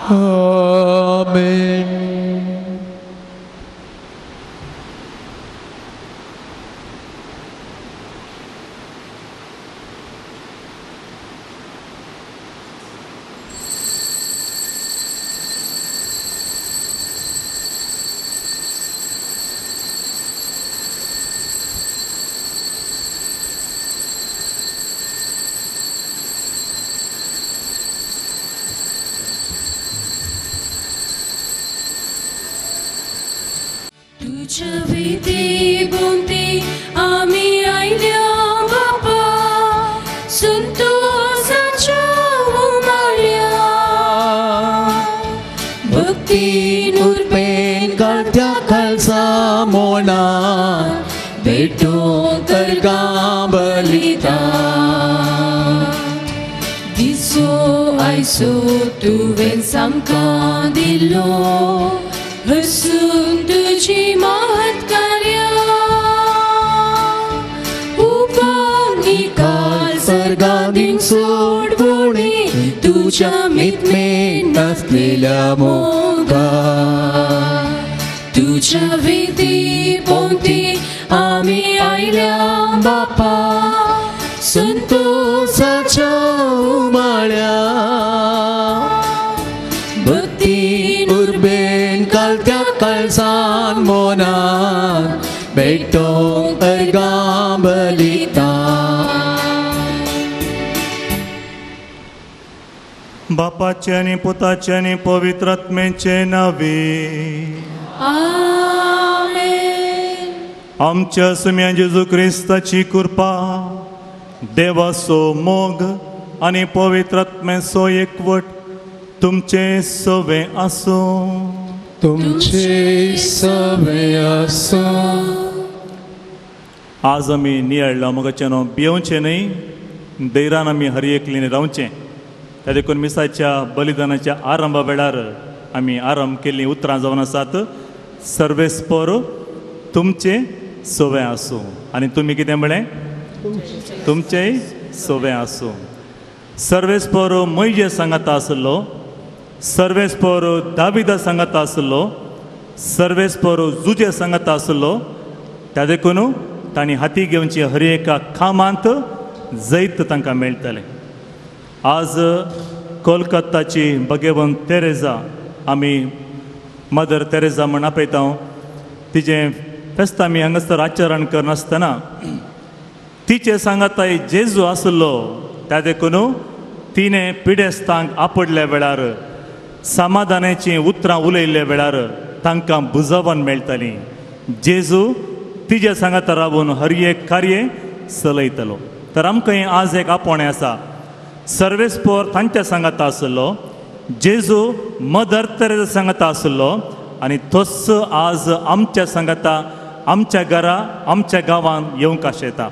आमेन. तुझ्या बोंती आमी आयल्या बापा संतोषाच्या उमाळ्या भक्तीन उर्बेन काळत्या खालसा मोना भेटो करगा बलिदान दिसो आयसो तुवें सामकां दिलो हसून तुझी महत्कार्या उपनिकाल सर्गादीन सोडवणी तुझ्या मितमेन नसलेल्या मोगा तुझ्या विधी पोंती आमी आयल्या बापा संतोषाच्या उमाळ्या भक्तीन उर्बेन कालत्या कळसान मोनान भेटो अर्गां बलिदान. बापाचे आनी पुताचे आनी पवित्र आत्म्याचे नावे आमेन. आमच्या सुम्या जेजू क्रिस्ताची कृपा देवाचो मोग आनी पवित्र आत्म्याचो एकवट तुमचे सवे आसूं. तुमचे सवे आसूं. आज आमी नियाळ्ळा मोगाच्यानो भियोवचें न्हय, धैर्यान आमी हर एकलीन रावचें. त्या देखून मिसाच्या बलिदानाच्या आरंभा वेळार आमी आरंभ केल्लीं उतरां जावन आसात सर्वेस्पर तुमचें सवे आसूं. आनी तुमी कितें म्हळें? तुमचेंय सवे आसूं. सर्वेस्पर मैजे सांगाता आसलो, सर्वेस्पर दाविदा सांगाता आसलो, सर्वेस्पर जुजे सांगाता आसलो. त्या देखून तांणी हाती घेवची हर एका कामांत जैत तांकां मेळटलें. आज कोलकाताची भगेवंत तेरेजा आमी मदर तेरेजा म्हण आपयता. तिजें फेस्त आमी हांगासर आचरण करनासतना तिचे सांगाताय जेजू आसलो. त्या देखून तिणें पिडेस्तांक आपडल्या वेळार समाधानाचीं उतरां उलयल्ल्या वेळार तांकां बुजवण मेळटाली. जेजू तिजे सांगाता रावून हर एक कार्य चलयतलो. तर आमकां आज एक आपोवणें आसा. सर्वेस्पर तांच्या सांगाता आसलो, जेजू मदर तेरेजा सांगाता आसलो आनी तोच आज आमच्या सांगाता आमच्या घरा आमच्या गांवांत येवंक आशेता.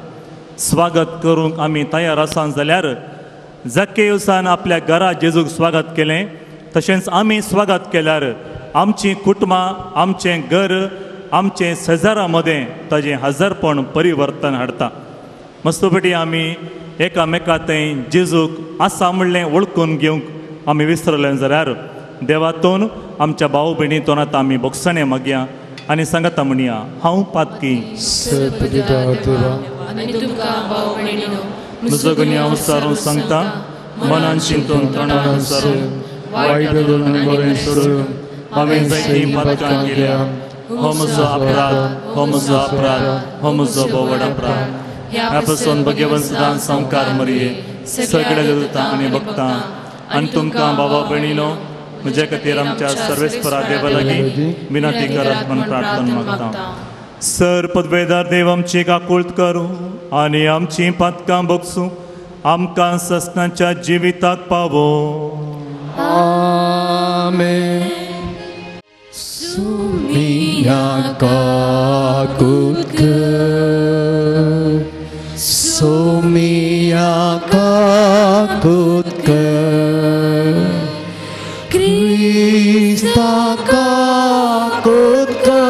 स्वागत करूंक आमी तयार आसा जाल्यार जकेयुसान आपल्या घरा जेजूक स्वागत केलें तशेंच आमी स्वागत केल्यार आमची कुटुंबां, आमचें घर, आमचे शेजारा मदें ताजें हजारपण परिवर्तन हाडटा. मस्तपटी आमी एकामेका थंय जेजूक आसा म्हणलें वळखून घेवंक आमी विसरले जाल्यार देवातून आमच्या भाव भयणी तोंडात आतां आमी भोगसणें मागया आनी सांगता म्हणया, हांव पातकी म्हजो गुन्यांव विचारून सांगता, मनान चिंतून तोंडान विचारून वायट बरें सोडून हांवें जायतीं पातकां केल्या. हो म्हजो अपराध, हो म्हजो अपराध, हो म्हजो भोव अपराध. ह्या पासून भगवंत सदां संवकार मरये सगळे देवता आनी भक्तां आनी तुमकां बाबा भयणीनो म्हज्या खातीर आमच्या सर्वेस्परा देवा लागीं विनंती करात म्हूण प्रार्थना मागता. सर पदवेदार देव आमची काकूळत करूं आनी आमची पातकां भोगसूं, आमकां ससनाच्या जिविताक पावो. आमेन. सुमिया काकूत कर, सुमिया काकूत कर, क्रिस्ता काकूत कर,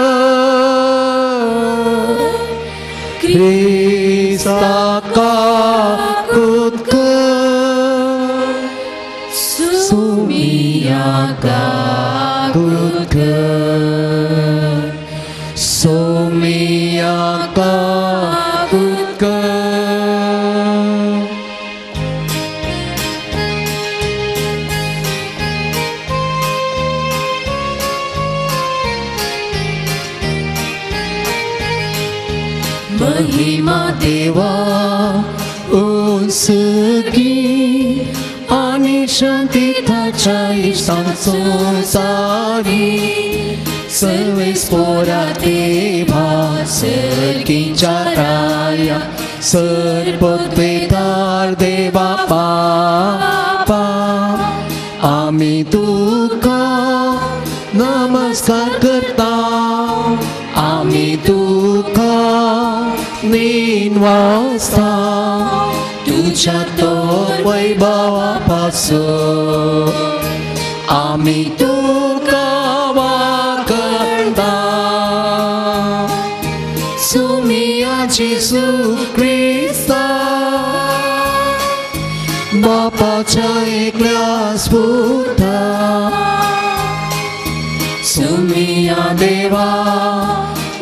क्रिस्ता काकूत कर, सुमिया काकूत कर, सुमिया काकूत कर. महिमा देवा उसकी आनी शांती ताच्या इश्टांक संवसारी सर्वेस्पोरा देवा सर्गीच्या राया सर्वपदवेदार देवा बापा आमी तुका नमस्कार करता, आमी तुका निवासता तुझ्या तो वैभवा पासून आमी तुका वाकळता. सुमिया जेजू क्रिस्ता बापाच्या एकल्या स्फूर्ता, सुमिया देवा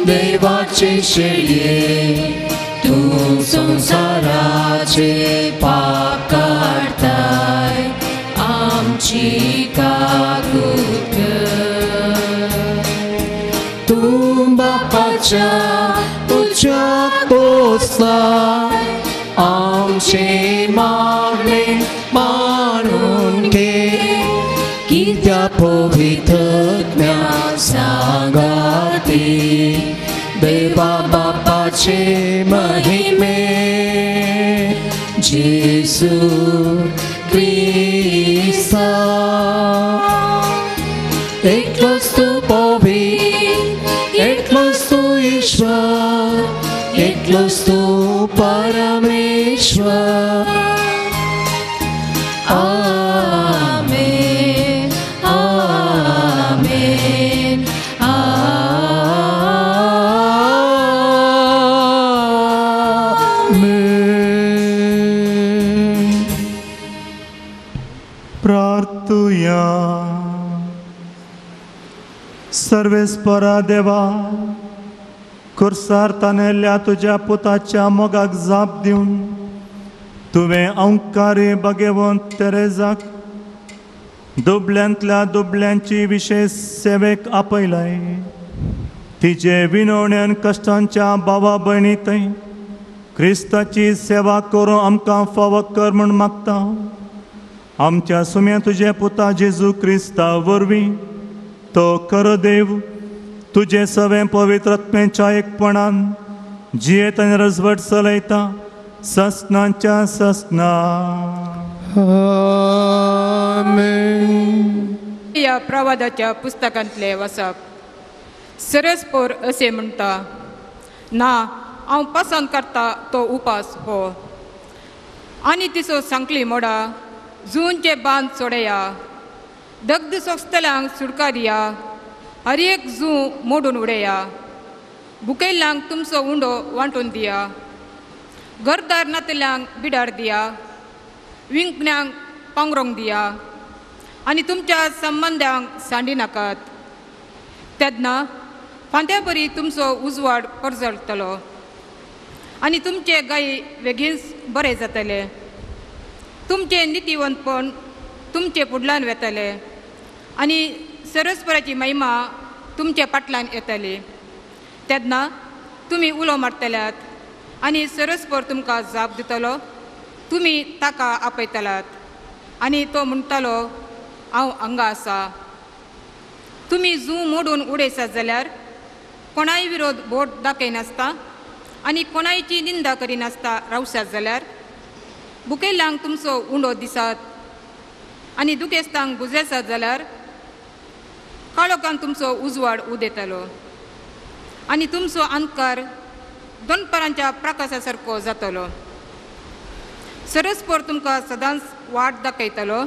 देवाचे शेळये तूं संवसाराचे पाप काडताय, आमची काकूत कर. तूं बापाच्या उज्याक पोसला, आमचे मागणे मानून घे, कित्या पवित्रज्ञा सांगाती देवा बापाचे महिमे जेजू क्रिस्ता. एकलोच तूं पवित्र, एकलोच तूं ईश्वर, एकलोच तूं परमेश्वर. आमेन, आमेन, आमेन. प्रार्थुया. सर्वेस्परा देवा, खुर्सार तानेल्ल्या तुज्या पुताच्या मोगाक जाप दिवन तुवें अंकारी भगवंत तेरेजाक दुबल्यांतल्या दुबल्यांची विशेश सेवेक आपयलाय. तिजे विनवण्यान कश्टांच्या भावा भयणी थंय क्रिस्ताची सेवा करूं आमकां फावो कर म्हूण मागता. आमच्या सुम्या तुजे पुता जेजू क्रिस्ता वरवीं तो खरो देव तुजें सवें पवित्र आत्म्याच्या एकपणान जियेत आनी रजवट चलयता ससनाच्या ससना. आमेन. ह्या प्रवादाच्या पुस्तकांतले वसप. सरसपोर अशें म्हणटा, ना हांव पसंत करता तो उपास हो, आनी तिचो सांकली मोडा, जूनचे बांद सोडया, दग्ध सोंसतल्यांक सुटका दिया, हर एक जू मोडून उडया. भुकेल्ल्यांक तुमचो उंडो वांटून दिया, घरदार नातल्यांक बिडार दिया, विंकण्यांक पांगरोंक दिया आनी तुमच्या संबंद्यांक सांडी नाकात. तेन्ना फांत्या बरी तुमचो उजवाड परजळटलो आनी तुमचे गायी वेगींच बरे जातले. तुमचें नितीवंतपण तुमचे फुडल्यान वेतले आनी सरस्पराची महिमा तुमच्या फाटल्यान येतली. तेन्ना तुमी उलो मारतल्यात आनी सरस्पर तुमकां जाप दितलो. तुमी ताका आपयतलात आनी तो म्हणटलो, हांव हांगा आसा. तुमी जू मोडून उडयसात जाल्यार कोणाय विरोध बोट दाखयनासता आनी कोणायची निंदा करिनासता रावसात जाल्यार भुकेल्ल्यांक तुमचो उंडो दिसात आनी दुखेस्तांक बुजयसात जाल्यार काळोखान तुमचो उजवाड उदेतलो आनी तुमचो अंधकार दनपारांच्या प्रकाशा सारको जातलो. सरस्पर तुमकां सदांच वाट दाखयतलो,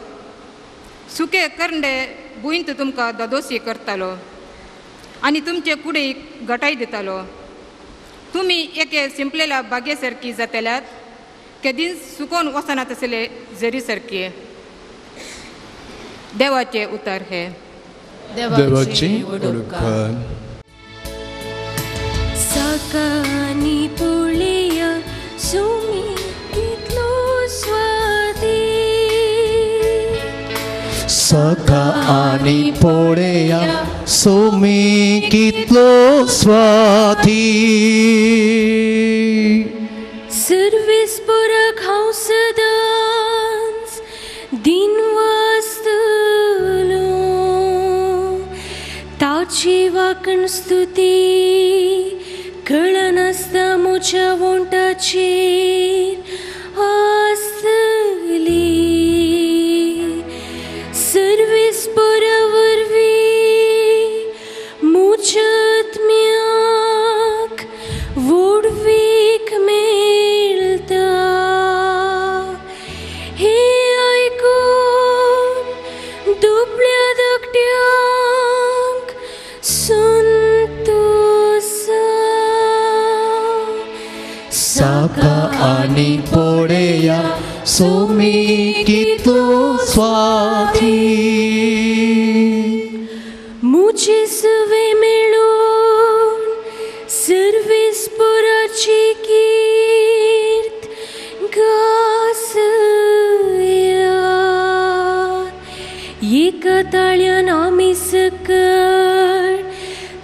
सुके करंडे भुंयंत तुमकां दादोशी करतलो आनी तुमचे कुडीक घटाय दितलो. तुमी एके सिंपलेल्या बागे सारकी जातल्यात, केदींच सुकोन वचनात आसले झरी सारकी. देवाचें उतर हें. देवाची उपकार. साकानी पोळया सुमी कितलो स्वादी, सखा आनी पोळया सुमी कितलो स्वादी. सर्वीस पुरक हांव सदांच दिन वाचतलो, ताची वाकण स्तुती कळनासता म्हज्या वोंटाचेर आसतली. सर्वीस पुरा वरवीं म्हज्या आत्म्याक व्हडवीक मेळटा. हें आयकून दुबळ्या धाकट्यांक संतोस. साका आनी पोळया सुमी कितलो स्वादी. म्हजे सुवे मेळून सर्वीस पुराची कीर्त गासया. एका ताळ्यान आमी सकळ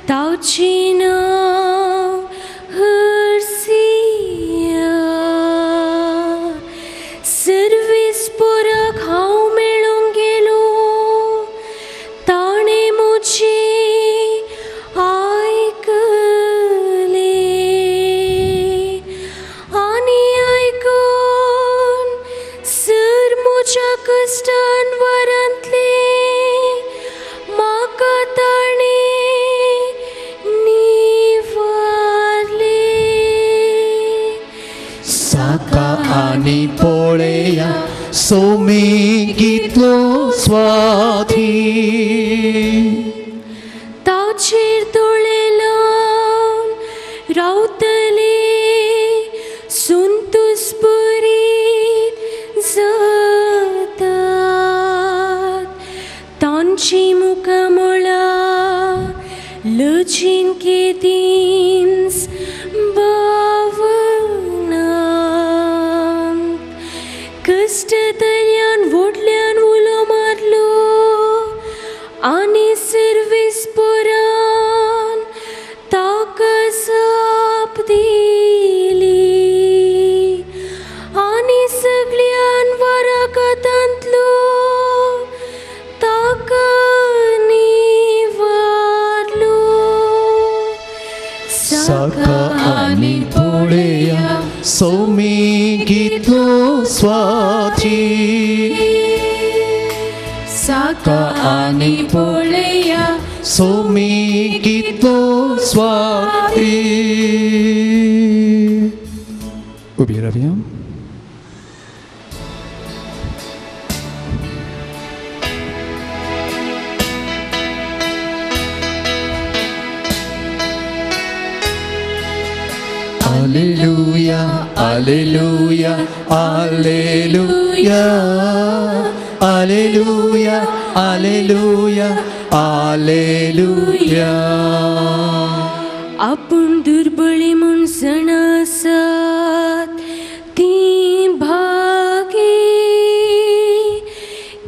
ताची नांव हरसिया. सर्वीस पुराक हांव मेळूंक गेलो, ताणें म्हजें आयकलें आनी आयकून सर म्हज्या कश्टान वरांतलें म्हाका ताणें निवारलें. साका आनी पोळया सुमी कितलो स्वादी. ताचेर दोळे लावन रावतले संतोषपुरीत जातात. तांची मुखामळां लजेन केदींच बावनात. कश्ट दर्यान व्हडल्यान उलो मारलो आनी सर्वीस पुरान ताका जाप दिली आनी सगळ्यान वराकतांतलो ताका निवारलो. साका आनी पोळया सुमी कितलो स्वादी. साका आनी पोळया सुमी कितलो स्वादी. उबी रावया. Alleluia, alleluia, alleluia, alleluia, alleluia, alleluia. आपूण दुर्बळी म्हूण जाणा आसात ती भागी,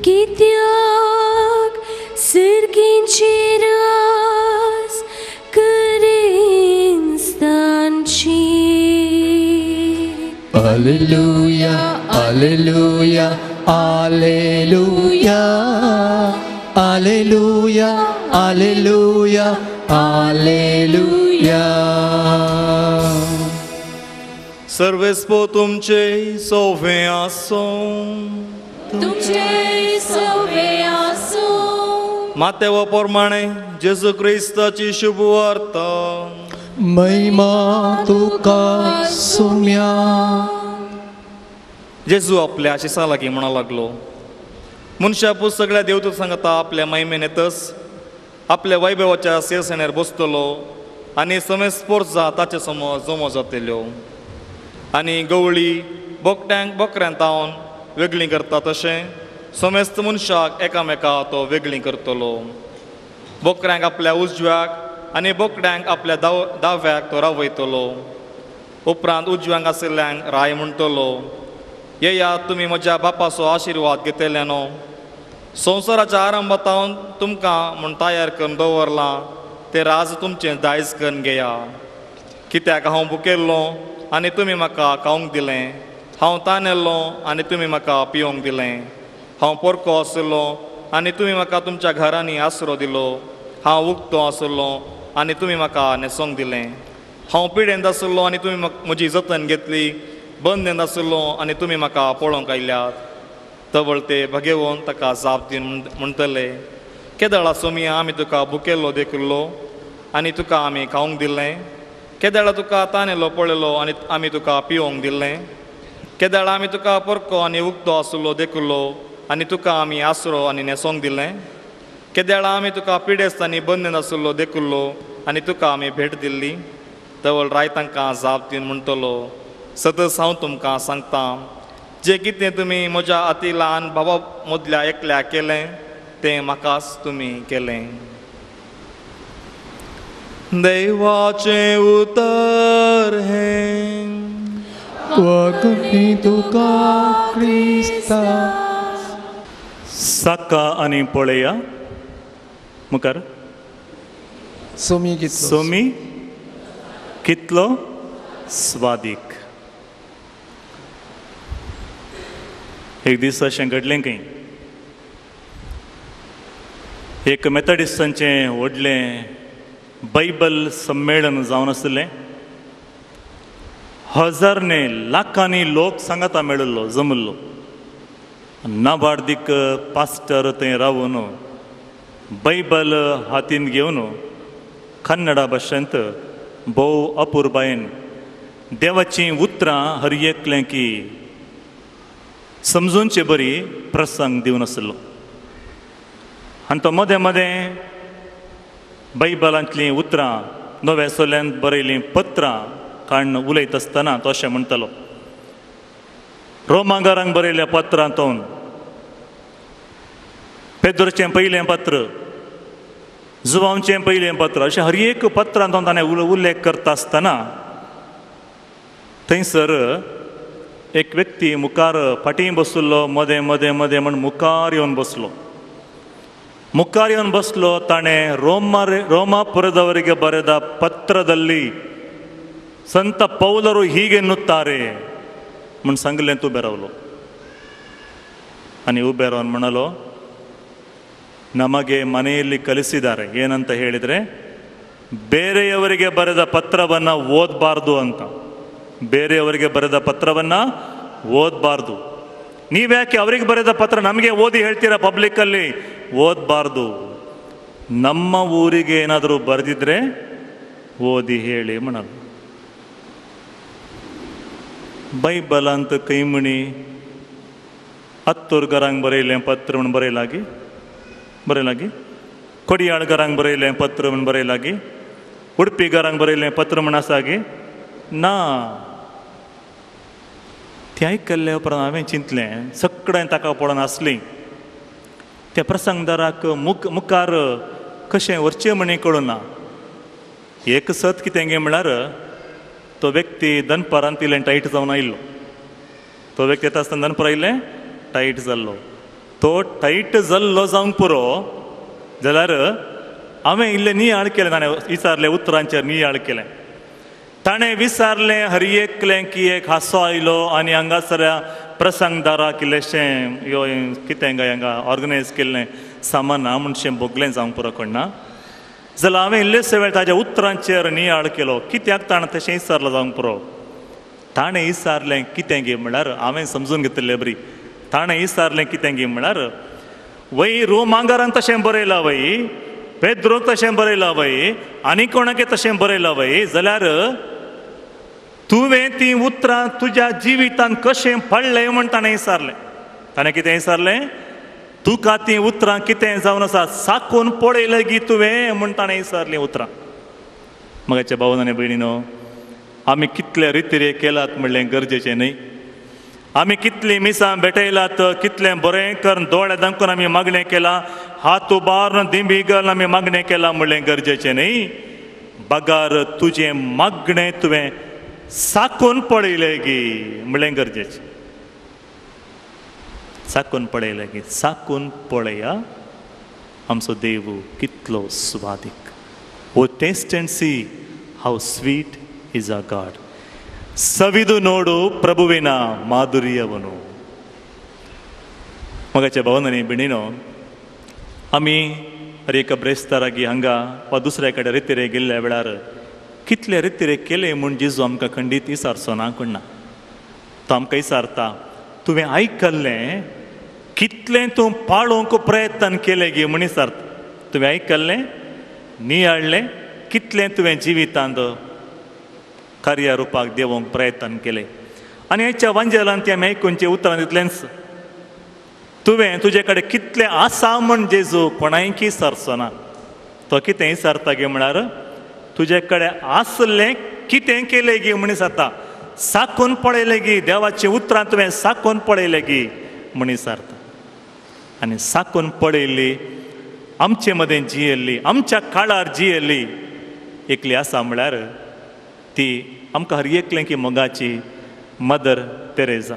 कित्याक सर्गींची रास करेंस तांची. Alleluia, alleluia, alleluia, alleluia, alleluia, alleluia. सर्वेस्पो तुमचे सोवे आसूं, तुमचे सोवे आसूं. मातेवा प्रमाणे जेजू क्रिस्ताची शुभ वार्ता. महिमा तुका सुम्या. जेजू आपल्या शिसा लागीं म्हणा लागलो, मनशापूस सगळ्या देवतूत सांगता आपल्या महिमेन येतच आपल्या वैभवाच्या सिंहासनार बसतलो आनी समेस्पोर्जा ताचे समोर जमो जातल्यो आनी गवळी बोकट्यांक बोकऱ्यान तावन वेगळीं करता तशें समेस्त मनशाक एकामेका तो वेगळीं करतलो. बोकऱ्यांक आपल्या उजव्याक आनी बोकड्यांक आपल्या दाव्याक तो रावयतलो. उपरांत उजव्यांक आशिल्ल्यांक राय म्हणटलो, येया तुमी म्हज्या बापाचो आशिर्वाद घेतल्यानो, संवसाराच्या आरंभातावन तुमकां म्हूण तयार करून दवरलां तें राज तुमचें दायज करून घेया. कित्याक हांव भुकेल्लो आनी तुमी म्हाका खावंक दिलें, हांव तानेल्लो आनी तुमी म्हाका पिवंक दिलें, हांव पोरको आशिल्लो आनी तुमी म्हाका तुमच्या घरांनी आसरो दिलो, हांव उक्तो आशिल्लो आनी तुमी म्हाका न्हेसोंक दिलें, हांव पिडेंत आशिल्लो आनी तुमी म्हजी जतन घेतली, बंदेंत आशिल्लो आनी तुमी म्हाका पळोवंक आयल्यात. तवळ ते भगेवन ताका जाप दिवन म्हणटले, केदळा सोमया आमी तुका भुकेल्लो देखिल्लो आनी तुका आमी खावंक दिलें, केदळा तुका तानेलो पळयलो आनी आमी तुका पिवंक दिलें, केदळा आमी तुका पोरको आनी उक्तो आशिल्लो देखिल्लो आनी तुका आमी आसरो आनी न्हेसोंक दिलें, केदळा आमी तुका पिडेस्त आनी बंदेंत आशिल्लो देखिल्लो आनी तुका आमी भेट दिल्ली. तवळ राय तांकां जाप दिवन म्हणटलो, सतच हांव तुमकां सांगता, जें कितें तुमी म्हज्या अती ल्हान भावा मदल्या एकल्या केलें तें म्हाकाच तुमी केलें. देवाचें उतर हें. वगनी तुका क्रिस्ता. साका आनी पळया मुखार सोमी कितलो, सोमी कितलो स्वादीक. एक दीस अशें घडलें खंय, एक मेथडिस्टांचें व्हडलें बायबल संमेलन जावन आशिल्लें. हजारने लाखांनी लोक सांगाता मेळिल्लो, जमिल्लो. नाबार्दीक पास्टर थंय रावून बायबल हातीन घेवन कन्नडा भाशेंत भोव अपुरबायेन देवाचीं उतरां हर एकलें की समजूनचे बरी प्रसंग दिवन आशिल्लो. आनी तो मदें मदें बायबलांतलीं उतरां नव्या सोल्यांत बरयलीं पत्रां काडून उलयत आसतना तो अशें म्हणटालो, रोमागारांक बरयल्या पत्रांतून पेद्रोचें पयलें पत्र, जुवांचें पयलें पत्र, अशें हर एक पत्रांतून ताणें उल्लेख करता आसतना थंयसर एक व्यक्ती मुखार फाटीं बशिल्लो, मदें मदें मदें म्हण मुखार येवन बसलो. मुखार येवन बसलो, ताणें ರೋಮಾಪುರದವರಿಗೆ ಬರೆದ ಪತ್ರದಲ್ಲಿ ಸಂತ ಪೌಲರು ಹೀಗೆನ್ನುತ್ತಾರೆ म्हूण सांगलें. तूं उबे रावलो आनी उबे रावन म्हणलो, ನಮಗೆ ಮನೆಯಲ್ಲಿ ಕಲಿಸಿದ್ದಾರೆ ಏನಂತ ಹೇಳಿದರೆ, ಬೇರೆಯವರಿಗೆ ಬರೆದ ಪತ್ರವನ್ನು ಓದಬಾರ್ದು ಅಂತ. ಬೇರೆಯವರಿಗೆ ಬರೆದ ಪತ್ರವನ್ನು ಓದಬಾರ್ದು. ನೀವ್ಯಾಕೆ ಅವರಿಗೆ ಬರೆದ ಪತ್ರ ನಮಗೆ ಓದಿ ಹೇಳ್ತೀರಾ ಪಬ್ಲಿಕ್ಕಲ್ಲಿ? ಓದಬಾರ್ದು. ನಮ್ಮ ಊರಿಗೆ ಏನಾದರೂ ಬರೆದಿದ್ರೆ ಓದಿ ಹೇಳಿ ಮಾಡೋದು. ಬೈಬಲ್ ಅಂತ ಕೈಮಣಿ ಹತ್ತೂರ್ಗರಂಗೆ ಬರೆಯಲೆ ಪತ್ರವನ್ನು ಬರೆಯಲಾಗಿ ಬರೆಯಲಾಗಿ, ಕೊಡಿಯಾಳ್ಗರಂಗೆ ಬರೆಯಲೆ ಪತ್ರವನ್ನು ಬರೆಯಲಾಗಿ, ಉಡುಪಿಗರಂಗೆ ಬರೆಯಲೆ ಪತ್ರ ಮಣಸಾಗಿ, ना. तें आयकल्ले उपरांत हांवें चिंतलें, सगळें ताका पळोवन आसली त्या प्रसंगदाराक मुखार कशें व्हरचें म्हण कळूं ना. एक सत कितें गे म्हळ्यार तो व्यक्ती दनपारान इल्लें टायट जावन आयिल्लो. तो व्यक्ती येता आसतना दनपार आयिल्लें टायट जाल्लो. तो टायट जाल्लो जावंक पुरो जाल्यार हांवें इल्लें नियाळ केलें, ताणें विचारलें उतरांचेर नियाळ केलें. ताणें विचारलें हर एकलें की एक हांसो आयलो आनी हांगासर प्रसंगदाराक इल्लेशें यो कितें काय हांगा ऑर्गनायज केल्लें सामान ना म्हणशें भोगलें जावंक पुरो कोणना. जाल्यार हांवें इल्लेशे वेळ ताज्या उतरांचेर नियाळ केलो, कित्याक ताणें तशें विचारलें जावंक पुरो. ताणें विचारलें कितें गे म्हळ्यार हांवें समजून घेतिल्लें बरी. ताणें विचारलें कितें गे म्हळ्यार वय रोमांगारान तशें बरयलां वय, पेद्रोक तशें बरयलां वय, आनी कोणाक तशें बरयलां वय, जाल्यार तुवें तीं उतरां तुज्या जिवितान कशें पडलें म्हण ताणें विचारलें. ताणें कितें विचारलें? तुका तीं उतरां कितें जावन आसा साकून पळयलें गी तुवें म्हण ताणें विचारलीं उतरां. मगाच्या भावन आनी भयणीनो, आमी कितले रितिरे केलात म्हणलें गरजेचें न्हय. आमी कितलीं मिसां भेटयलात, कितलें बरें करून दोळे दामकून आमी मागणें केलां, हात उबारून दिंबी घालून आमी मागणें केलां म्हणलें गरजेचें न्हय. बगार तुजें मागणें तुवें साकून पळयलें गी म्हणलें गरजेचें. साकून पळयलें गी, साकून पळया आमचो देव कितलो स्वादीक. O taste and see how sweet is our God. ಸವಿದು ನೋಡು ಪ್ರಭುವಿನ ಮಾಧುರ್ಯವನು. मगाच्या भावनांनी भयणीनो, आमी हर एका ब्रेस्तारागी हांगा वा दुसऱ्या कडेन रितिरे गेल्ल्या वेळार कितले रितिरे केले म्हूण जेजू आमकां खंडीत विचारचो ना कोण ना. तो आमकां विचारता, तुवें आयकल्लें कितलें तूं पाळोवंक प्रयत्न केलें गे म्हूण विचारता. तुवें आयकल्लें नियाळ्ळें कितलें तुवें जिवितांत कार्य रुपाक देवोंक प्रयत्न केलें. आनी हेच्या वांजेलान तें आयकुनचें उतरां तितलेंच, तुवें तुजे कडेन कितलें आसा म्हण जेजू कोणायकी विचारचो ना. तो कितें विचारता गे म्हळ्यार तुजे कडेन आसलें कितें केलें गे म्हण विचारता. साकून पळयलें गी, देवाचीं उतरां तुवें साकून पळयलें गी म्हण विचारता. आनी साकून पळयल्ली आमचे मदें जियेल्ली, आमच्या काळार जियेल्ली एकली आसा म्हळ्यार ती आमकां हर एकलें की मोगाची मदर तेरेजा.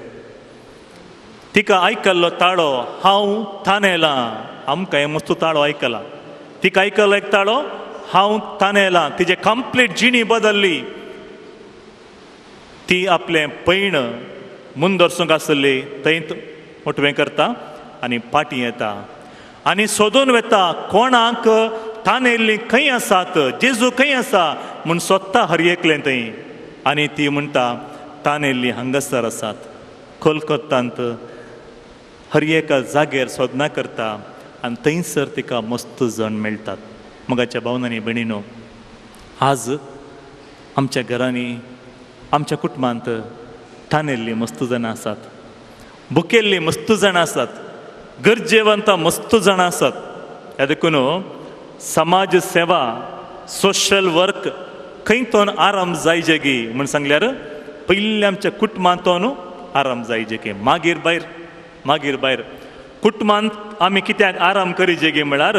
तिका आयकल्लो ताळो हांव तानेलां, आमकां हें मस्त ताळो आयकला. तिका आयकल्लो एक ताळो हांव तानेलां, तिजे कंप्लीट जिणी बदल्ली. ती आपलें पैण मुंदरसूंक आसली थंय मोटवें करता आनी पाटी येता आनी सोदून वता कोणाक तानेल्ली खंय आसात, जेजू खंय आसा म्हूण सोदता हर एकलें थंय. आनी ती म्हणटा तानेल्ली हांगासर आसात. कोलकोत्तांत हर एका जाग्यार सोदना करता आनी थंयसर तिका मस्त जण मेळटात. मगाच्या भावनांनी भयणीनो, आज आमच्या घरांनी आमच्या कुटुंबांत तानेल्ली मस्त जाणां आसात, भुकेल्ली मस्त जाणां आसात, गरजेवंत मस्त जाणां आसात. ह्या देखून समाज सेवा, सोशल वर्क खंय तोन आराम जायजे गी म्हूण सांगल्यार पयलीं आमच्या कुटुंबांतोन आराम जायजे की, मागीर भायर, मागीर भायर. कुटुंबांत आमी कित्याक आराम करीजे गी म्हळ्यार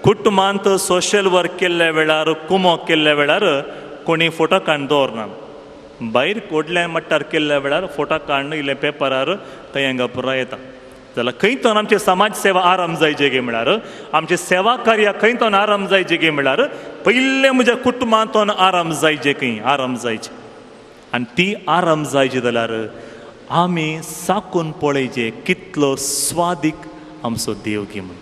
कुटुंबांत सोशल वर्क केल्ल्या वेळार, कुमोक केल्ल्या वेळार कोणी फोटो काडून दवरना. भायर कोडल्या मट्टार केल्ल्या वेळार फोटो काडून इल्ले पेपरार थंय हांगा पुराय येता. जाल्यार खंय तोन आमची समाज सेवा आराम जायचे गे म्हळ्यार, आमचे सेवा कार्य खंय तोन आराम जायचे गे म्हळ्यार पयलें म्हज्या कुटुंबांतोन आराम जायचे खंय, आराम जायचे. आनी ती आराम जायची जाल्यार आमी साकून पळयचे कितलो स्वादीक आमचो देव गी म्हूण.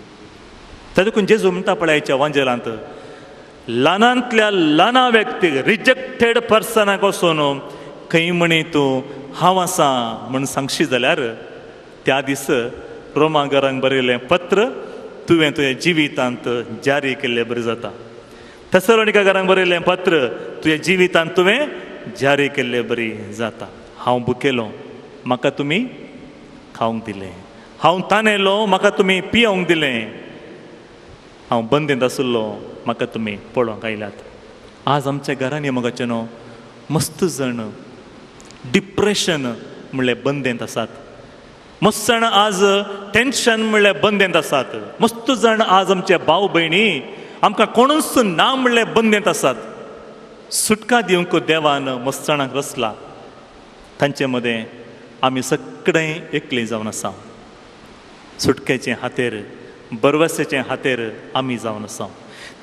ताजे देखून जेजू म्हणटा पळयच्या वांजेलांत ल्हानांतल्या ल्हाना व्यक्तीक, रिजेक्टेड पर्सनाक वचून खंय म्हणी तूं हांव आसा म्हूण सांगशी जाल्यार त्या दीस रोमागरांक बरयलें पत्र तुवें तुज्या जिवितांत जारी केल्लें बरें जाता. थेसलोनिका घरांक बरयलें पत्र तुज्या जिवितांत तुवें जारी केल्लें बरी जाता. हांव भुकेलो म्हाका तुमी खावंक दिलें, हांव तानेलो म्हाका तुमी पियोंक दिलें, हांव बंदींत आशिल्लो म्हाका तुमी पळोवंक आयल्यात. आज आमच्या घरांनी मगाचे न्हू मस्त जाण डिप्रेशन म्हणल्यार बंदेंत आसात, मस्त जाण आज टेन्शन म्हणल्यार बंदेंत आसात, मस्त जाण आज आमचे भाव भयणी आमकां कोणूच ना म्हणल्यार बंदेंत आसात. सुटका दिवंक देवान मस्त जाणांक रचला, तांचे मदें आमी सगळे एकले जावन आसा. सुटकेचे हातेर, बरवसेचे हातेर आमी जावन आसा.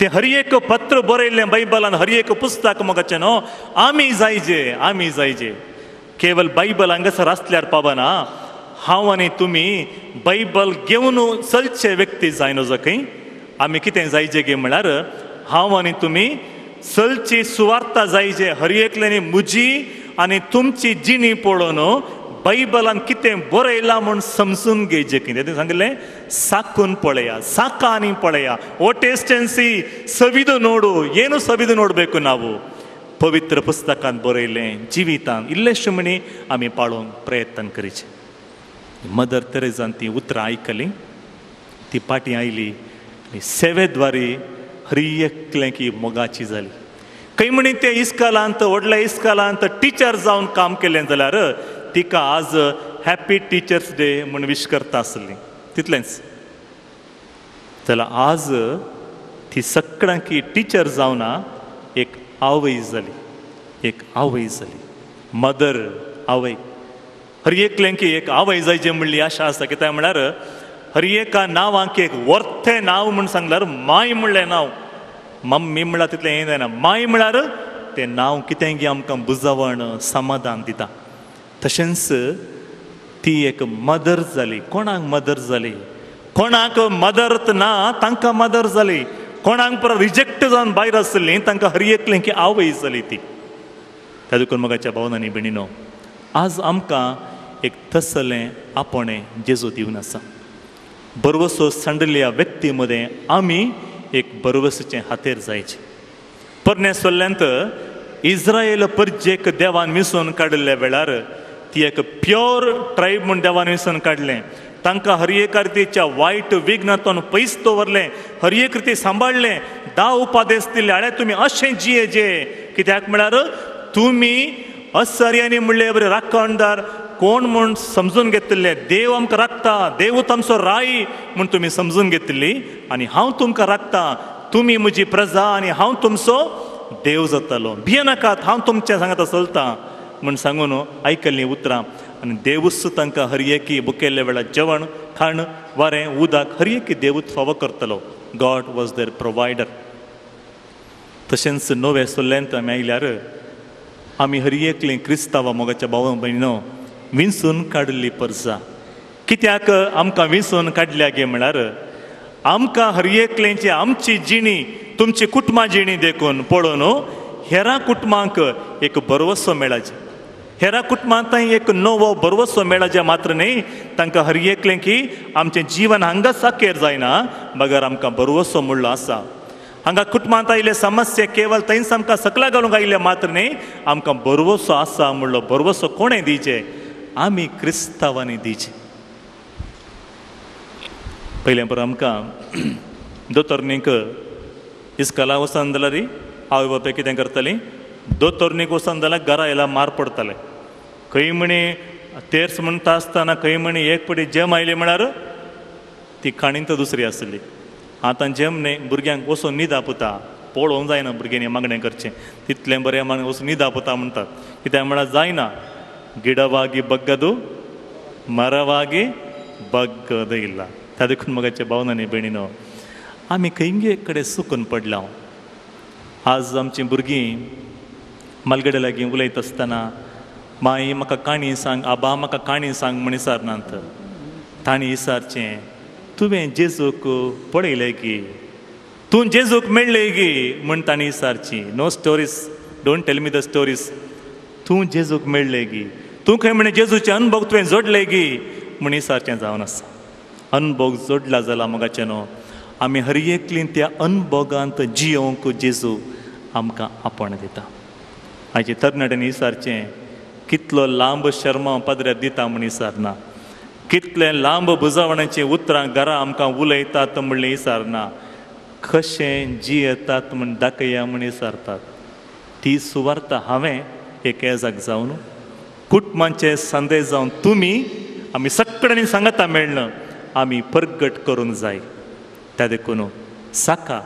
तें हर एक पत्र बरयल्लें बायबलान, हर एक पुस्तक मोगाचें न्हू, आमी जायजे, आमी जायजे. केवल बायबल हांगासर आसल्यार पावना, हांव आनी तुमी बायबल घेवन चलचे व्यक्ती जायना जखंय. आमी कितें जायजे गे म्हळ्यार हांव आनी तुमी चलची सुवार्ता जायजे. हर एकल्यानी म्हजी आनी तुमची जिणी पळोवन बायबलान कितें बरयलां म्हूण समजून घेवचें. कितें सांगिल्लें, साकून पळया, साकांनी पळया, ओ टेस्ट एंड सी, सविदो नोडू, ಏನು ಸವಿದು ನೋಡಬೇಕು ನಾವು. पवित्र पुस्तकांत बरयलें जिवितान इल्लेशें म्हणी आमी पाळोवंक प्रयत्न करीचे. मदर तेरेजान ती उतरां आयकलीं, ती पाटी आयली आनी सेवेद्वारी हर एकलें की मोगाची जाली. खंय म्हणी ते इस्कॉलांत, व्हडल्या इस्कॉलांत टिचर जावन काम केलें जाल्यार तिका आज हॅपी टिचर्स डे म्हूण विश करता आसली, तितलेंच. जाल्यार आज ती सगळ्यांकी टिचर जावना एक आवय जाली, एक आवय जाली, मदर आवय. हर एकल्यांकी एक आवय जायची म्हणली आशा आसा. कित्याक म्हळ्यार हर एका नांवांक एक वर्थे नांव म्हूण सांगल्यार माय म्हणलें नांव, मम्मी म्हणल्यार तितलें हें जायना, माय म्हळ्यार तें नांव कितें की आमकां बुजावण समाधान दिता. तशेंच ती एक मदर जाली. कोणाक मदर जाली? कोणाक मदर ना तांकां मदर जाली, कोणाक परत रिजेक्ट जावन भायर आसली तांकां हर एकलें की आवय जाली ती. त्या देखून मोगाच्या भावनांनी भयणीनो, आज आमकां एक तसलें आपणें जेजू दिवन आसा. बरवसो सांडल्या व्यक्ती मदें आमी एक बरवसाचें हातेर जायचें. पोरण्या सोल्ल्यांत इस्रायल परजेक देवान विसोवन काडिल्ल्या वेळार ती एक प्योर ट्रायब म्हूण देवान विसोवन काडलें. तांकां हर एक रितीच्या वायट विघ्नांतून पयस दवरलें, हर एक रिती सांबाळ्ळें, 10 उपादेश दिले, आळे तुमी अशें जिये जे. कित्याक म्हळ्यार तुमी असर्यांनी म्हणले बरें राखणदार कोण म्हूण समजून घेतिल्ले, देव आमकां राखता, देव आमचो राय म्हूण तुमी समजून घेतिल्ली, आनी हांव तुमकां राखता, तुमी म्हजी प्रजा आनी हांव तुमचो देव जातलो, भियेनाकात, हांव तुमचें सांगता चलता म्हूण सांगून आयकल्लीं उतरां. आनी देवूच तांकां हर एकी बुकेल्ल्या वेळार जेवण खाण वारें उदक हर एकी देवूच फावो करतलो. गॉड वॉज there provider. तशेंच नवे सोल्ल्यांत आमी आयल्यार आमी हर एकलीं क्रिस्तांवा मोगाच्या भाव भयणो विंचून काडिल्ली परजा. कित्याक आमकां विंचून काडल्या गे म्हळ्यार आमकां हर एकल्यांची आमची जिणी, तुमची कुटुंबा जिणी देखून पळोवन हेरां कुटुंबांक एक भरवसो मेळाचे, हेरां कुटुंबांतय एक नवो भरवसो मेळाचे मात्र न्हय, तांकां हर एकलें की आमचें जीवन हांगा साकेर जायना बगर आमकां भरवसो म्हणलो आसा. हांगा कुटुंबांत आयिल्ले समस्या केवल थंयच आमकां सकला घालूंक आयिल्ले मात्र न्हय, आमकां भरवसो आसा म्हणलो भरवसो कोणें दिवचें? आमी क्रिस्तांवांनी दिवचें. पयलें पर आमकां दोतोरणीक इस्कॉला वचून जाल्यार आवय बापूय कितें करतालीं, दोतोरणीक वचून जाल्यार घरा येयल्यार मार पडटाले. खंय म्हणी तेर्स म्हणटा आसतना खंय म्हणी एक पटी जेम आयली म्हळ्यार ती काणी तर दुसरी आसली. आतां जेम न्हय, भुरग्यांक वचून न्हिदा पुता, पळोवंक जायना भुरग्यांनी मागणें करचें तितलें बरें मागणें वचून न्हिदा पुता म्हणटात. कित्याक म्हळ्यार जायना, गिडवागी बग्गदू मरवागी बग्गद इल्ला. त्या देखून मोगाच्या भावनांनी भयणीनो, आमी खंयगे कडेन चुकून पडला. आज आमचीं भुरगीं मालगडे लागीं उलयता आसतना माई म्हाका काणी सांग, आबा म्हाका काणी सांग म्हूण विचारनात. तांणी विचारचें, तुवें जेजूक पळयलें की, तूं जेजूक मेळ्ळें गी म्हूण तांणी विचारची. No stories, don't tell me the stories. तूं जेजूक मेळ्ळें गी, तूं खंय म्हणे जेजूचे अनभोग तुवें जोडले गी म्हूण विचारचें जावन आसा. अनभोग जोडला जाला मोगाचें न्हू, आमी हर एकलीं त्या अनभोगांत जियोवंक जेजू आमकां आपण दिता. आयचे तरणाट्यांनी विचारचें, कितलो लांब शर्मा पदऱ्यात दिता म्हूण विचारना, कितलें लांब बुजावणाचीं उतरां घरा आमकां उलयतात म्हणलें विचारना, कशें जियेतात म्हूण दाखया म्हूण विचारतात. ती सुवार्ता हांवें एक एजाक जावन कुटुंबांचे संदेश जावन तुमी आमी सगळ्यांनी सांगता मेळ्ळं आमी परगट करूंक जाय. त्या देखून साका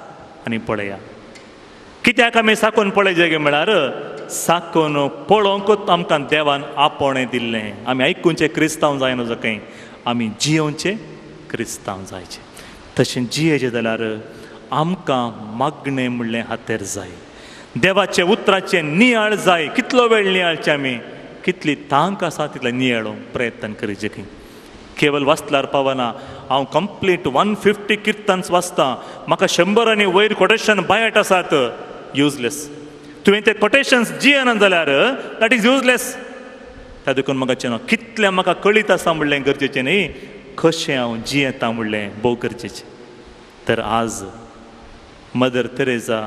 आनी पळया. कित्याक आमी साकून पळयचे गे म्हळ्यार साकून पळोवंकूच आमकां देवान आपोवणें दिल्लें. आमी आयकुचें क्रिस्तांव जायना जो खंय आमी जियोवचें क्रिस्तांव जायचें. तशें जियेचें जाल्यार आमकां मागणें म्हणलें हातेर जाय, देवाचे उतराचें नियाळ जाय. कितलो वेळ नियाळचें आमी, कितली तांक आसा तितलें नियाळूंक प्रयत्न करीचे खंय. केवल वाचल्यार पावना. हांव कंप्लीट 150 किर्तन्स वाचतां, म्हाका 100 आनी वयर कोटेशन बायट आसात. युजलेस. तुवें ते कोटेशन्स जियेना जाल्यार that is useless. त्या देखून म्हाका चेनो कितलें म्हाका कळीत आसा म्हणलें गरजेचें न्ही, कशें हांव जियेता म्हणलें भोव गरजेचें. तर आज मदर तेरेजा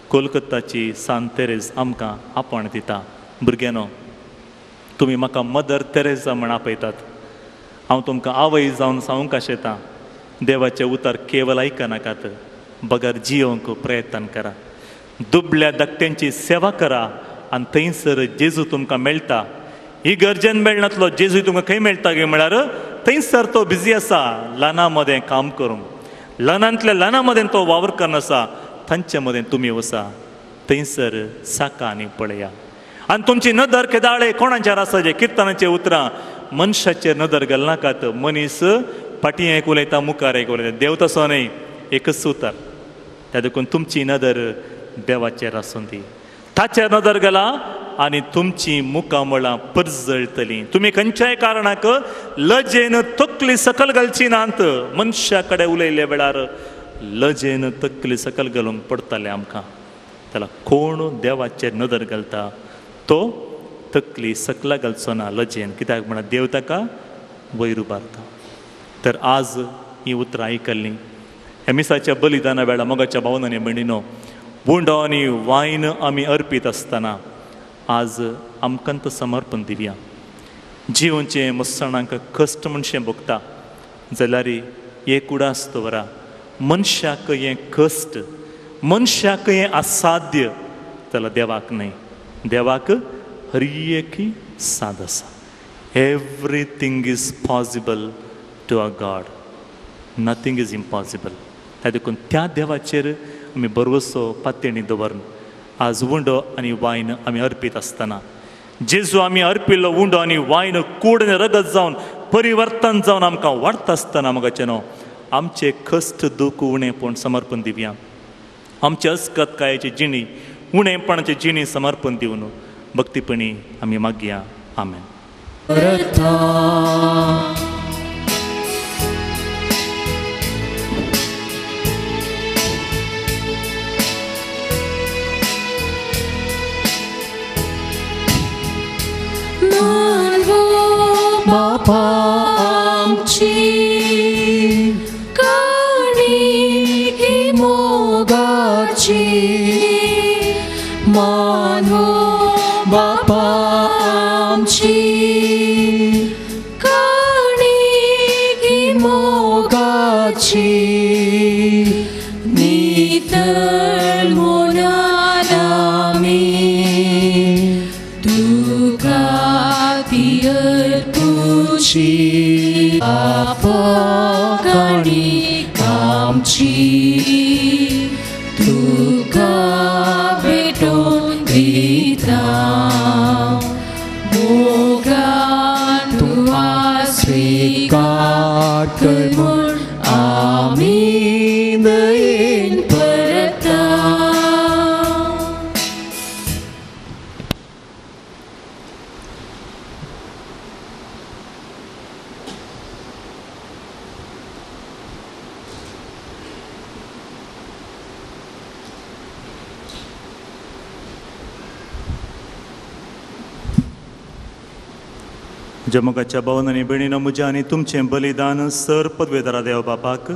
कोलकाताची सांत तेरेज आमकां आपोवण दिता. भुरग्यांनो, तुमी म्हाका मदर तेरेजा म्हण आपयतात, हांव तुमकां आवय जावन सांगूंक आशेतां, देवाचें उतर केवल आयकनाकात, बगर जियोवंक प्रयत्न करा, दुबल्या धाकट्यांची सेवा करा आनी थंयसर जेजू तुमकां मेळटा. ही गरजेन मेळनातलो जेजू तुमकां खंय मेळटा गे म्हळ्यार थंयसर तो बिजी आसा ल्हाना मदें काम करूंक, ल्हानांतल्या ल्हाना मदें तो वावर करून आसा. तांचे मदें तुमी वसा, थंयसर साका आनी पळया. आनी तुमची नदर केदाळे कोणाचेर आसा जे किर्तनाचे उतरां मनशाचेर नदर घालनाकात. मनीस फाटीं एक उलयता, मुखार एक उलयता, देव तसो न्हय, एकच उतर. त्या देखून तुमची नदर देवाचेर आसूं दी. ताचेर नदर घाला आनी तुमची मुखामळां परजळटलीं. तुमी खंयच्याय कारणाक लजेन तकली सकल घालची नात. मनशा कडेन उलयल्ल्या वेळार लजेन तकली सकल घालूंक पडटलें आमकां. त्याला कोण देवाचेर नदर घालता तो तकली सकला घालचो ना लजेन, कित्याक म्हणा देव ताका वयर उबारता. तर आज ही उतरां आयकल्लीं ह्या मिसाच्या बलिदाना वेळा मोगाच्या भावनांनी भयणीनो, उंडो आनी वायन आमी अर्पीत आसतना आज आमकां तो समर्पण दिवया. जिवनचें मस्सणांक कश्ट म्हणशें भोगता जाल्यार एक उडास दवरा, मनशाक हें कश्ट, मनशाक हें असाध्य जाल्यार देवाक न्हय. देवाक हर एक साद आसा. Everything is possible to a God, nothing is impossible. त्या देखून त्या देवाचेर आमी भरवसो पातयेणी दवरून आज उंडो आनी वायन आमी अर्पीत आसतना जेजू आमी अर्पिल्लो उंडो आनी वायन कूड आनी रगत जावन परिवर्तन जावन आमकां वाडटा आसतना म्हाका न्हू आमचे कश्ट दूख उणेपण समर्पण दिवया, आमचे अस्कतकायेची जिणी उणेपणाची जिणी समर्पण दिवन भक्तीपणी आमी मागया. आमेन. बापा आमची काणी ही मोगाची, मानव बापा आमची काणी ही मोगाची, नितळ मनान आमी तुका ती अर्पुची. बापा काणी आमची तुका भेटोवन दिता, मोगान तुका स्विकार कर म्हूण आमी दयेन परता. जमकाच्या भावन आनी भयणीनो, म्हजें आनी तुमचें बलिदान सर पदवेदारा देव बापाक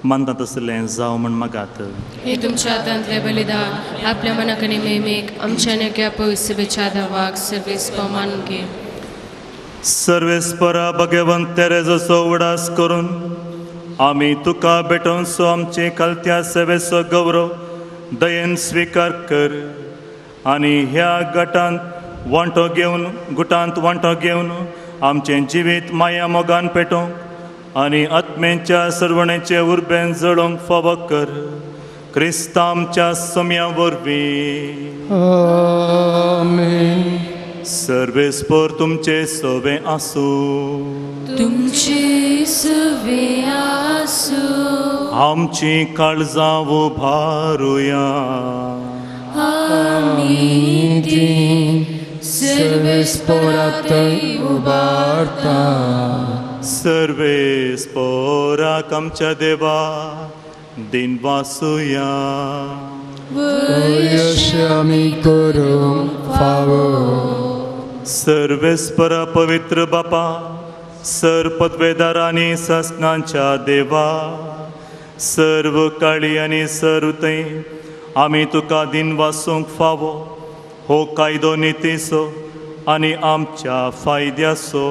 मानतात आसलें जावं म्हण मागात. हे तुमच्या हातांतलें बलिदान आपल्या मनाक आनी मेमेक आमच्या नेक्या पवित्र दावाक सर्वेस मान घे. सर्वेस्परा भगवंत तेरेजचो उडास करून आमी तुका भेटोवचो आमचे खालत्या सेवेचो गौरव दयेन स्विकार कर आनी ह्या गटांत वांटो घेवन गुटांत वांटो घेवन आमचें जिवीत माया मोगान पेटोवंक आनी आत्म्यांच्या सरवणेचे उर्बेन जळोवंक फावो कर क्रिस्तांवच्या आमच्या सम्या वरवीं. आमेन. सर्वेस्पर तुमचे सवे आसूं. तुमचे सवे आसूं. आमची काळजां उबारुया. आमी ती सर्वेस्परातय उबारता. सर्वेस्पराक आमच्या देवा दिन वासुया. अशें आमी करूंक फावो. सर्वेस्परा पवित्र बापा सर पदवेदार आनी ससनांच्या देवा सर्व काळी आनी सर्व थंय आमी तुका दिन वासूंक फावो हो कायदो नितीचो आनी आमच्या फायद्याचो.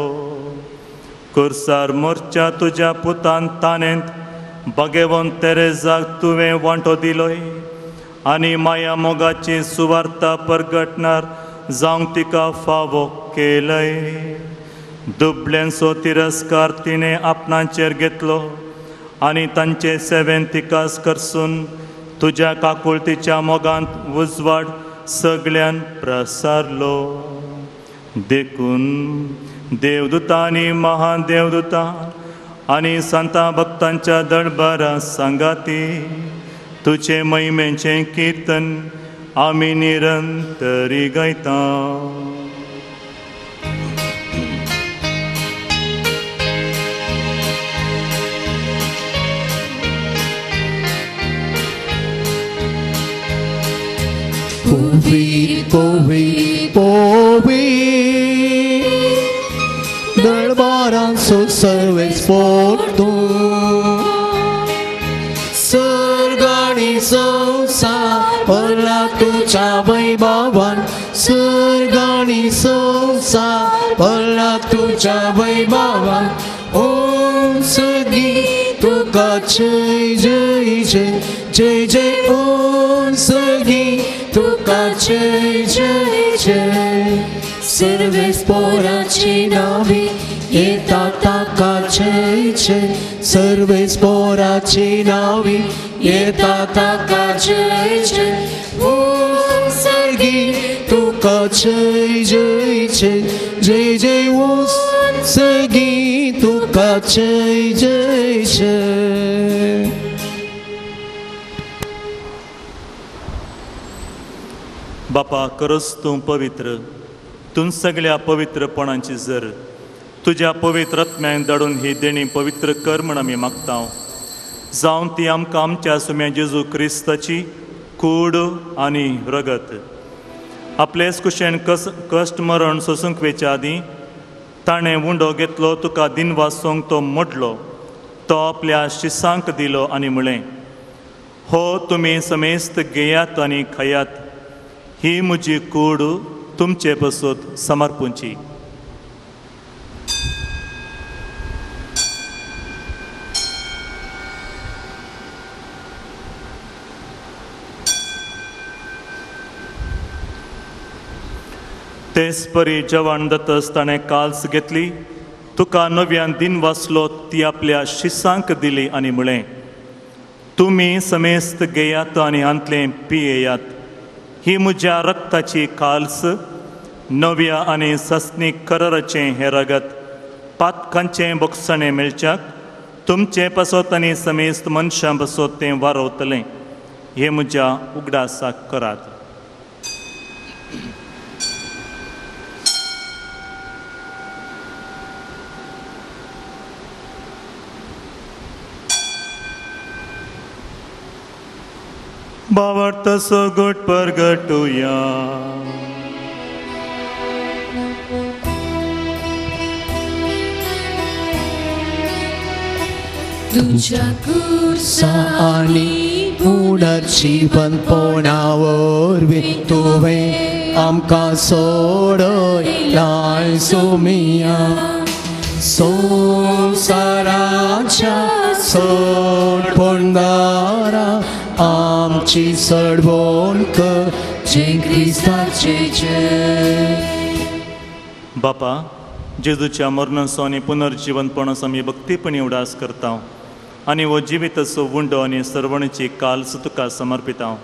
कुर्सार मोर्च्या तुज्या पुतान तानेंत बागेवन तेरेजाक तुवें वांटो दिलोय आनी माया मोगाची सुवार्ता परगटणार जावंक तिका फावो केलय. दुबळ्यांचो तिरस्कार तिणें आपणाचेर घेतलो आनी तांचे सेवेन तिकास करसून तुज्या काकुळतीच्या मोगांत उजवाड सगळ्यान प्रसारलो. देखून देवदूतां आनी महान देवदूतां आनी सांता भक्तांच्या दळबारा सांगाती तुजे महिमेचें किर्तन आमी निरंतरी गायता. पोवी पोवी पोवी दळबारांचो सर्वेस्पर तूं सर्ग आनी संवसार भरला तुज्या वैभवान. सर्ग आनी संवसार भरला तुज्या वैभवान. ओम सगी तुका जय जय जय जय जय ओम सगी तुका जय जय जय. सर्वेस्पराचे नावे येता ताका जय जय. सर्वेस्पराचे नावे येता ताका जय जय. ओम सर्गी तुका जय जय जय जय जय ओम सर्गी तुका जय जय जय. बापा खरोच तूं पवित्र तूं सगळ्या पवित्रपणाची जर तुज्या पवित्र आत्म्याक धाडून ही देणी पवित्र कर म्हण आमी मागता. जावन ती आमकां आमच्या सुम्या जेजू क्रिस्ताची कूड आनी रगत आपलेच कुशेन कश्ट मरण सोसूंक वेच्या आदीं ताणें उंडो घेतलो तुका दिन वासूंक तो मोडलो तो आपल्या शिसांक दिलो आनी म्हळें हो तुमी समेस्त घेयात आनी खायात ही म्हजी कूड तुमचे पसत समर्पूंची. तेच परी जेवण जातच ताणें काल्स घेतली तुका नव्यान दिन वाचलो ती आपल्या शिसांक दिली आनी म्हळें तुमी समेस्त घेयात आनी हांतलें पियेयात ही म्हज्या रक्ताची काल्स नव्या आनी सस्नीक कराराचें हें रगत पातकांचें बोगसणें मेळच्याक तुमचें पासत आनी समेस्त मनशां पासत तें वारवतलें हें म्हज्या उगडासाक करात. भावार्थ सगट परगटुया. तुझ्या कुर्सा आनी पुनर्जीवनपणा वरवीं तुवें आमकां सोडयलाय सोमिया. संवसाराच्या सोडपणदारा आमची सडवण कर जे क्रिस्ताचे जय. बापा, जेजूच्या मरणाचो आनी पुनर्जिवनपणाचो आमी भक्तीपणी उडास करता आनी हो जिविताचो उंडो आनी सर्वणीची काल्स तुका समर्पिता.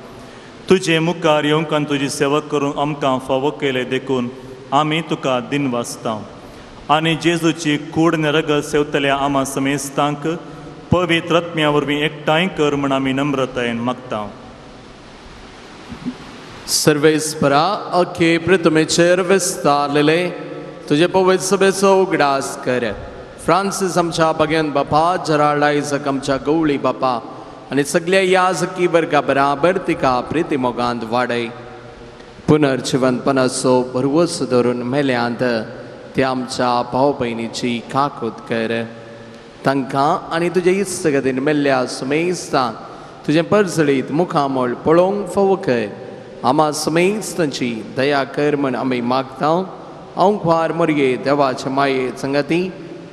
तुजे मुखार येवंक आनी तुजी सेवा करूंक आमकां फावो केलें देखून आमी तुका दिन वाचता आनी जेजूची कूड आनी रगत सेवतल्या आमा समेस्तांक पवित्र आत्म्या वरवीं एकठांय कर म्हूण आमी नम्रतायेन मागता. सर्वेस्परा अखे प्रथमेचेर विस्तारलेले तुजे पवित्र सभेचो उगडास कर. फ्रांसीस आमच्या बगेन बापा, जराल्ड आयजक आमच्या गवळी बापा आनी सगल्या याजकी वर्गा बराबर तिका प्रिती मोगांत वाडय. पुनर्जिवनपणाचो भरवंसो धरून मेल्यांत त्या आमच्या भाव भयणीची काकूत कर. तांकां आनी तुजे इत्सगतीन मेल्ल्या सुमेस्तांक तुजें परजळीत मुखामळ पळोवंक फावो कर. आमा सुमेस्तांची दया कर म्हण आमी मागता. अंकवार मोरये देवाचे माये संगती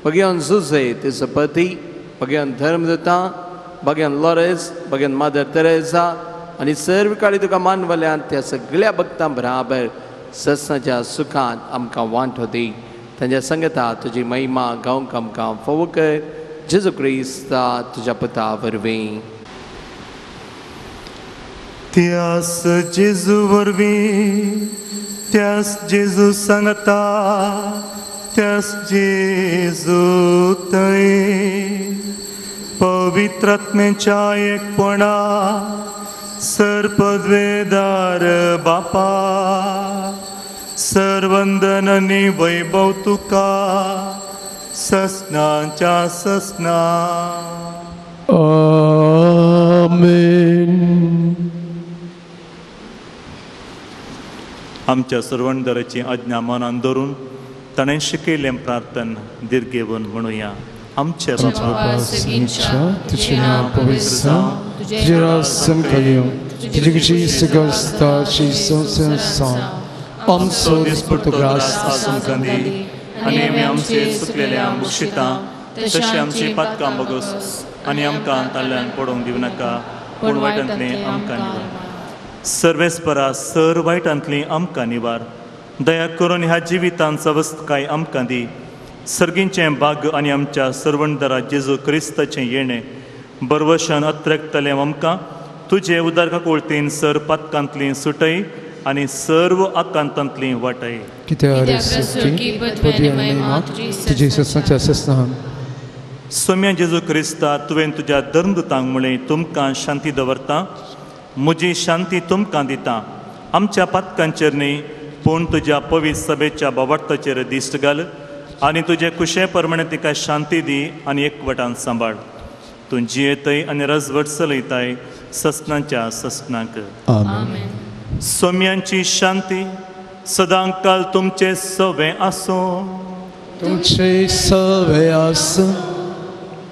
भगयान जुजे तिचो पती, भगयान धर्मदूता, भगयान लॉरेस, भगयान मदर तेरेसा आनी सर्व काळी तुका मानवल्यान त्या सगळ्या भक्तां बराबर ससनाच्या सुखांत आमकां वांटो दी. तांच्या संगता तुजी महिमा गावंक आमकां फावो कर. जेजू क्रिस्ता तुज्या पुता वरवीं. त्यास जेजू वरवीं, त्यास जेजू सांगता, त्यास जेजू थंय पवित्र आत्म्याच्या एकपणा सर्पद्वेदार बापा, सर्वंदन आनी वैभव तुका ससनाच्या ससना. आमेन. आमच्या सर्वंदराची आज्ञा मनान धरून ताणें शिकयलें प्रार्थन दीर्घेवन म्हणुया. आमच्या बापा तुजें नांव पवित्र जावं, तुजें राज आमकां येवं, तुजी इच्छा सर्गांत आसता तशी संवसारांत जावं. आमचो दिसपट्टो ग्रास आज आमकां दी आनी आमी आमचे चुकलेल्या बक्षिता तशें आमची पातकां बगस आनी आमकां ताल्ल्यान पडोवंक दिवं नाका, पूण वायटांतलें आमकां निवार. सर्वेस्परा सर वायटांतली आमकां निवार. दया करून ह्या जिवितांत सवस्तकाय आमकां दी. सर्गींचें भाग्य आनी आमच्या सर्वणदरा जेजू क्रिस्ताचें येणें बरवशान अत्रेकतलें आमकां तुजे उदार काकुळतीन सर पातकांतली सुटय आनी सर्व आकांतांतली वाटय. सोम्या जेजू क्रिस्ता, तुवें तुज्या धर्मदूतांक म्हळें, तुमकां शांती दवरता, म्हजी शांती तुमकां दिता. आमच्या पातकांचेर न्ही पूण तुज्या पवित्र सभेच्या बाबार्थाचेर दिश्ट घाल आनी तुजे कुशे प्रमाणे तिका शांती दी आनी एकवटान सांबाळ. तूं जियेतय आनी रजवट चलयताय ससनाच्या ससनाक. सोम्यांची शांती सदांकाल तुमचे सवे आसूं. तुमचे सवे आसूं.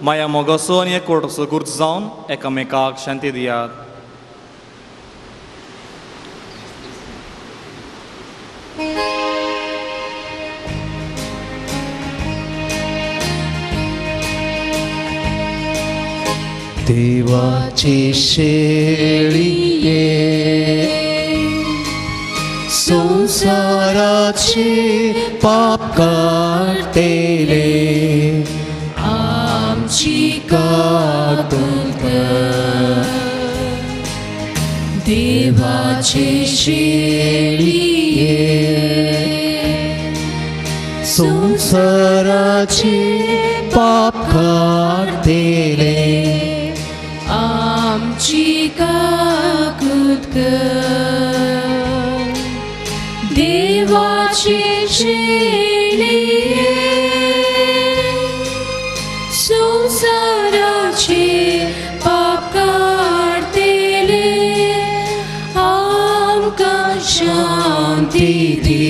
माया मोगाचो आनी एकवटाचो गुर्ज जावन एकामेकाक शांती दियात. देवाची शेळये संसाराचे पाप काडटले, आमची काकुळट कर. देवाचे शेळये संसाराचे पाप काडटले, आमची काकुळट कर. देवाचे शेळये संसाराचे पाप काडटले, आमकां शांती दी,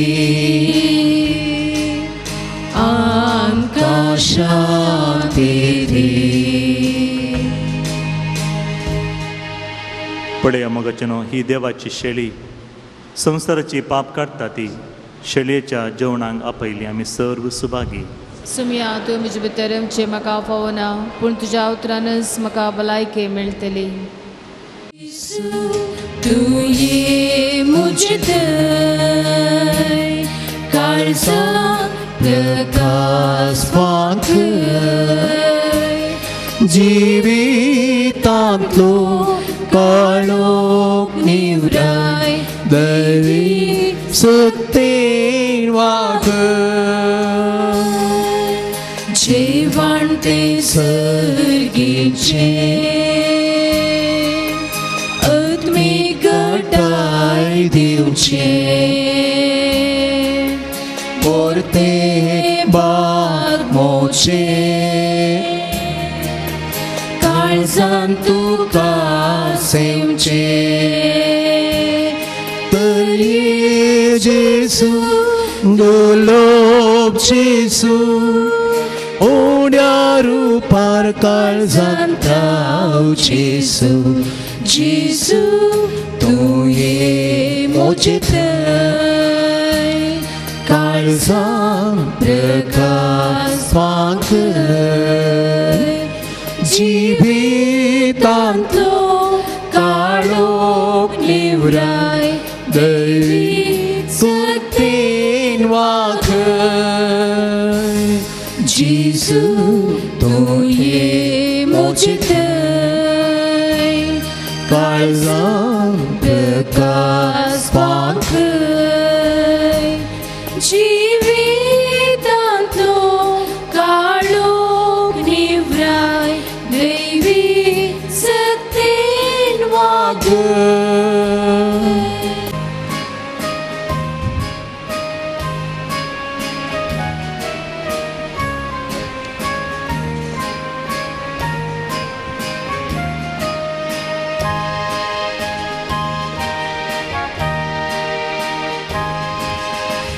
आमकां शांती दी. पळया मोगाचेनो, ही देवाची शेळी संवसाराची पाप काडटा. ती शेळयेच्या जेवणाक आपयली आमी सर्व सुभागी. सुमया, तूं म्हजे भितर येवचें म्हाका फावना, पूण तुज्या उतरानच म्हाका भलायकी मेळटली. तूं ये म्हजे थंय, काळजा प्रकाश फांकय जिवितांतलो काळोख निवराय दैवी सत्तेन वागय जेवण ते सर्गीचें आत्मीक घटाय दिवचें पोरते बागमोचें काळजान तुका सेवचें तर ये जेसू दुर्लभ जेसू उण्या रुपार काळजान राव जेसू जेसू तूं ये म्हजे थंय काळजान प्रकाश फांकय जिवितांतलो काळोख निवराय दैवी सत्तेन वागय जेसू तूं ये म्हजे थंय काळजान प्रकाश फांकय जिवितांतलो काळोख निवराय दैवी सत्तेन वागय.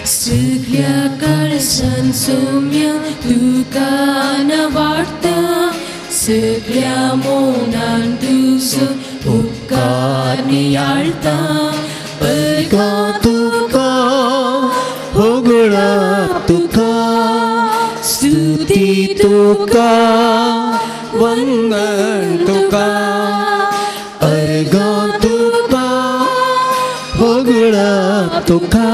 सगळ्या काळजान सोम्या तुका नवाडटा सगळ्या मनान तुजो उपकार नियाळटा अर्गां तुका होगळप तुका स्तुती तुका वंदन तुका अर्गां तुका होगळप तुका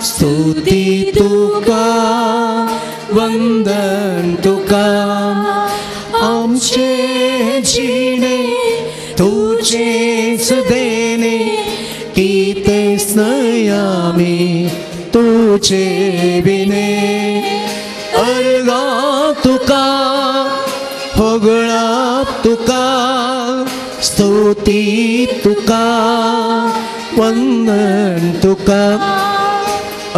स्तुती तुका वंदन तुका आमचे जिणे तुझेच देणे कितेंच न्हय आमी तुझे विणे अर्गां तुका होगळप तुका स्तुती तुका वंदन तुका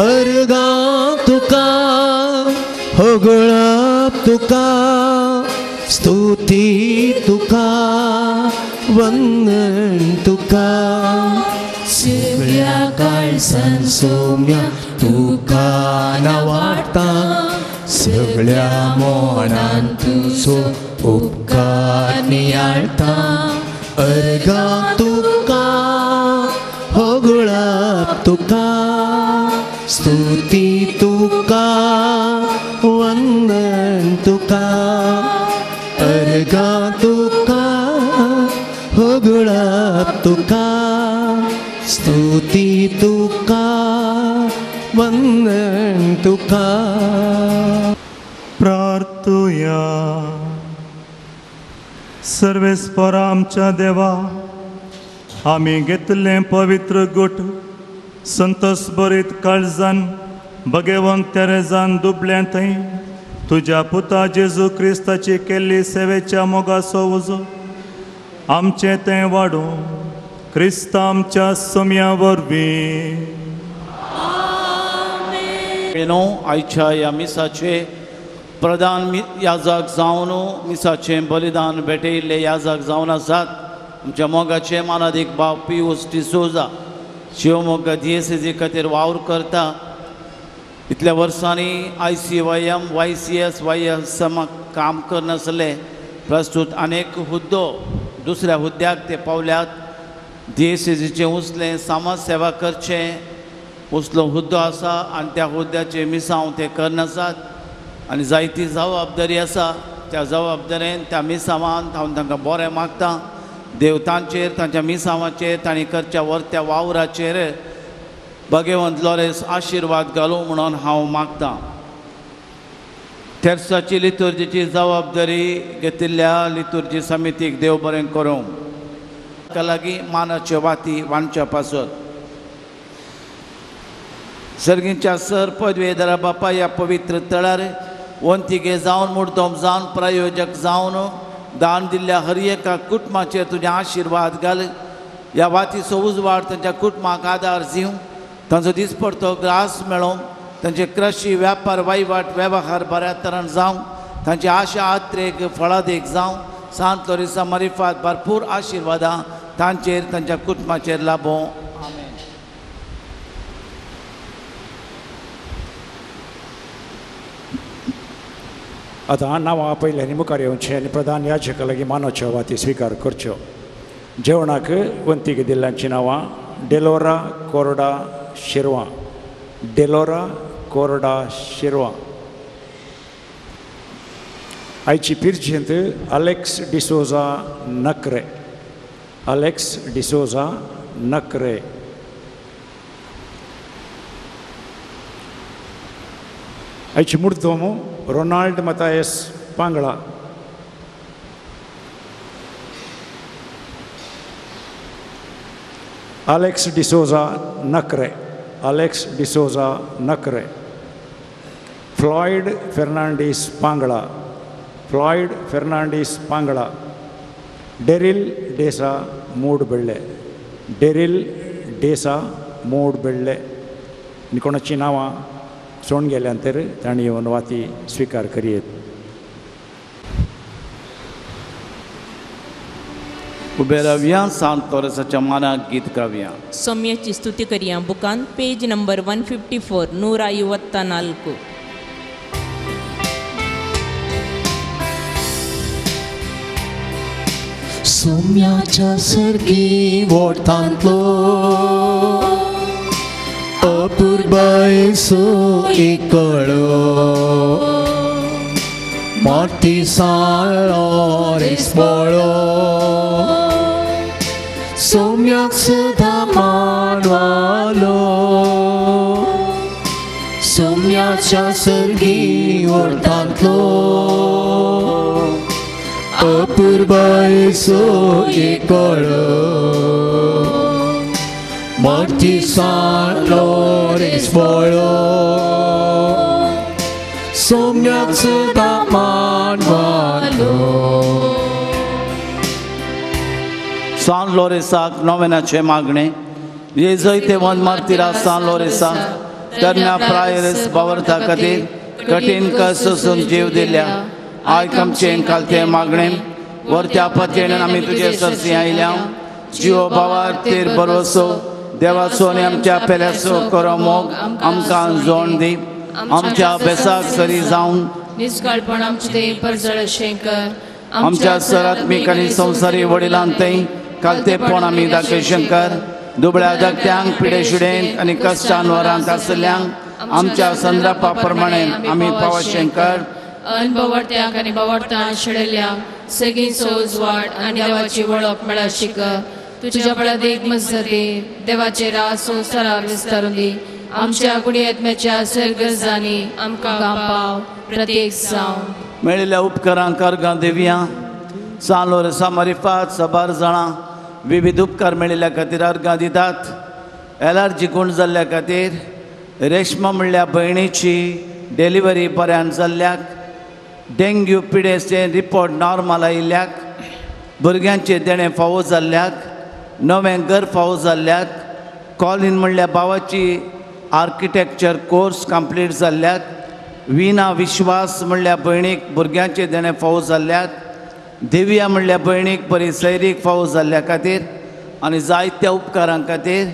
अर्गां तुका होगळप तुका स्तुती तुका वंदन तुका सगळ्या काळजान सोम्या तुका नवाडटा सगळ्या मनान तुजो उपकार नियाळटा अर्गां तुका होगळप तुका स्तुती तुका वंदन तुका अर्गां तुका होगळप तुका स्तुती तुका वंदन तुका. प्रार्थुया. सर्वेस्पर आमच्या देवा, आमी घेतलें पवित्र गुट संतोष बरीत काळजान भगवंत तेरेजान दुबल्या थंय तुज्या पुता जेजू क्रिस्ताची केल्ली सेवेच्या मोगाचो उजो आमचें तें वाडूं क्रिस्त आमच्या सोम्या वरवीं. आयच्या ह्या मिसाचे प्रधान याजक जावन मिसाचें बलिदान भेटयिल्ले याजक जावन आसात आमच्या मोगाचे मानादीक बाब पियूस डिसोजा शिवमोग्गा दियेसेजी खातीर वावर करता. इतल्या वर्सांनी I C Y M Y C S Y S एमाक काम करनासले प्रस्तूत अनेक हुद्दो दुसऱ्या हुद्द्याक ते पावल्यात. दियेसेजीचें उसलें समाज सेवा करचें उसलो हुद्दो आसा आनी त्या हुद्द्याचें मिसांव ते करनासात आनी जायती जबाबदारी आसा. त्या जबाबदारेन त्या मिसांवान हांव तांकां बरें मागता. देव तांचेर तांच्या मिसांवाचेर तांणी करच्या वर्त्या वावराचेर भगवंत लॉरेस आशिर्वाद घालूं म्हणून हांव मागतां. तेर्साची लितुर्जीची जबाबदारी घेतिल्ल्या लितुर्जी समितीक देव बरें करूं. ताका लागीं मानाच्यो वाती वांटच्या पासत सर्गींच्या सर पदवेदारा बापा ह्या पवित्र तळार वंतिगे जावन मुर्दम जावन प्रायोजक जावन दान दिल्ल्या हर एका कुटुंबाचेर तुजे आशिर्वाद घाल. ह्या वातीचो उजवाड तांच्या कुटुंबाक आदार दिवं, तांचो दिसपडतो ग्रास मेळोवं, तांचे कृशी व्यापार वहिवाट वेव्हार बऱ्या तरान जावं, तांची आशा आत्रेक फळादेक जावं. सांत लोरिसा मारिफात भरपूर आशिर्वादां तांचेर तांच्या कुटुंबाचेर लाभोवं. आमेन. आतां नांवां पयल्यानी मुखार येवचें आनी प्रधान याजका लागीं मानवच्यो वाती स्विकार करच्यो. जेवणाक वंतीक दिल्ल्यांचीं नांवां डेलोरा कोरडा शिरवां, डेलोरा कोरडा शिरवां. आयची पिर्जेंत अलेक्स डिसोजा नकरे, अलेक्स डिसोजा नकरे. आयची मुर्दोमो Ronald Mathias Pangla. Alex D'Souza Nakre, Alex D'Souza Nakre. Floyd Fernandes Pangla, Floyd Fernandes Pangla. Daryl D'Sa Moodbelle, Daryl D'Sa Moodbelle. आनी कोणाचीं नांवां सोडून गेल्यान तर तांणी येवन वाती स्विकार करयेत. उबे रावया, सांत लोरेसाच्या मानाक गीत गावया. सौम्याची स्तुती करया. बुकान पेज नंबर 154 154. सोम्याच्या सर्गी वोटांतलो अपुरबायेचो एकळो माती साळो रेसबोळो सोम्याक सुद्दां मानवालो. सोम्याच्या सर्गी वोटांतलो अपुरबायेचो एकळो माती साळो रेसबोळो सोम्याक सुद्दां मानवालो. सांत लोरेसाक नोवेनाचें मागणें. जेजयतेवन मार्तिरा सांत लोरेसा तरण्या प्रायरेस बावर्ता खातीर कठीण कश्ट सोसून जीव दिल्या. आयक आमचें खालतें मागणें. वरत्या पतेन आमी तुजे सरसी आयल्या. जिवो भावार तेर भरवसो देवाचो आनी आमच्या पेल्याचो करो मोग आमकां जोण दी. आमच्या बेसाक सरी जावन निष्काळपण आमचें तें परजळ कर. आमच्या सरात्मीक आनी संवसारी वडिलांतय कालतेपण आमी दाखय कर. दुबळ्या धाकट्यांक पिडेशिडेंत आनी कश्टान वरांत आसल्ल्यांक आमच्या संद्रापा प्रमाणे आमी पावशें कर. अनभवडत्यांक आनी भवडतान शेळेल्ल्यांक सगळींचो उजवाड आनी देवाची वळख मेळा शिक. तुज्या बळादेक मजती देवाचे राज संवसारार विस्तारून दी. आमच्या गुणयत्म्याच्या सरगरजांनी आमकां पाव प्रत्येक जावं. मेळिल्ल्या उपकारांक अर्गां दिवया. सांत लोरेसा मारिफात साबार जाणां विविध उपकार मेळिल्ल्या खातीर अर्गां दितात. एलर्जी गूण जाल्ल्या खातीर रेश्मा म्हणल्या भयणीची डिलिव्हरी बऱ्यान जाल्ल्याक, डेंग्यू पिडेचे रिपोर्ट नॉर्मल आयिल्ल्याक, भुरग्यांचें देणें फावो जाल्ल्याक, नवें घर फावो जाल्ल्याक, कॉलीन म्हणल्या भावाची आर्किटेक्चर कोर्स कंप्लीट जाल्ल्याक, विना विश्वास म्हणल्या भयणीक भुरग्यांचें देणें फावो जाल्ल्याक, देविया म्हणल्या भयणीक बरी सैरीक फावो जाल्ल्या खातीर आनी जायत्या उपकारां खातीर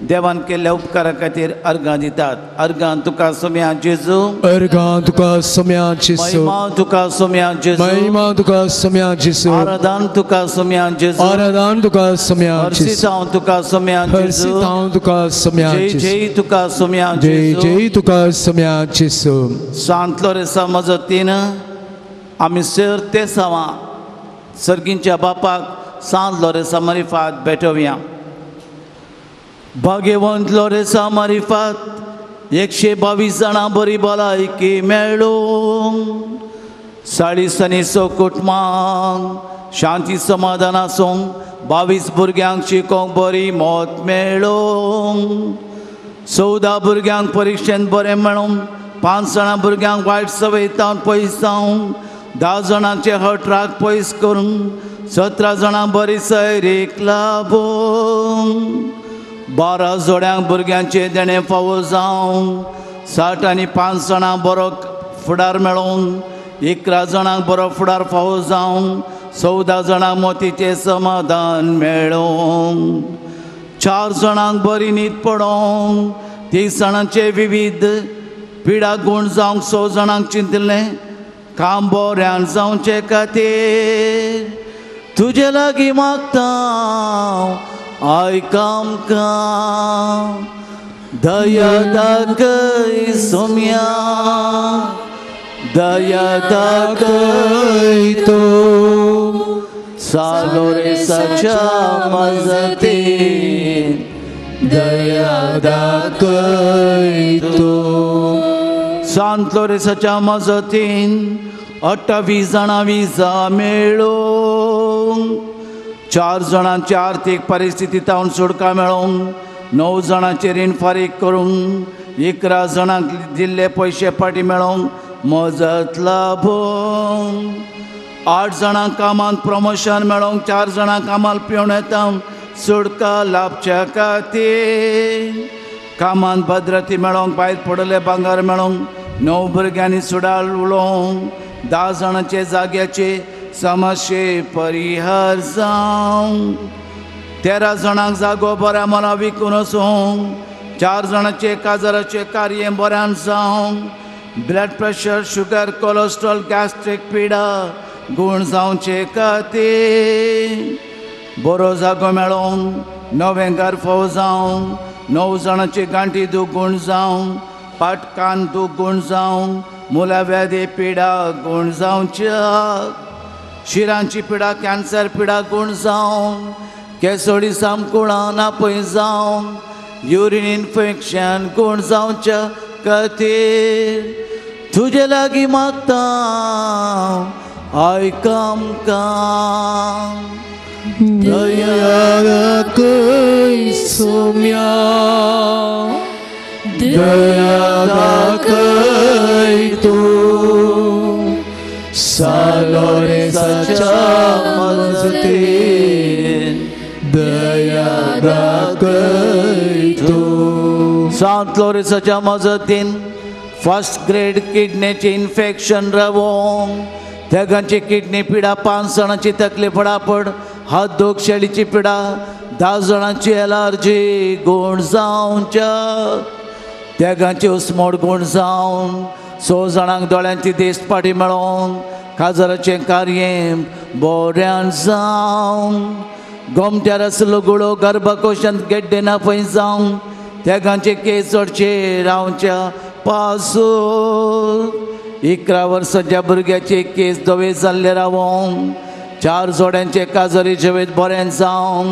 देवान केल्ल्या उपकारा खातीर अर्गां दितात. अर्गां तुका सोम्या जेजू, अर्गां तुका सोम्या जेजू, महिमा तुका सोम्या जेजू, महिमा तुका सोम्या जेजू, आराधन तुका सोम्या जेजू, आराधन तुका सोम्या जेजू, हर्षितांव तुका सोम्या जेजू, हर्षितांव तुका सोम्या जेजू, जय जय तुका सोम्या जेजू, जय जय तुका सोम्या जेजू. सांत लोरेसा मजतीन आमी सर ते सावां सर्गींच्या बापाक सांत लोरेसा मारिफात भेटोवया. भाग्यवंत लोरेसा मारिफात 122 जाणां बरी भलायकी मेळूं 40 आनी 6 कुटुंबांक शांती समाधान आसूंक 22 भुरग्यांक शिकोवंक बरी मत मेळूं 14 भुरग्यांक परिक्षेंत बरें मेळूं 5 जाणां भुरग्यांक वायट सवय तावन पयस जावं 10 जाणांचे हट राग पयस करूं 17 जाणां बरी सैरीक लाबूं 12 जोड्यांक भुरग्यांचें देणें फावो जावं 60 आनी 5 जाणां बरो फुडार मेळूं 11 जाणांक बरो फुडार फावो जावं 14 जाणांक मोतीचें समाधान मेळूं 4 जाणांक बरी न्हीद पडोंक 30 जाणांचे विविध पिडा गूण जावंक 6 जाणांक चिंतलें काम बऱ्यान जावचे खातीर तुजे लागीं मागता आयक आमकां दया दाखय सोम्या दया दाखय तूं सालोरेसाच्या मजतीन दया दाखय तूं सांत लोरेसाच्या मजतीन 28 जाणां विजा मेळूं 4 जाणांची आर्थीक परिस्थिती तावन सुटका मेळोवंक 9 जाणांचे रीण फारीक करूंक 11 जाणांक दिल्ले पयशे फाटीं मेळोवंक मजत लाभूंक 8 जाणांक कामांत प्रमोशन मेळोवंक 4 जाणांक कामाल पिवन येता सुटका लाभच्या खातीर कामांत भद्रती मेळोवंक भायर पडले भांगर मेळोवंक 9 भुरग्यांनी सुडाल उलोवंक 10 जाणांचे जाग्याचे समस्ये परिहार जावं 13 जाणांक जागो बऱ्या मना विकून वचूंक 4 जाणांचे काजाराचे कार्य बऱ्यान जावं blood pressure sugar cholesterol gastric पिडा गूण जावचे खातीर बरो जागो मेळोवंक नवें घर फावो जावं 9 जाणांची गांठी दूख गूण जावं पाट कान दूख गूण जावं मुलाव्याधी पिडा गूण जावच्या शिरांची पिडा कॅन्सर पिडा गूण जावं केसोडी सामकुळां नापय जावं युरीन इन्फेक्शन गूण जावच्या खातीर तुजे लागीं मागता आयक आमकां दया दाखय सोम्या दया दाखय तूं सालोरेसाच्या मजतीन दया दाखय तूं सांत लोरेसाच्या मजतीन फर्स्ट ग्रेड किडनीचें इन्फेक्शन रावोंक तेगांची किडनी पिडा 5 जाणांची तकली पडापड हात दूख शेळीची पिडा 10 जाणांची एलर्जी गूण जावच्या तेगांची उस्मोड गूण जावन 6 जाणांक दोळ्यांची दिश्ट फाटीं मेळोवंक काजाराचें कार्य बऱ्यान जावं गोमट्यार आसलो गुळो गर्भकोशांत गेड्डे नापय जावं तेगांचे केस चडचे रावच्या पासून 11 वर्सांच्या भुरग्याचे केस धवे जाल्ले रावोंक 4 जोड्यांचे काजारी जिवीत बरें जावं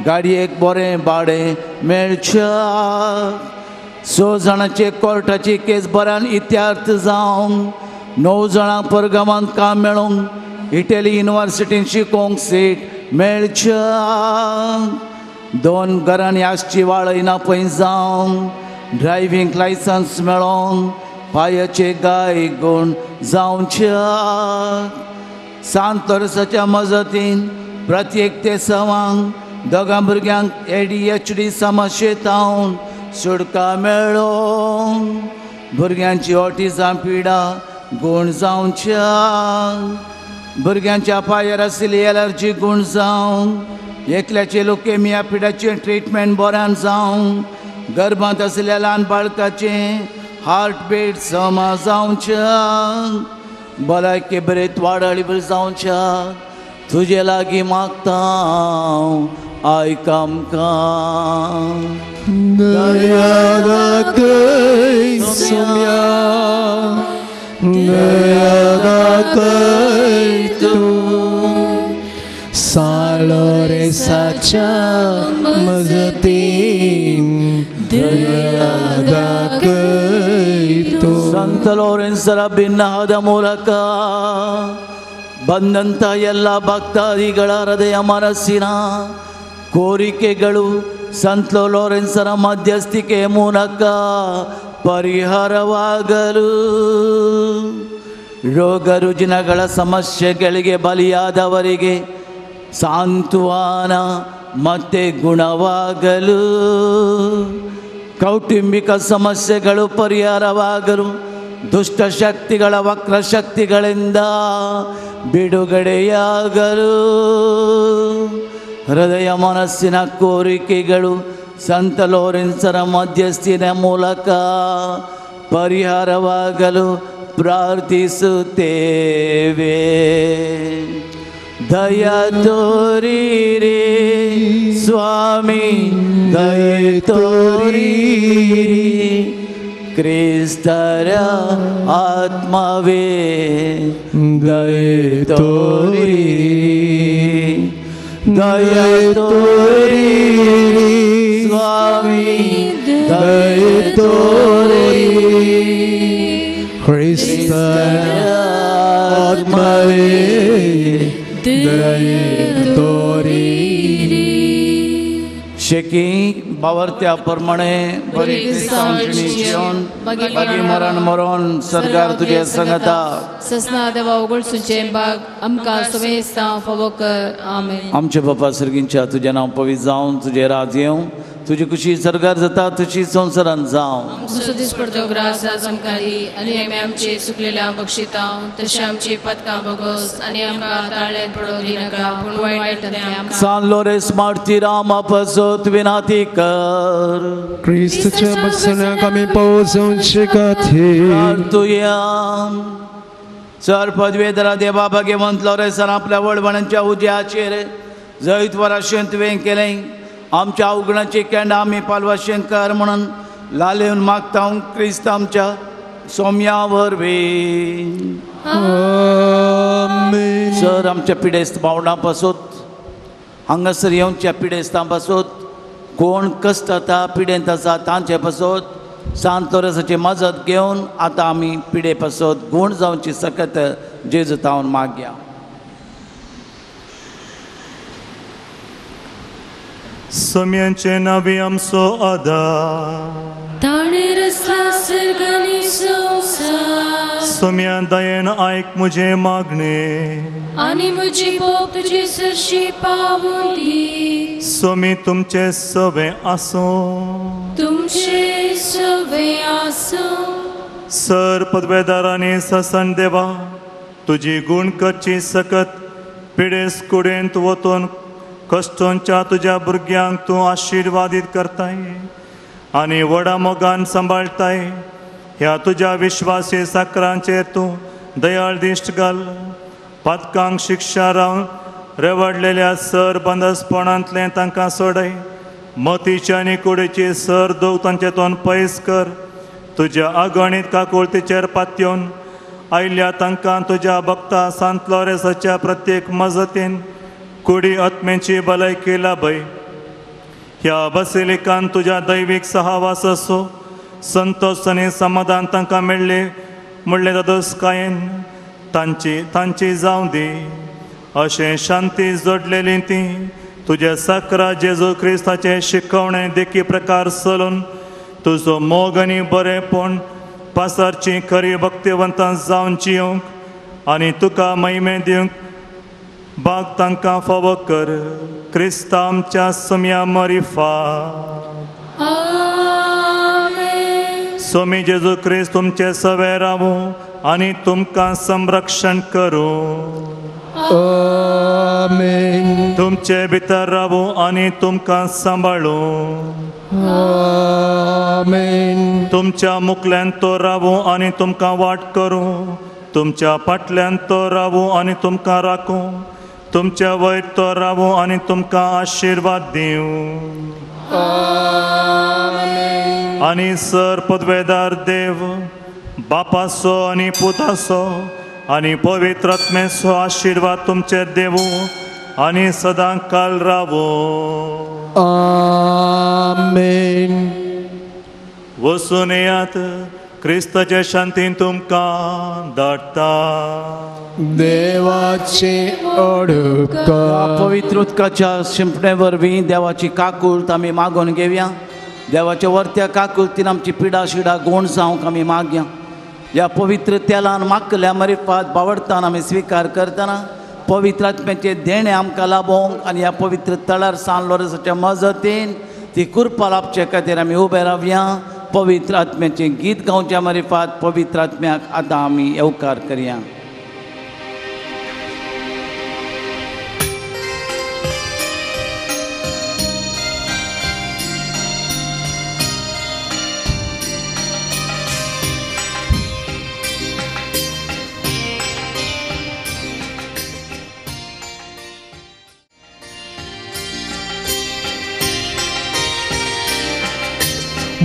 गाडयेक बरें भाडें मेळच्या 6 जाणांचे कोर्टाची केस बऱ्यान इत्यार्थ जावं 9 जाणांक परगामांत काम मेळोवंक इटली युनिवर्सिटीन शिकोवंक सीट मेळच्या 2 घरांनी आसची वाळय नापय जावं ड्रायव्हींग लायसन्स मेळोवंक पांयाचे गाय गूण जावच्या सांत लोरेसाच्या मजतीन प्रत्येक ते सवांक 2 भुरग्यांक ADHD समस्ये तावन सुटका मेळोवंक भुरग्यांची ऑटिझम पिडा गूण जावच्या भुरग्यांच्या पांयार आशिल्ली एलर्जी गूण जावं एकल्याचे लुकेमिया पिडाचें ट्रिटमेंट बऱ्यान जावं गर्भांत आशिल्ल्या ल्हान बाळकाचें हार्टबीट समा जावच्या भलायकी बरें वाडाळी बरी जावच्या तुजे लागीं मागता आयक आमकां दया दाखय सोम्या दया दाखय तूं सालोरेसाच्या मजतीन दया दाखय ಸಂತ ಲೋರೆನ್ಸರ ಭಿನ್ನಹದ ಮೂಲಕ ಬಂದಂಥ ಎಲ್ಲ ಭಕ್ತಾದಿಗಳ ಹೃದಯ ಮನಸ್ಸಿನ ಕೋರಿಕೆಗಳು ಸಂತ ಲೋರೆನ್ಸರ ಮಧ್ಯಸ್ಥಿಕೆ ಮೂಲಕ ಪರಿಹಾರವಾಗಲು, ರೋಗ ರುಜಿನಗಳ ಸಮಸ್ಯೆಗಳಿಗೆ ಬಲಿಯಾದವರಿಗೆ ಸಾಂತ್ವನ ಮತ್ತೆ ಗುಣವಾಗಲು, ಕೌಟುಂಬಿಕ ಸಮಸ್ಯೆಗಳು ಪರಿಹಾರವಾಗಲು, ದುಷ್ಟಶಕ್ತಿಗಳ ವಕ್ರಶಕ್ತಿಗಳಿಂದ ಬಿಡುಗಡೆಯಾಗಲು, ಹೃದಯ ಮನಸ್ಸಿನ ಕೋರಿಕೆಗಳು ಸಂತ ಲೋರೆನ್ಸರ ಮಧ್ಯಸ್ಥಿನ ಮೂಲಕ ಪರಿಹಾರವಾಗಲು ಪ್ರಾರ್ಥಿಸುತ್ತೇವೆ. ದಯ ತೋರಿರಿ ಸ್ವಾಮಿ, ದಯ ತೋರಿರಿ, ಕ್ರಿಸ್ತರ ಆತ್ಮವೇ ದಯ ತೋರಿರಿ, ದಯ ತೋರಿರಿ ಸ್ವಾಮಿ, ದಯ ತೋರಿರಿ, ಕ್ರಿಸ್ತರ ಆತ್ಮವೇ ದಯ ತೋರಿರಿ. शेकी बावर्त्या प्रमाणे बरी क्रिस्तांव जिवन बागी मरण मरण सरकार तुझे संगता ससना देवा उगडसूचे बाग आमकां सुमेस्तां फावो कर. आमेन. आमचे बापा सर्गींच्या तुजें नांव पवित्र जावन तुजें राज येवं, तुजी खुशी सरकार जाता तुजी संवसारान जावं. आमचो दिसपडतो ग्रास आज आमकां दी आनी आमी आमचे चुकलेल्या बक्षितां तशें आमची पदकां बगोस आनी आमकां ताळ्यांत पडोवं दिनाका पूण वायटांतल्यान आमकां. सान लोरेस मार्तीरा मापसोत विनाती कर. क्रिस्तच्या बसण्याक आमी पावोवचे खातीर तुया सर पदवेधरा देवा भाग्यवंत लोरेसान आपल्या वडवणांच्या उद्याचेर जैत वराशें तुवें केलें. आमच्या अवगुणाची केंडां आमी पालवाशें कर म्हणून लालेवन मागता क्रिस्त आमच्या सोम्या वरवीं. सर आमच्या पिडेस्त भावंडां पासत हांगासर येवच्या पिडेस्तां पासत कोण कश्ट आतां पिडेंत आसा तांचे पासत सांत लोरेसाची मजत घेवन आतां आमी पिडे पासत गूण जावची सकत जेजू तावन मागया. सम्यांचे नावे आमचो आदार ताणें रचला सर्ग आनी संवसार. सोम्या दयेन आयक म्हजें मागणें आनी म्हजी भोग तुजे सरशी पावूं दी. सोमी तुमचें सवें आसूं, तुमचें सवें आसूं. सर पदवेदारांनी ससन देवा तुजी गूण करची सकत पिडेस कुडेंत वतून कश्टोंच्या तुज्या भुरग्यांक तूं आशिर्वादीत करताय आनी व्हडा मोगान सांबाळटाय. ह्या तुज्या विश्वासी साकरांचेर तूं दयाळ दिश्ट घाल. पातकांक शिक्षा रावन रेवडलेल्या सर बंदसपणांतलें तांकां सोडय. मतीची आनी कुडीची सर दोग तांचे तोंड पयस कर. तुज्या अगणीत काकुळतीचेर पातयेवन आयिल्ल्या तांकां तुज्या भक्ता सांत लोरेसाच्या प्रत्येक मजतीन कुडी आत्म्याची भलायकी लाभय. ह्या बसिलिकान तुज्या दैवीक सहवास असो संतोष आनी समाधान तांकां मेळ्ळें म्हणलें दादोसकायेन तांची तांची जावं दी. अशें शांती जोडलेली ती तुज्या साकरा जेजू क्रिस्ताचे शिकवणे देखी प्रकार चलून तुजो मोग आनी बरेंपण पासारची खरी भक्तिवंतां जावन जिवंक आनी तुका महिमे दिवंक बाग तांकां फावो कर. क्रिस्ता आमच्या सोम्या मरिफा. सोमी जेजू क्रिस्त तुमचे सवे रावूं आनी तुमकां संरक्षण करूं. आमेन. तुमचे भितर रावूं आनी तुमकां सांबाळूं. आमेन. तुमच्या मुखल्यान तो रावूं आनी तुमकां वाट करूं. तुमच्या फाटल्यान तो रावूं आनी तुमकां राखूं. तुमच्या वयर तो रावूं आनी तुमकां आशिर्वाद दिवं. आनी सर पदवेदार देव बापाचो आनी पुताचो आनी पवित्र आत्म्याचो आशिर्वाद तुमचेर देवूं आनी सदां काल रावूं. आमेन. वचून येयात, क्रिस्ताचे शांतीन तुमकां धाडटा. देवाचे ओडका पवित्र उदकाच्या शिंपणे वरवीं देवाची काकूळत आमी मागून घेवया. देवाच्या वर्त्या काकुळतीन आमची पिडा शिडा गोण जावंक आमी मागया. ह्या पवित्र तेलान मागल्या मरिफात बावडतान आमी स्विकार करतना पवित्र आत्म्याचें देणें आमकां लाभोवंक आनी ह्या पवित्र तळार सान लोरसाच्या मजतीन ती कृपा लाभचे खातीर आमी उबे रावया. पवित्र आत्म्याचें गीत गावच्या मरिफात पवित्र आत्म्याक आतां आमी येवकार करया.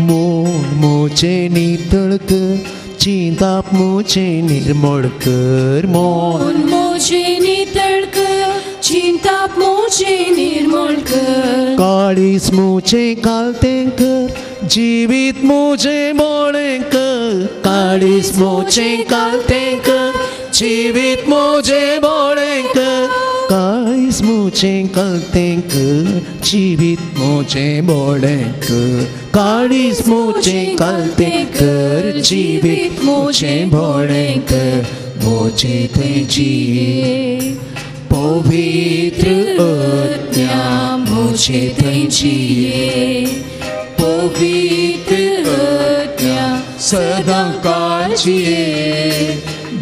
मोन मोचे नितळ कर, चिंताप मोचे निर्मळ कर. मोन मोचे नितळ कर, चिंताप मोचे निर्मळ कर. काळीस मोचे कालतें कर, जिवीत मोचे मोळें कर. काळीस मोचे कालतें कर, जिवीत मोचे मोळें कर. काळीस मोचे कालतें कर, जिवीत मोचे मोळें कर. काळीस मोचे कालतें कर, जिवीत मोचे मोळें कर. मोचे थंयची पवित्र आत्म्या, मोचे थंयची पवित्र आत्म्या सदां काळची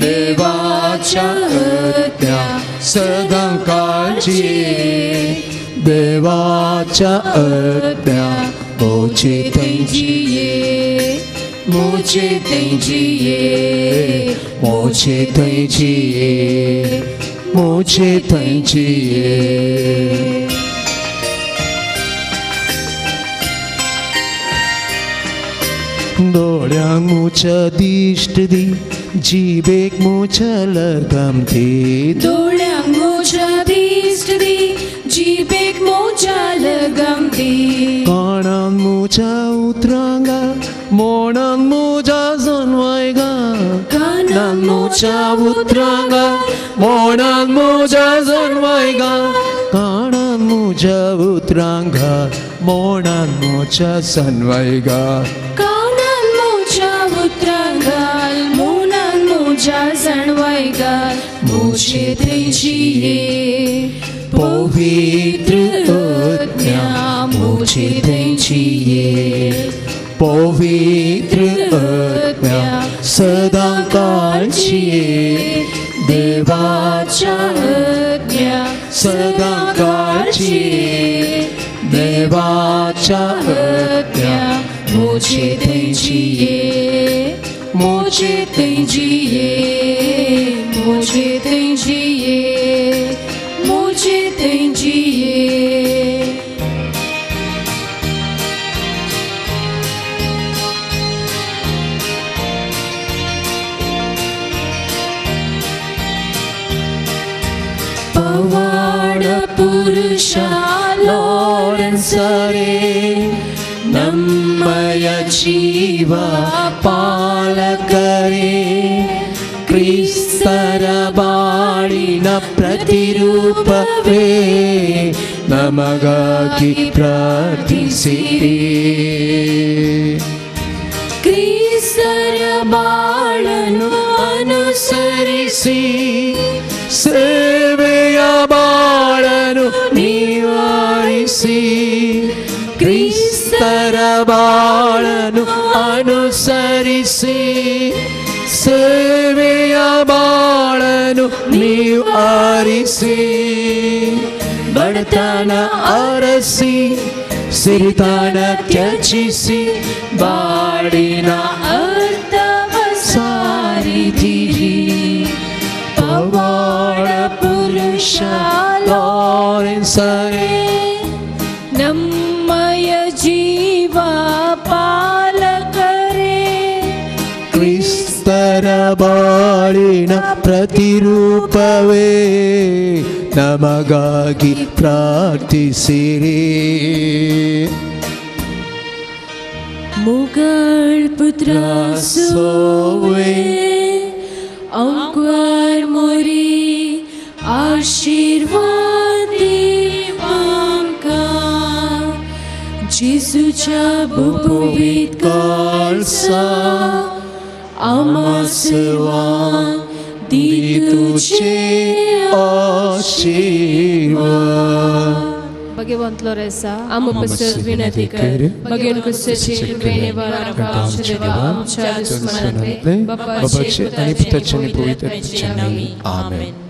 देवाच्या आत्म्या, सदां काळची देवाच्या आत्म्या. मोचे थंयची, मोचे थंयची, मोचे थंयची, मोचे थंयची. दोळ्यांक मोच्या दिश्ट दी, जिबेक मोच्या लगाम दी. दोळ्यांक मोच्या दिश्ट दी, जिबेक मोच्या लगाम दी. कानान मोच्या उतरां गा, मोणान मोज्या जनवाय गा. कानान मोच्या उतरां गा, मोणान मोज्या जनवाय गा. कानान मोज्या उतरां गा, मोणान मोच्या जनवाय गा. कानान मोच्या उतरां घाल, मोणान मोज्या जनवाय घाल. मोचे थंयची पवित्र आत्म्या, मोचे थंयची पवित्र आत्म्या सदां काळची देवाच्या आत्म्या, सदां काळची देवाच्या आत्म्या. मोचे थंयची, मोचे थंयची, मोचे थंयची, मोचे थंयची. पवाड पुरुषा लोरेन्सरे, ನಮ್ಮಯ ಜೀವ ಪಾಲಕರೇ, ಕ್ರಿಸ್ತರ ಬಾಳಿನ ಪ್ರತಿರೂಪವೇ, ನಮಗಾಗಿ ಪ್ರಾರ್ಥಿಸಿರಿ. ಕ್ರಿಸ್ತರ ಬಾಳನು ಅನುಸರಿಸಿ, ಸೇವೆಯ ಬಾಳನು ನಿವಾರಿಸಿ. ಕ್ರಿಸ್ತರ ಬಾಳನು ಅನುಸರಿಸಿ, ಸೇವೆಯ ಬಾಳನು ನಿವಾರಿಸಿ. ಬಡತನ ಅರಸಿ, ಸಿರಿತನ ತ್ಯಜಿಸಿ, ಬಾಳಿನ ಅರ್ಥವ ಸಾರಿದಿರಿ. ಪವಾಡ ಪುರುಷ ಲಾರೆನ್ಸರೇ, ನಮ್ಮಯ ಜೀವ ಪಾಲಕರೇ, ಕ್ರಿಸ್ತರ ಬಾಳಿನ ಪ್ರತಿರೂಪವೇ, ನಮಗಾಗಿ ಪ್ರಾರ್ಥಿಸಿರಿ. मुगळ पुत्रा सोवे अंकुर मोरी आशीर्वाद आमकां जेजूच्या बुबुवीत काळसा आमा सर्वांक दी तुझे आशीर्वाद. भगवंत लोरेसा आम उपस्थित विनंती कर भगवान क्रिस्ताचे कृपेने आमच्या देवा आमच्या दुस्मनांतले बापाचे आणि पुताचे आणि पवित्र आत्म्याचे नामी. आमेन.